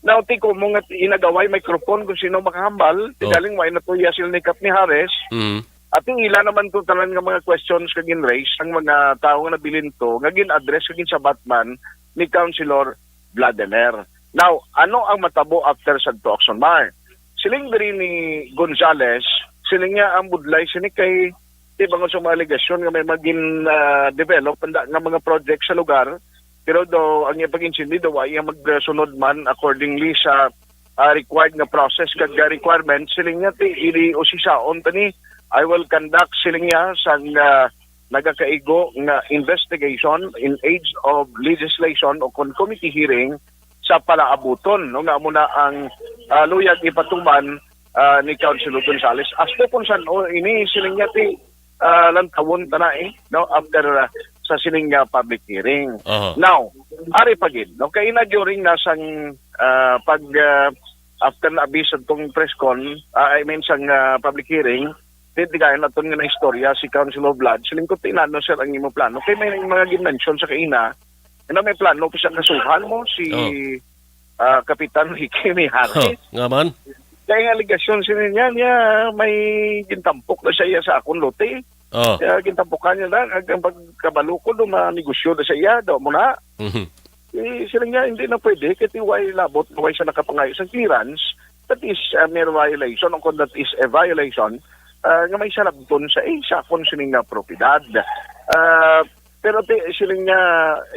Now, ti ko mo nga inagaway microphone kung sino makahambal, ti Oh. galing wa natuya sila ni Kap Mijares. Mm. At ila naman to tanan nga mga questions nga gin-raise ang mga tawo nga nabilin to, nga gin-address, nga ginsabat man ni Councilor Vladimir. Now, ano ang matabo after sa to, Action Mar? Siling diri ni Gonzales, siling niya ang budlay sini kay ti bangod sa mga alegasyon nga may magin, ah, develop anda nga mga project sa lugar, pero do ang iyang pag-intindi do wa iya magsunod man accordingly sa, ah, required nga process kag, ah, requirements. Siling niya ti ili usisaon tani, I will conduct, siling niya, sang, ah, nagakaigo nga investigation in aid of legislation o kon committee hearing sa palaabuton, no, nga amo na ang, ah, luyag ipatuman, ah, ni Councilor Gonzales. Asto kung san-o ini, siling niya ti, ah, lantawon ta na, eh, no, after, ah, sa sining, ah, public hearing. Aha. Now, ari pa gid, no, kay ina during na sang, ah, pag, ah, after na abis tong press con, ah, I mean sang, ah, public hearing, ti tigayon naton nga naistorya si Councilor Vlad, siling ko, "Ti ano, sir, ang imo plano?" Kay may mga gin-mention sa kaina, na may plano pa siya kasuhan mo si, Oh. ah, Kapitan Ricky Mijares. Oh, nga man. Kaya nga alegasyon sini niya, niya may gintampok na siya sa akon lote. Oh. Kaya gintampokan niya na, ang pagkabalo ko, do manegosyo na sa iya, do mo na. Mhm. Eh, sila nga, hindi na pwede, kasi why labot, why siya nakapangayo sa clearance, that is a mere violation, o kung that is a violation, ah, nga may salabton sa, eh, sa akon sining nga propiedad. Ah, pero ti, siling nga,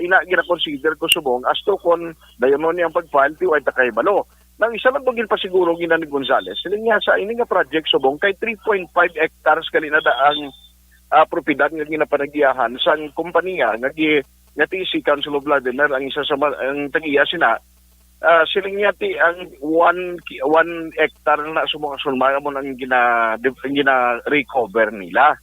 ina, gina-consider ko subong, as to kung dayon mo niyang pag-file, ti, why ta kay balo. Nang isa lang to ginpasiguro gina ni Gonzales, siling niya sa ini nga project subong kay three point five hectares gali na da ang, ah, propiedad nga ginapanagiahan sang kompanya nga gi-, nga ti si Councilor Vladimir ang isa sa ma-, ang tagiya sina. Ah, siling niya ti ang one ki-, one hectare na subong, Action Mar, amo ang gina-, ang gina-recover nila.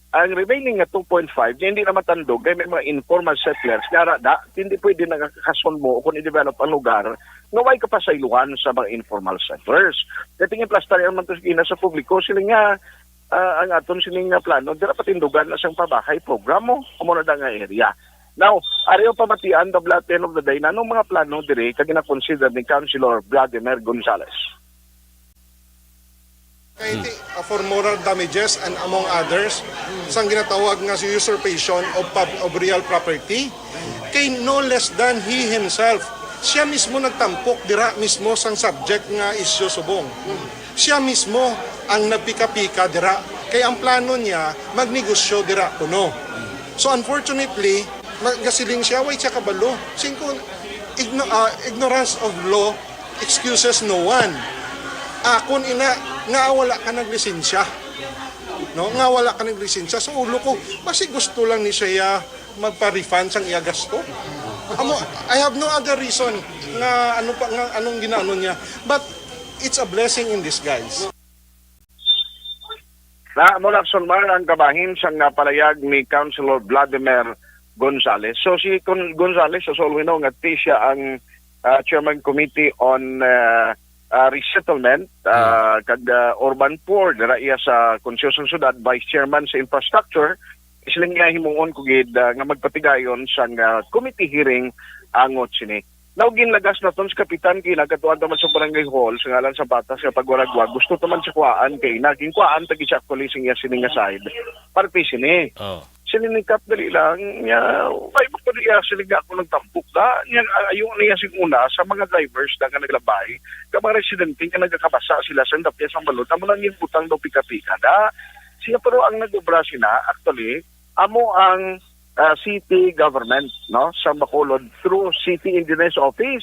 Ang remaining nga two point five, nga hindi na matandog, kay may mga informal settlers nga ara da, hindi pwede nagakakason mo kung i-develop ang lugar nga way kapasaylohan sa mga informal settlers. Kaya tingin plastar yan man to ina sa publiko, sila nga, ah, ang aton sining nga plano, dira patindugan na sang pabahay program mo, amo na da nga area. Now, ariyo pamatian, the blood end of the day, na anong mga plano diri, kag gina-consider ni Councilor Vladimir Gonzales. Kay ti, uh, for moral damages and among others, sang ginatawag nga si usurpation of pub-, of real property, kay no less than he himself, siya mismo nagtampok dira mismo sang subject nga isyu subong. Siya mismo ang nagpika-pika dira, kay ang plano niya magnegosyo dira kuno. So unfortunately, nagasiling siya, way siya kabalo. Singko, igno-, ah, ignorance of law excuses no one. Akon ina nga wala ka naglisensya. No, nga wala ka naglisensya. Sa ulo ko, basi gusto lang ni siya magpa-refund sang iya gasto. Amo, I have no other reason nga ano pa, nga anong ginaano niya. But it's a blessing in disguise. Na, amo na, Action Mar, ang kabahin sang, ah, palayag ni Councilor Vladimir Gonzales. So, si Con-, Gonzales, sa Solwino, nga ti siya ang, ah, Chairman Committee on, ah, ah, Resettlement, ah, Hmm. kag, ah, Urban Poor, dira iya sa Konseho sang Syudad, Vice Chairman sa Infrastructure, siling niya himuon ko gid, ah, nga magpatigayon sang, ah, committee hearing angot sini. Now, ginlagas naton sa kapitan kay nagatuan ta man sa barangay hall sa ngalan sa batas nga pagwaragwag. Gusto ta man siya kuhaan kay naging kuhaan ta gid siya actually sing iya sini nga side. Parte sini. Oh. Sini ni Kap, dali lang. Nya, why mo ko niya sini nga ako nagtampok da? Nya, ayo niya sing una sa mga drivers na nga naglabay, ka mga residente nga nagakabasa sila sa dapya sa balod. Amo nang yung butang daw pika-pika da. Siya pero ang nag-obra sina, actually, amo ang ah, city government, no, sa Bacolod through City Engineer's Office.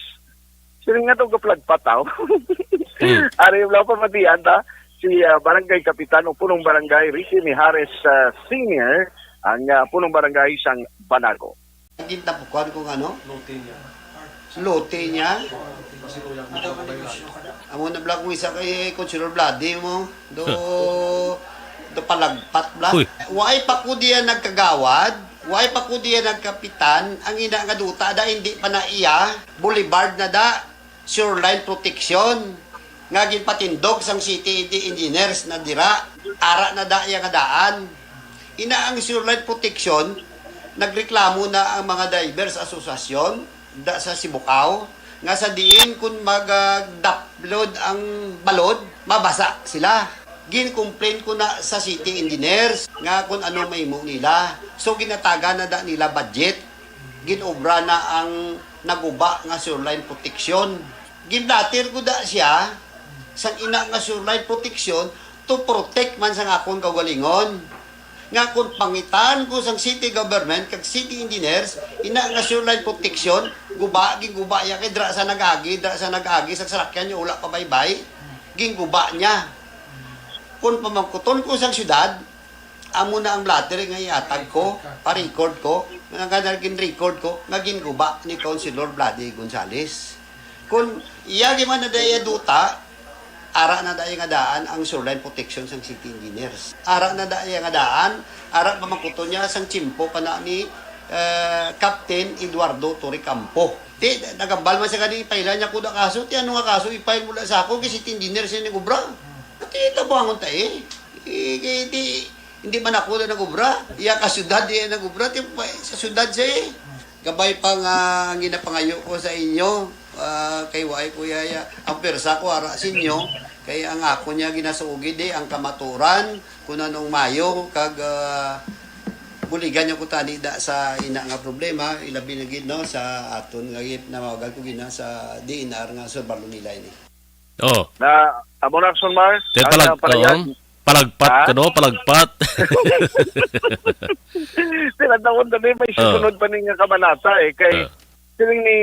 Sino nga itong kaplagpataw? Hmm. Ari yung lang pamatian ta, si ah, Barangay Kapitan o Punong Barangay Ricky Mijares ah, Senior, ang ah, Punong Barangay sang Banago. Ang gintapukan kung ano? Lote niya. Lote niya? Amo na bala kung isa kay Councilor Vladi mo. Do, do palagpat bala. Uy. Waay pa ko diya nagkagawad, waay pa ko diya nagkapitan, ang ina nga duta da hindi pa na iya, boulevard na da, shoreline protection, nga ginpatindog sang city engineers na dira, ara na da iya nga daan. Ina ang shoreline protection, nagreklamo na ang mga drivers association, da sa Sibukaw nga sa diin kun magdaplod ang balod, mabasa sila. Gin-complain ko na sa city engineers nga kung ano mahimo nila. So, ginatagan na da nila budget. Gin-obra na ang naguba nga shoreline protection. Gin-blatter ko da siya sang ina nga shoreline protection to protect man sang akon kaugalingon. Nga kung pangitan ko sang city government kag city engineers, ina nga shoreline protection, guba, ginguba niya kay dra sa nag-agi, dra sa nag-agi sa salakyan niya, wala pa baybay, ginguba niya. Kung pamangkuton ko sang syudad, amo na ang blatter nga iatag ko, pa-record ko, nga nga gin-record ko, nga ginguba ni Councilor Vladi Gonzales. Kung iya gyud man na daya duta, ara na daya nga daan ang shoreline protection sang city engineers. Ara na daya nga daan, ara pamangkuton niya sang tiyempo pa na ni, eh, Captain Eduardo Torrecampo. Ti, nagambal man siya gani, ipailan niya ko na kaso. Ti, ano nga kaso? Ipail mo na sa ako, kay city engineer siya nag-obra. Ti, tabangon ta eh. Eh, kay ti, hindi man ako na nag-obra. Iya ka syudad, iya nag-obra. Ti, pa, sa syudad siya eh. Kabay pa nga ang ginapangayo ko sa inyo, ah, kay waay ko yaya. Ang persa ko ara sa inyo, kay ang ako niya ginasugid eh, ang kamaturan, kung anong mayo, kag, ah, buligan niyo ko tani da sa ina nga problema, ilabi na gid, no, sa aton nga gid, nawagan ko gid na sa D N R nga sa Balonilay ni. Oh. Na, amo na, Action Mar, Te, ang, palag-, ah, parayag. Oo. Palagpat Ha? ko, no? Palagpat. Tinatawag na din, may Oh. susunod pa ning kabanata, eh, kay Oh. siling ni,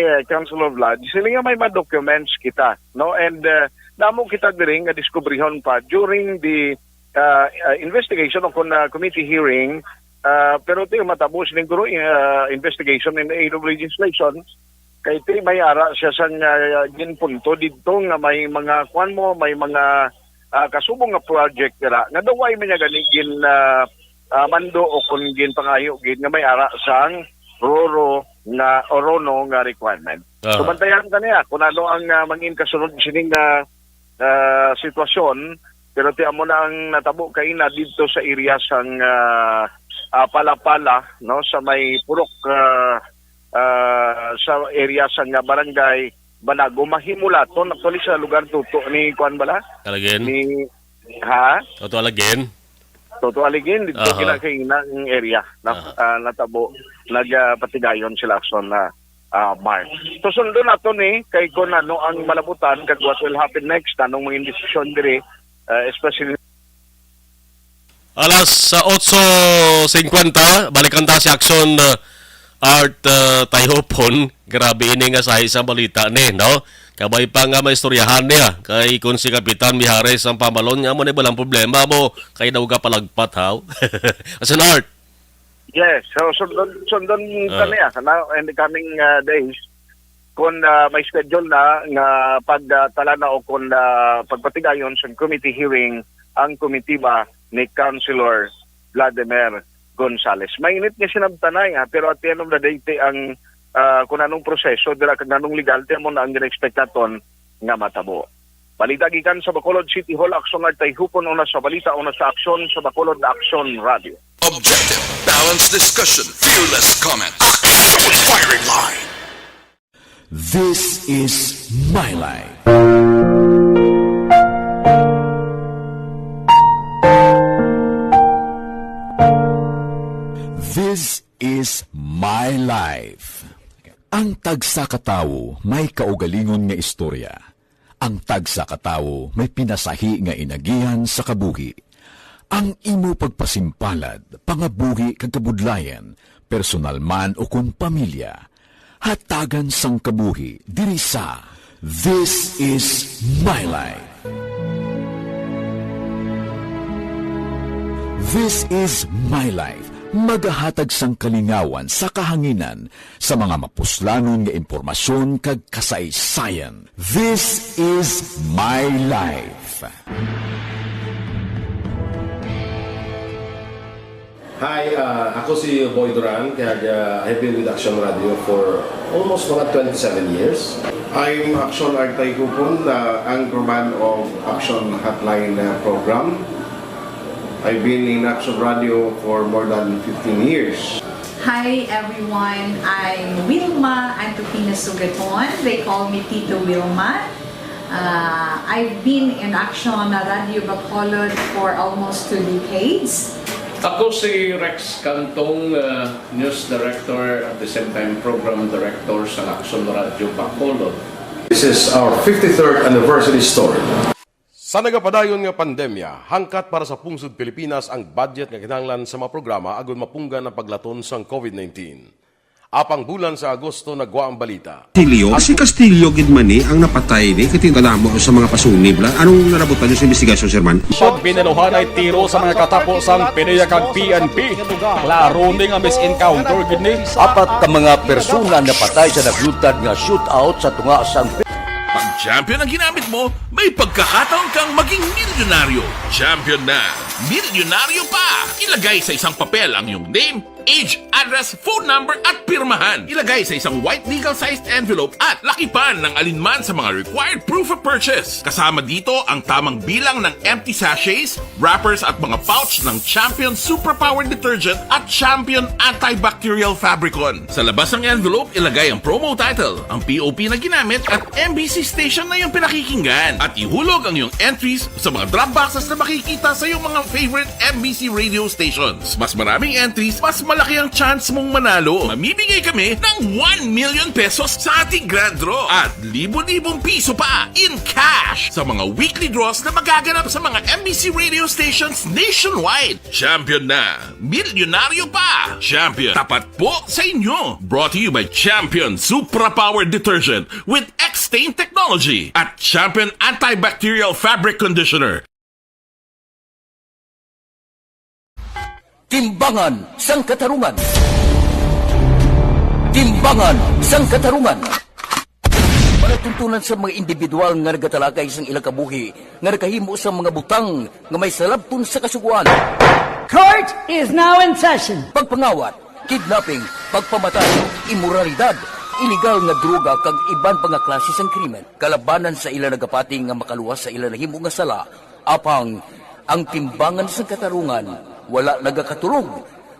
uh, Councilor Vlad, siling nga may mga documents kita, no? And, uh, damo kita diri nga diskubrihon pa during the, uh, uh, investigation o kung, uh, committee hearing, uh, pero ito yung matabo siling guro, uh, investigation in aid of legislation, kay ti may ara siya sang, ah, ginpunto didto nga may mga, kuwan mo, may mga, ah, kasubong nga project dira nga daw way man niya gani gin, ah, ah, mando o kon ginpangayo gid nga may ara sang RoRo nga, o RoNo nga requirement. Aha. So, bantayan ta niya kung ano ang, ah, mangin kasunod sining, ah, ah, sitwasyon. Pero ti amo na ang natabo kaina didto sa area sang, ah, ah, Palapala, no, sa may Purok, ah, ah, sa area sang, ah, Barangay Banago, Mahimulaton, actually sa lugar tuto ni kuan bala? Alagen? Ni, ha? Toto Alagen? Toto Alagen, dito Aha. kinakainang area na, Aha. ah, natabo, nagpatigayon sila, Action, na, ah, Mark. So, sundon nato ni, kay kung ano ang malabutan, kag what will happen next, anong mga desisyon diri, ah, especially Alas sa otso singkwenta, balikan ta si Action, uh, Art, uh, Tayhopon. Grabe ini nga sahi sa balita ni, no? Kabay pa nga maistoryahan niya kay kung si Kapitan Mijares ang pamalon, nga mo na balang problema mo kay daw ka palagpat, haw? Action Art. Yes, so sundon, sundon Ah. kami, ah, na, in the coming, ah, days, kung, ah, may schedule na nga pagtala na o kung, ah, pagpatigayon sa committee hearing ang komitiba ni Councilor Vladimir Gonzales. Mainit nga sinabtanay, ha, pero at the end of the day, ti ang, ah, kung anong proseso dira kag anong legal, ti amo na ang gina-expect naton nga matabo. Balita gikan sa Bacolod City Hall, Action Art Tayhupon, una sa balita, una sa aksyon, sa Bacolod Action Radio. Objective, balanced discussion, fearless comment. Action Firing Line. This is my life. This is my life. Ang tagsa ka tawo may kaugalingon nga istorya. Ang tagsa ka tawo may pinasahi nga inagihan sa kabuhi. Ang imo pagpasimpalad, pangabuhi kag kabudlayan, personal man o kon pamilya, hatagan sang kabuhi diri sa This Is My Life. This Is My Life, magahatag sang kalingawan sa kahanginan sa mga mapuslanon nga impormasyon kag kasaysayan. This Is My Life. Hi, ah, ako si Boy Duran, kag, ah, I've been with Action Radio for almost mga twenty-seven years. I'm Action Artay Kupon, the anchorman of Action Hotline, uh, program. I've been in Action Radio for more than fifteen years. Hi everyone, I'm Wilma Antupina Sugaton. They call me Tito Wilma. Uh, I've been in Action Radio Bacolod for almost two decades. Ako si Rex Cantong, uh, news director, at the same time program director sa Action Radio Bacolod. This is our fifty-third anniversary story. Sa nagapadayon nga pandemya, hangkat para sa pungsod Pilipinas ang budget nga kinahanglan sa mga programa agud mapunggan ang paglaton sang covid nineteen. Apang bulan sa Agosto nagwa ang balita. Castillo? Si Castillo gid man ni ang napatay ni, kay tingala mo sa mga pasunib la. Anong nalabutan niyo sa investigasyon, Sir Man? Siyam binaluhanay tiro sa mga katapo sang PDEA kag P N P. Klaro ni nga mis-encounter gid ni. Apat ka mga persona napatay sa nagluntad nga shootout sa tunga sang Pag champion ang ginamit mo, may pagkakataon kang maging milyonaryo. Champion na! Milyonaryo pa! Ilagay sa isang papel ang iyong name, age, address, phone number, at pirmahan. Ilagay sa isang white legal-sized envelope at lakipan ng alinman sa mga required proof of purchase. Kasama dito ang tamang bilang ng empty sachets, wrappers, at mga pouch ng Champion Superpower Detergent at Champion Antibacterial Fabricon. Sa labas ng envelope, ilagay ang promo title, ang P O P na ginamit, at M B C station na iyong pinakikinggan. At ihulog ang iyong entries sa mga drop boxes na makikita sa iyong mga favorite M B C radio stations. Mas maraming entries, mas malaki ang chance mong manalo. Mamimigay kami ng one million pesos sa ating grand draw at libo-libong piso pa in cash sa mga weekly draws na magaganap sa mga M B C radio stations nationwide. Champion na! Milyonaryo pa! Champion, tapat po sa inyo! Brought to you by Champion Supra Power Detergent with X-Stain Technology at Champion Antibacterial Fabric Conditioner. Timbangan sang Katarungan. Timbangan sang Katarungan. Palatuntunan sa mga individual nga nagatalakay sang ilang kabuhi nga nakahimo sa mga butang nga may salabton sa Kasugoan. Court is now in session. Pagpangawat, kidnapping, pagpamatay, imoralidad, iligal nga droga, kag iban pa nga klase sang krimen. Kalabanan sa ila nagapati nga makaluwas sa ila nahimo nga sala, apang ang timbangan sang katarungan wala nagakatulog,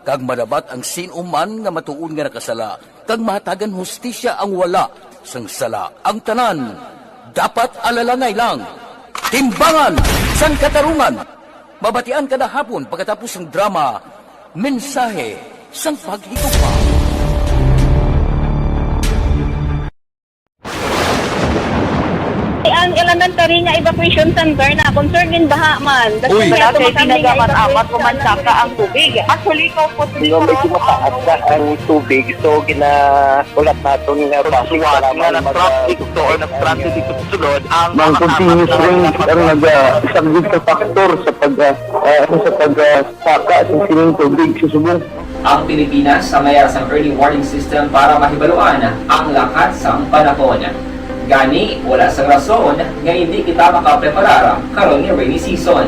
kag madabat ang sin-o man nga matuod nga nakasala, kag mahatagan hustisya ang wala sang sala. Ang tanan dapat alalangay lang. Timbangan sang Katarungan, mabatian kada hapon pagkatapos sang drama, Mensahe sang Paghigugma. Ang elementary nga evacuation center na concern in baha man. Uy. Wala kay tinaga man, amat ko man saka ang tubig. Actually, ikaw po, di ba, medyo mataas na ang tubig. So, ginahulat naton nga base para nga mag-, nag-transit to or nag-transit dito sa sulod ang mga continuous rain ang nagasaglit sa factor sa pag, ah, ah, ano, sa pag, ah, saka sa sining tubig sa subong. Ang Pilipinas sa mayara sang early warning system para mahibaluan ang lakat sang panahon. Gani, wala sang rason nga hindi kita makapreparar karon nga rainy season.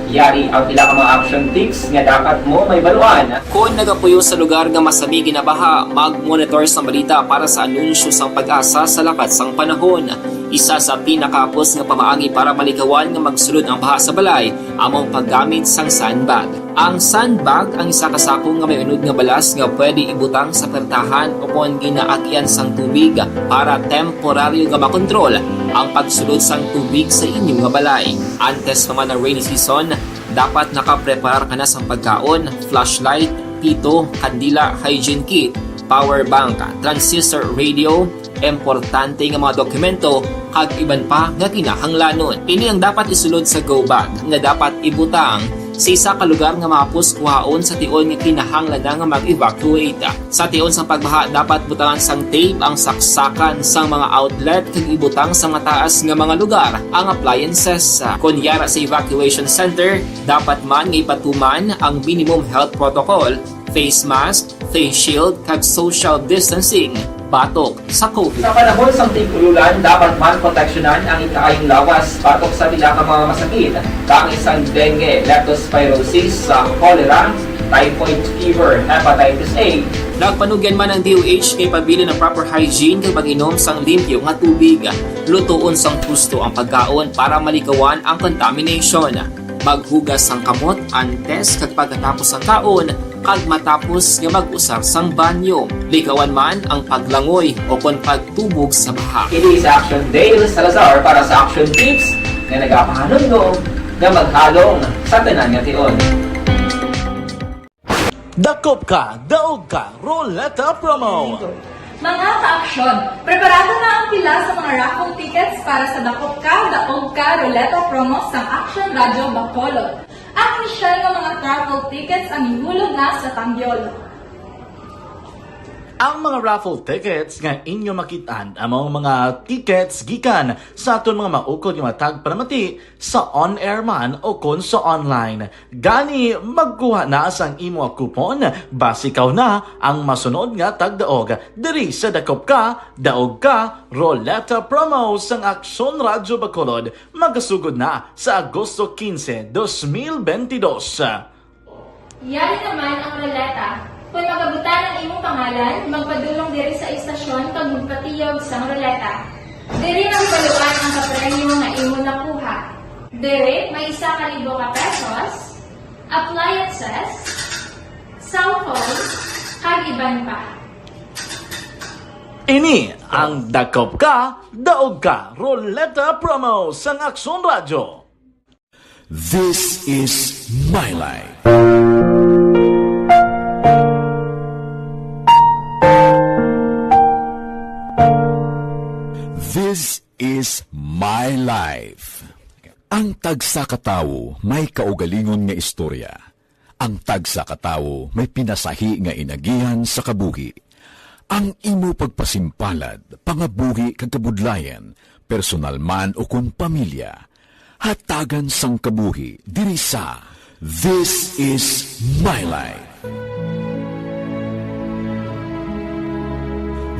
Yari ang pila ka mga action tips nga dapat mo mahibaluan. Kon nagapuyo sa lugar nga masami ginabaha, mag-monitor sang balita para sa anunsyo sang PAGASA sa lakat sang panahon. Isa sa pinakahapos nga pamaagi para malikawan nga magsulod ang baha sa balay amo ang paggamit sang sandbag. Ang sandbag ang isa ka sako nga may unod nga balas nga pwede ibutang sa pertahan o kon ginaagian sang tubig para temporaryo nga makontrol ang pagsulod sang tubig sa inyo nga balay. Antes pa man ang rainy season, dapat nakapreparar ka na sang pagkaon, flashlight, pito, kandila, hygiene kit, power bank, transistor radio, importante nga mga dokumento, kag iban pa nga kinahanglanon. Ini ang dapat isulod sa go bag nga dapat ibutang sa isa ka lugar nga mahapos kuhaon sa tion nga kinahanglan na nga mag-evacuate. Sa tion sang pagbaha, dapat butangan sang tape ang saksakan sang mga outlet kag ibutang sa mataas nga mga lugar ang appliances. Kon yara sa evacuation center, dapat man nga ipatuman ang minimum health protocol, face mask, face shield, kag social distancing batok sa COVID. Sa panahon sang tig-ululan, dapat man proteksyonan ang ikaayong lawas batok sa pila ka mga masakit, kaangay sang dengue, leptospirosis, sa cholera, typhoid fever, hepatitis A. Nagpanugyan man ang D O H nga ipabilin ang proper hygiene kag pag-inom sang limpyo nga tubig. Lutoon sang husto ang pagkaon para malikawan ang contamination. Maghugas sang kamot antes kag pagkatapos sang kaon, kag matapos nga mag-usar sang banyo. Likawan man ang paglangoy o kon pagtubog sa baha. Ini sa Action Dale Salazar para sa Action Tips nga nagapahanumdom nga maghalong sa tanan nga tion. Dakop ka, daog ka, Roleta Promo! Mga ka-aksyon, preparado na ang pila sa mga raffle tickets para sa Dakop Ka, Daog Ka, Roleta Promo sang Action Radio Bacolod. Ang espesyal nga mga raffle tickets ang ihulog na sa Tambiol. Ang mga raffle tickets nga inyo makit-an amo ang mga tickets gikan sa aton mga maukod nga mga tagpanamati sa on-air man o kon sa online. Gani, magkuha na sang imo coupon, basi ikaw na ang masunod nga tagdaog diri sa Dakop Ka, Daog Ka, Roleta Promo sang Aksyon Radyo Bacolod, magasugod na sa Agosto quince, dos mil veintidós. Yari naman ang roleta. Kung magabutang ang imong pangalan, magpadulong diri sa istasyon kag magpatiyog sang roleta. Diri mahibaluan ang kapremyo nga imo nakuha. Diri may isa ka libo ka pesos, appliances, cellphone, kag iban pa. Ini ang Dakop Ka, Daog Ka Roleta Promo sang Aksyon Radyo. This is my life. This is my life. Ang tagsa ka tawo may kaugalingon nga istorya. Ang tagsa ka tawo may pinasahi nga inagihan sa kabuhi. Ang imo pagpasimpalad, pangabuhi kag kabudlayan, personal man ukon pamilya, hatagan sang kabuhi diri sa This Is My Life.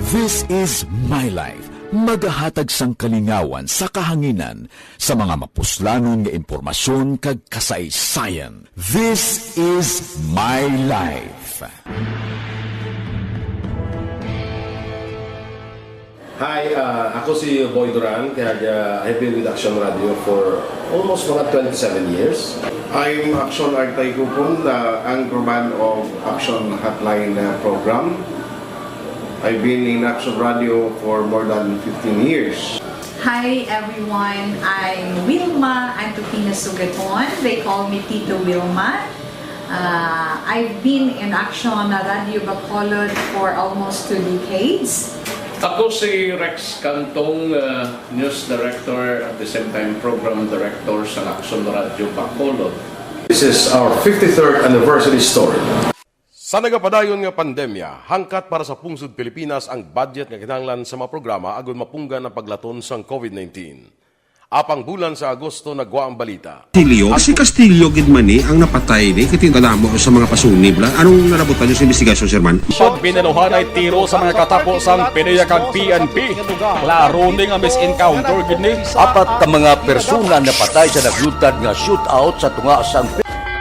This Is My Life, magahatag sang kalingawan sa kahanginan sa mga mapuslanon nga impormasyon kag kasaysayan. This Is My Life. Hi, ah, ako si Boy Duran, kag, ah, I've been with Action Radio for almost mga twenty-seven years. I'm Action Artay Kupon, the anchorman of Action Hotline, uh, program. I've been in Action Radio for more than fifteen years. Hi everyone, I'm Wilma Antupina Sugaton. They call me Tito Wilma. Uh, I've been in Action Radio Bacolod for almost two decades. Ako si Rex Cantong, uh, news director, at the same time program director sa Action Radio Bacolod. This is our fifty-third anniversary story. Sa nagapadayon nga pandemya, hangkat para sa pungsod Pilipinas ang budget nga kinahanglan sa mga programa agud mapunggan ang paglaton sang COVID nineteen. Apang bulan sa Agosto nagwa ang balita. Castillo, si Castillo gid man ni ang napatay ni, kay tingala mo sa mga pasunib la. Anong nalabutan niyo sa investigasyon, Sir Man? Pag binaluhanay tiro sa mga katapo sang PDEA kag P N P. Klaro ni nga mis-encounter gid ni. Apat ka mga persona napatay sa naglutad nga shootout sa tunga sang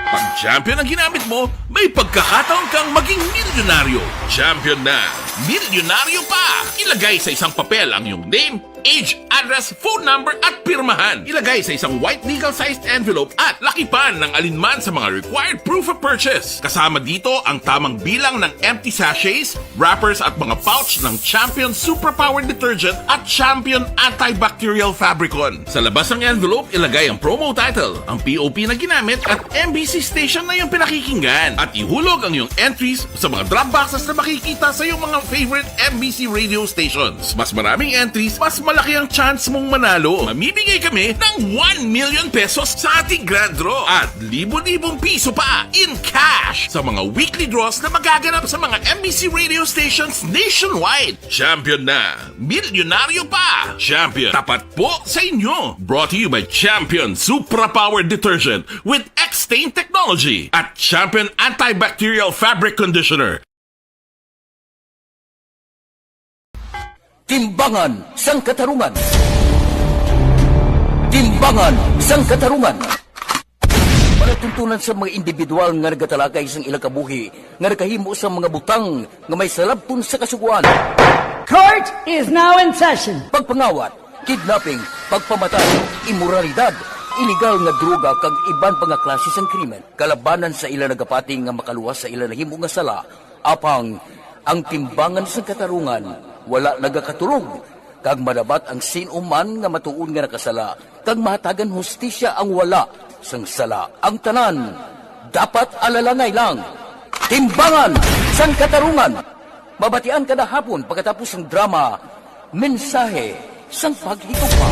Pag champion ang ginamit mo, may pagkakataon kang maging milyonaryo. Champion na! Milyonaryo pa! Ilagay sa isang papel ang iyong name, age, address, phone number at pirmahan. Ilagay sa isang white legal-sized envelope at lakipan ng alinman sa mga required proof of purchase. Kasama dito ang tamang bilang ng empty sachets, wrappers at mga pouch ng Champion Superpower Detergent at Champion Antibacterial Fabricon. Sa labas ng envelope, ilagay ang promo title, ang P O P na ginamit at M B C station na iyong pinakikinggan. At ihulog ang iyong entries sa mga drop boxes na makikita sa iyong mga favorite M B C radio stations. Mas maraming entries, mas malaki ang chance mong manalo. Mamimigay kami ng one million pesos sa ating grand draw at libo-libong piso pa in cash sa mga weekly draws na magaganap sa mga M B C radio stations nationwide. Champion na! Milyonaryo pa! Champion, tapat po sa inyo! Brought to you by Champion Supra Power Detergent with X-Stain Technology at Champion Antibacterial Fabric Conditioner. Timbangan sang Katarungan. Timbangan sang Katarungan. Palatuntunan sa mga individual nga nagatalakay sang ilang kabuhi nga nakahimo sa mga butang nga may salabton sa Kasugoan. Court is now in session. Pagpangawat, kidnapping, pagpamatay, imoralidad, iligal nga droga kag iban pa nga klase sang krimen. Kalabanan sa ila nagapati nga makaluwas sa ila nahimo nga sala, apang ang timbangan sang katarungan wala nagakatulog, kag madabat ang sin-o man nga matuod nga nakasala, kag mahatagan hustisya ang wala sang sala. Ang tanan dapat alalangay lang. Timbangan sang Katarungan, mabatian kada hapon pagkatapos sang drama, Mensahe sang Paghigugma.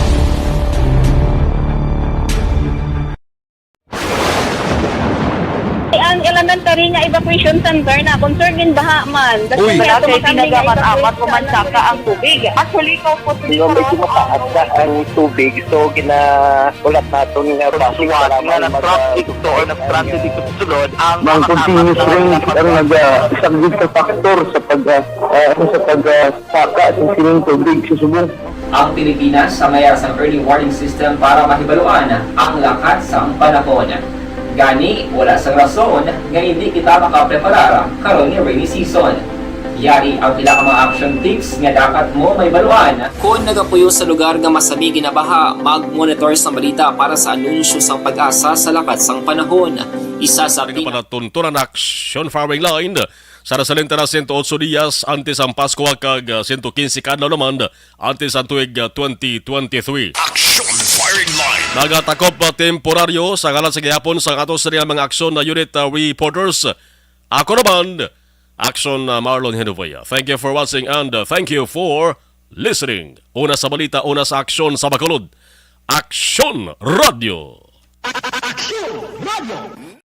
Ang elementary nga evacuation center na concern in baha man. Uy. Wala kay ginagamit-amat o mansaka ang tubig. Actually, ikaw po, medyo mataas na ang tubig. So, gina-, ulat naton nga base nga lang nag-traffic to or nag-transit dito sa sulod, ang mga continuous rain ang nag-saglit sa factor sa pag, ah, ah, ano, sa pag, ah, saka sa sining tubig sa subong. Ang Pilipinas sa mayar sang early warning system para mahibaluan ang lakat sang panahon. Gani, wala sang rason nga hindi kita makapreparar karon nga rainy season. Yari ang pila ka mga action tips nga dapat mo mahibaluan. Kon nagapuyo sa lugar nga masami ginabaha, mag-monitor sang balita para sa anunsyo sang PAGASA sa lakat sang panahon. Isa sa pina- Nagapanatuntunan Action Firing Line sa nasalin ta na sento otso dias antes ang Pasko kag, ah, sento kinse ka adlaw naman antes ang tuig, ah, twenty twenty-three. Action Firing Line. Nagatakop, ah, temporaryo sa ngalan sa gihapon sa ato sa mga aksyon na unit, ah, reporters. Ako naman, Action, ah, Marlon Hinovea. Thank you for watching and, ah, thank you for listening. Una sa balita, una sa aksyon sa Bacolod. Aksyon Radio. Aksyon Radio.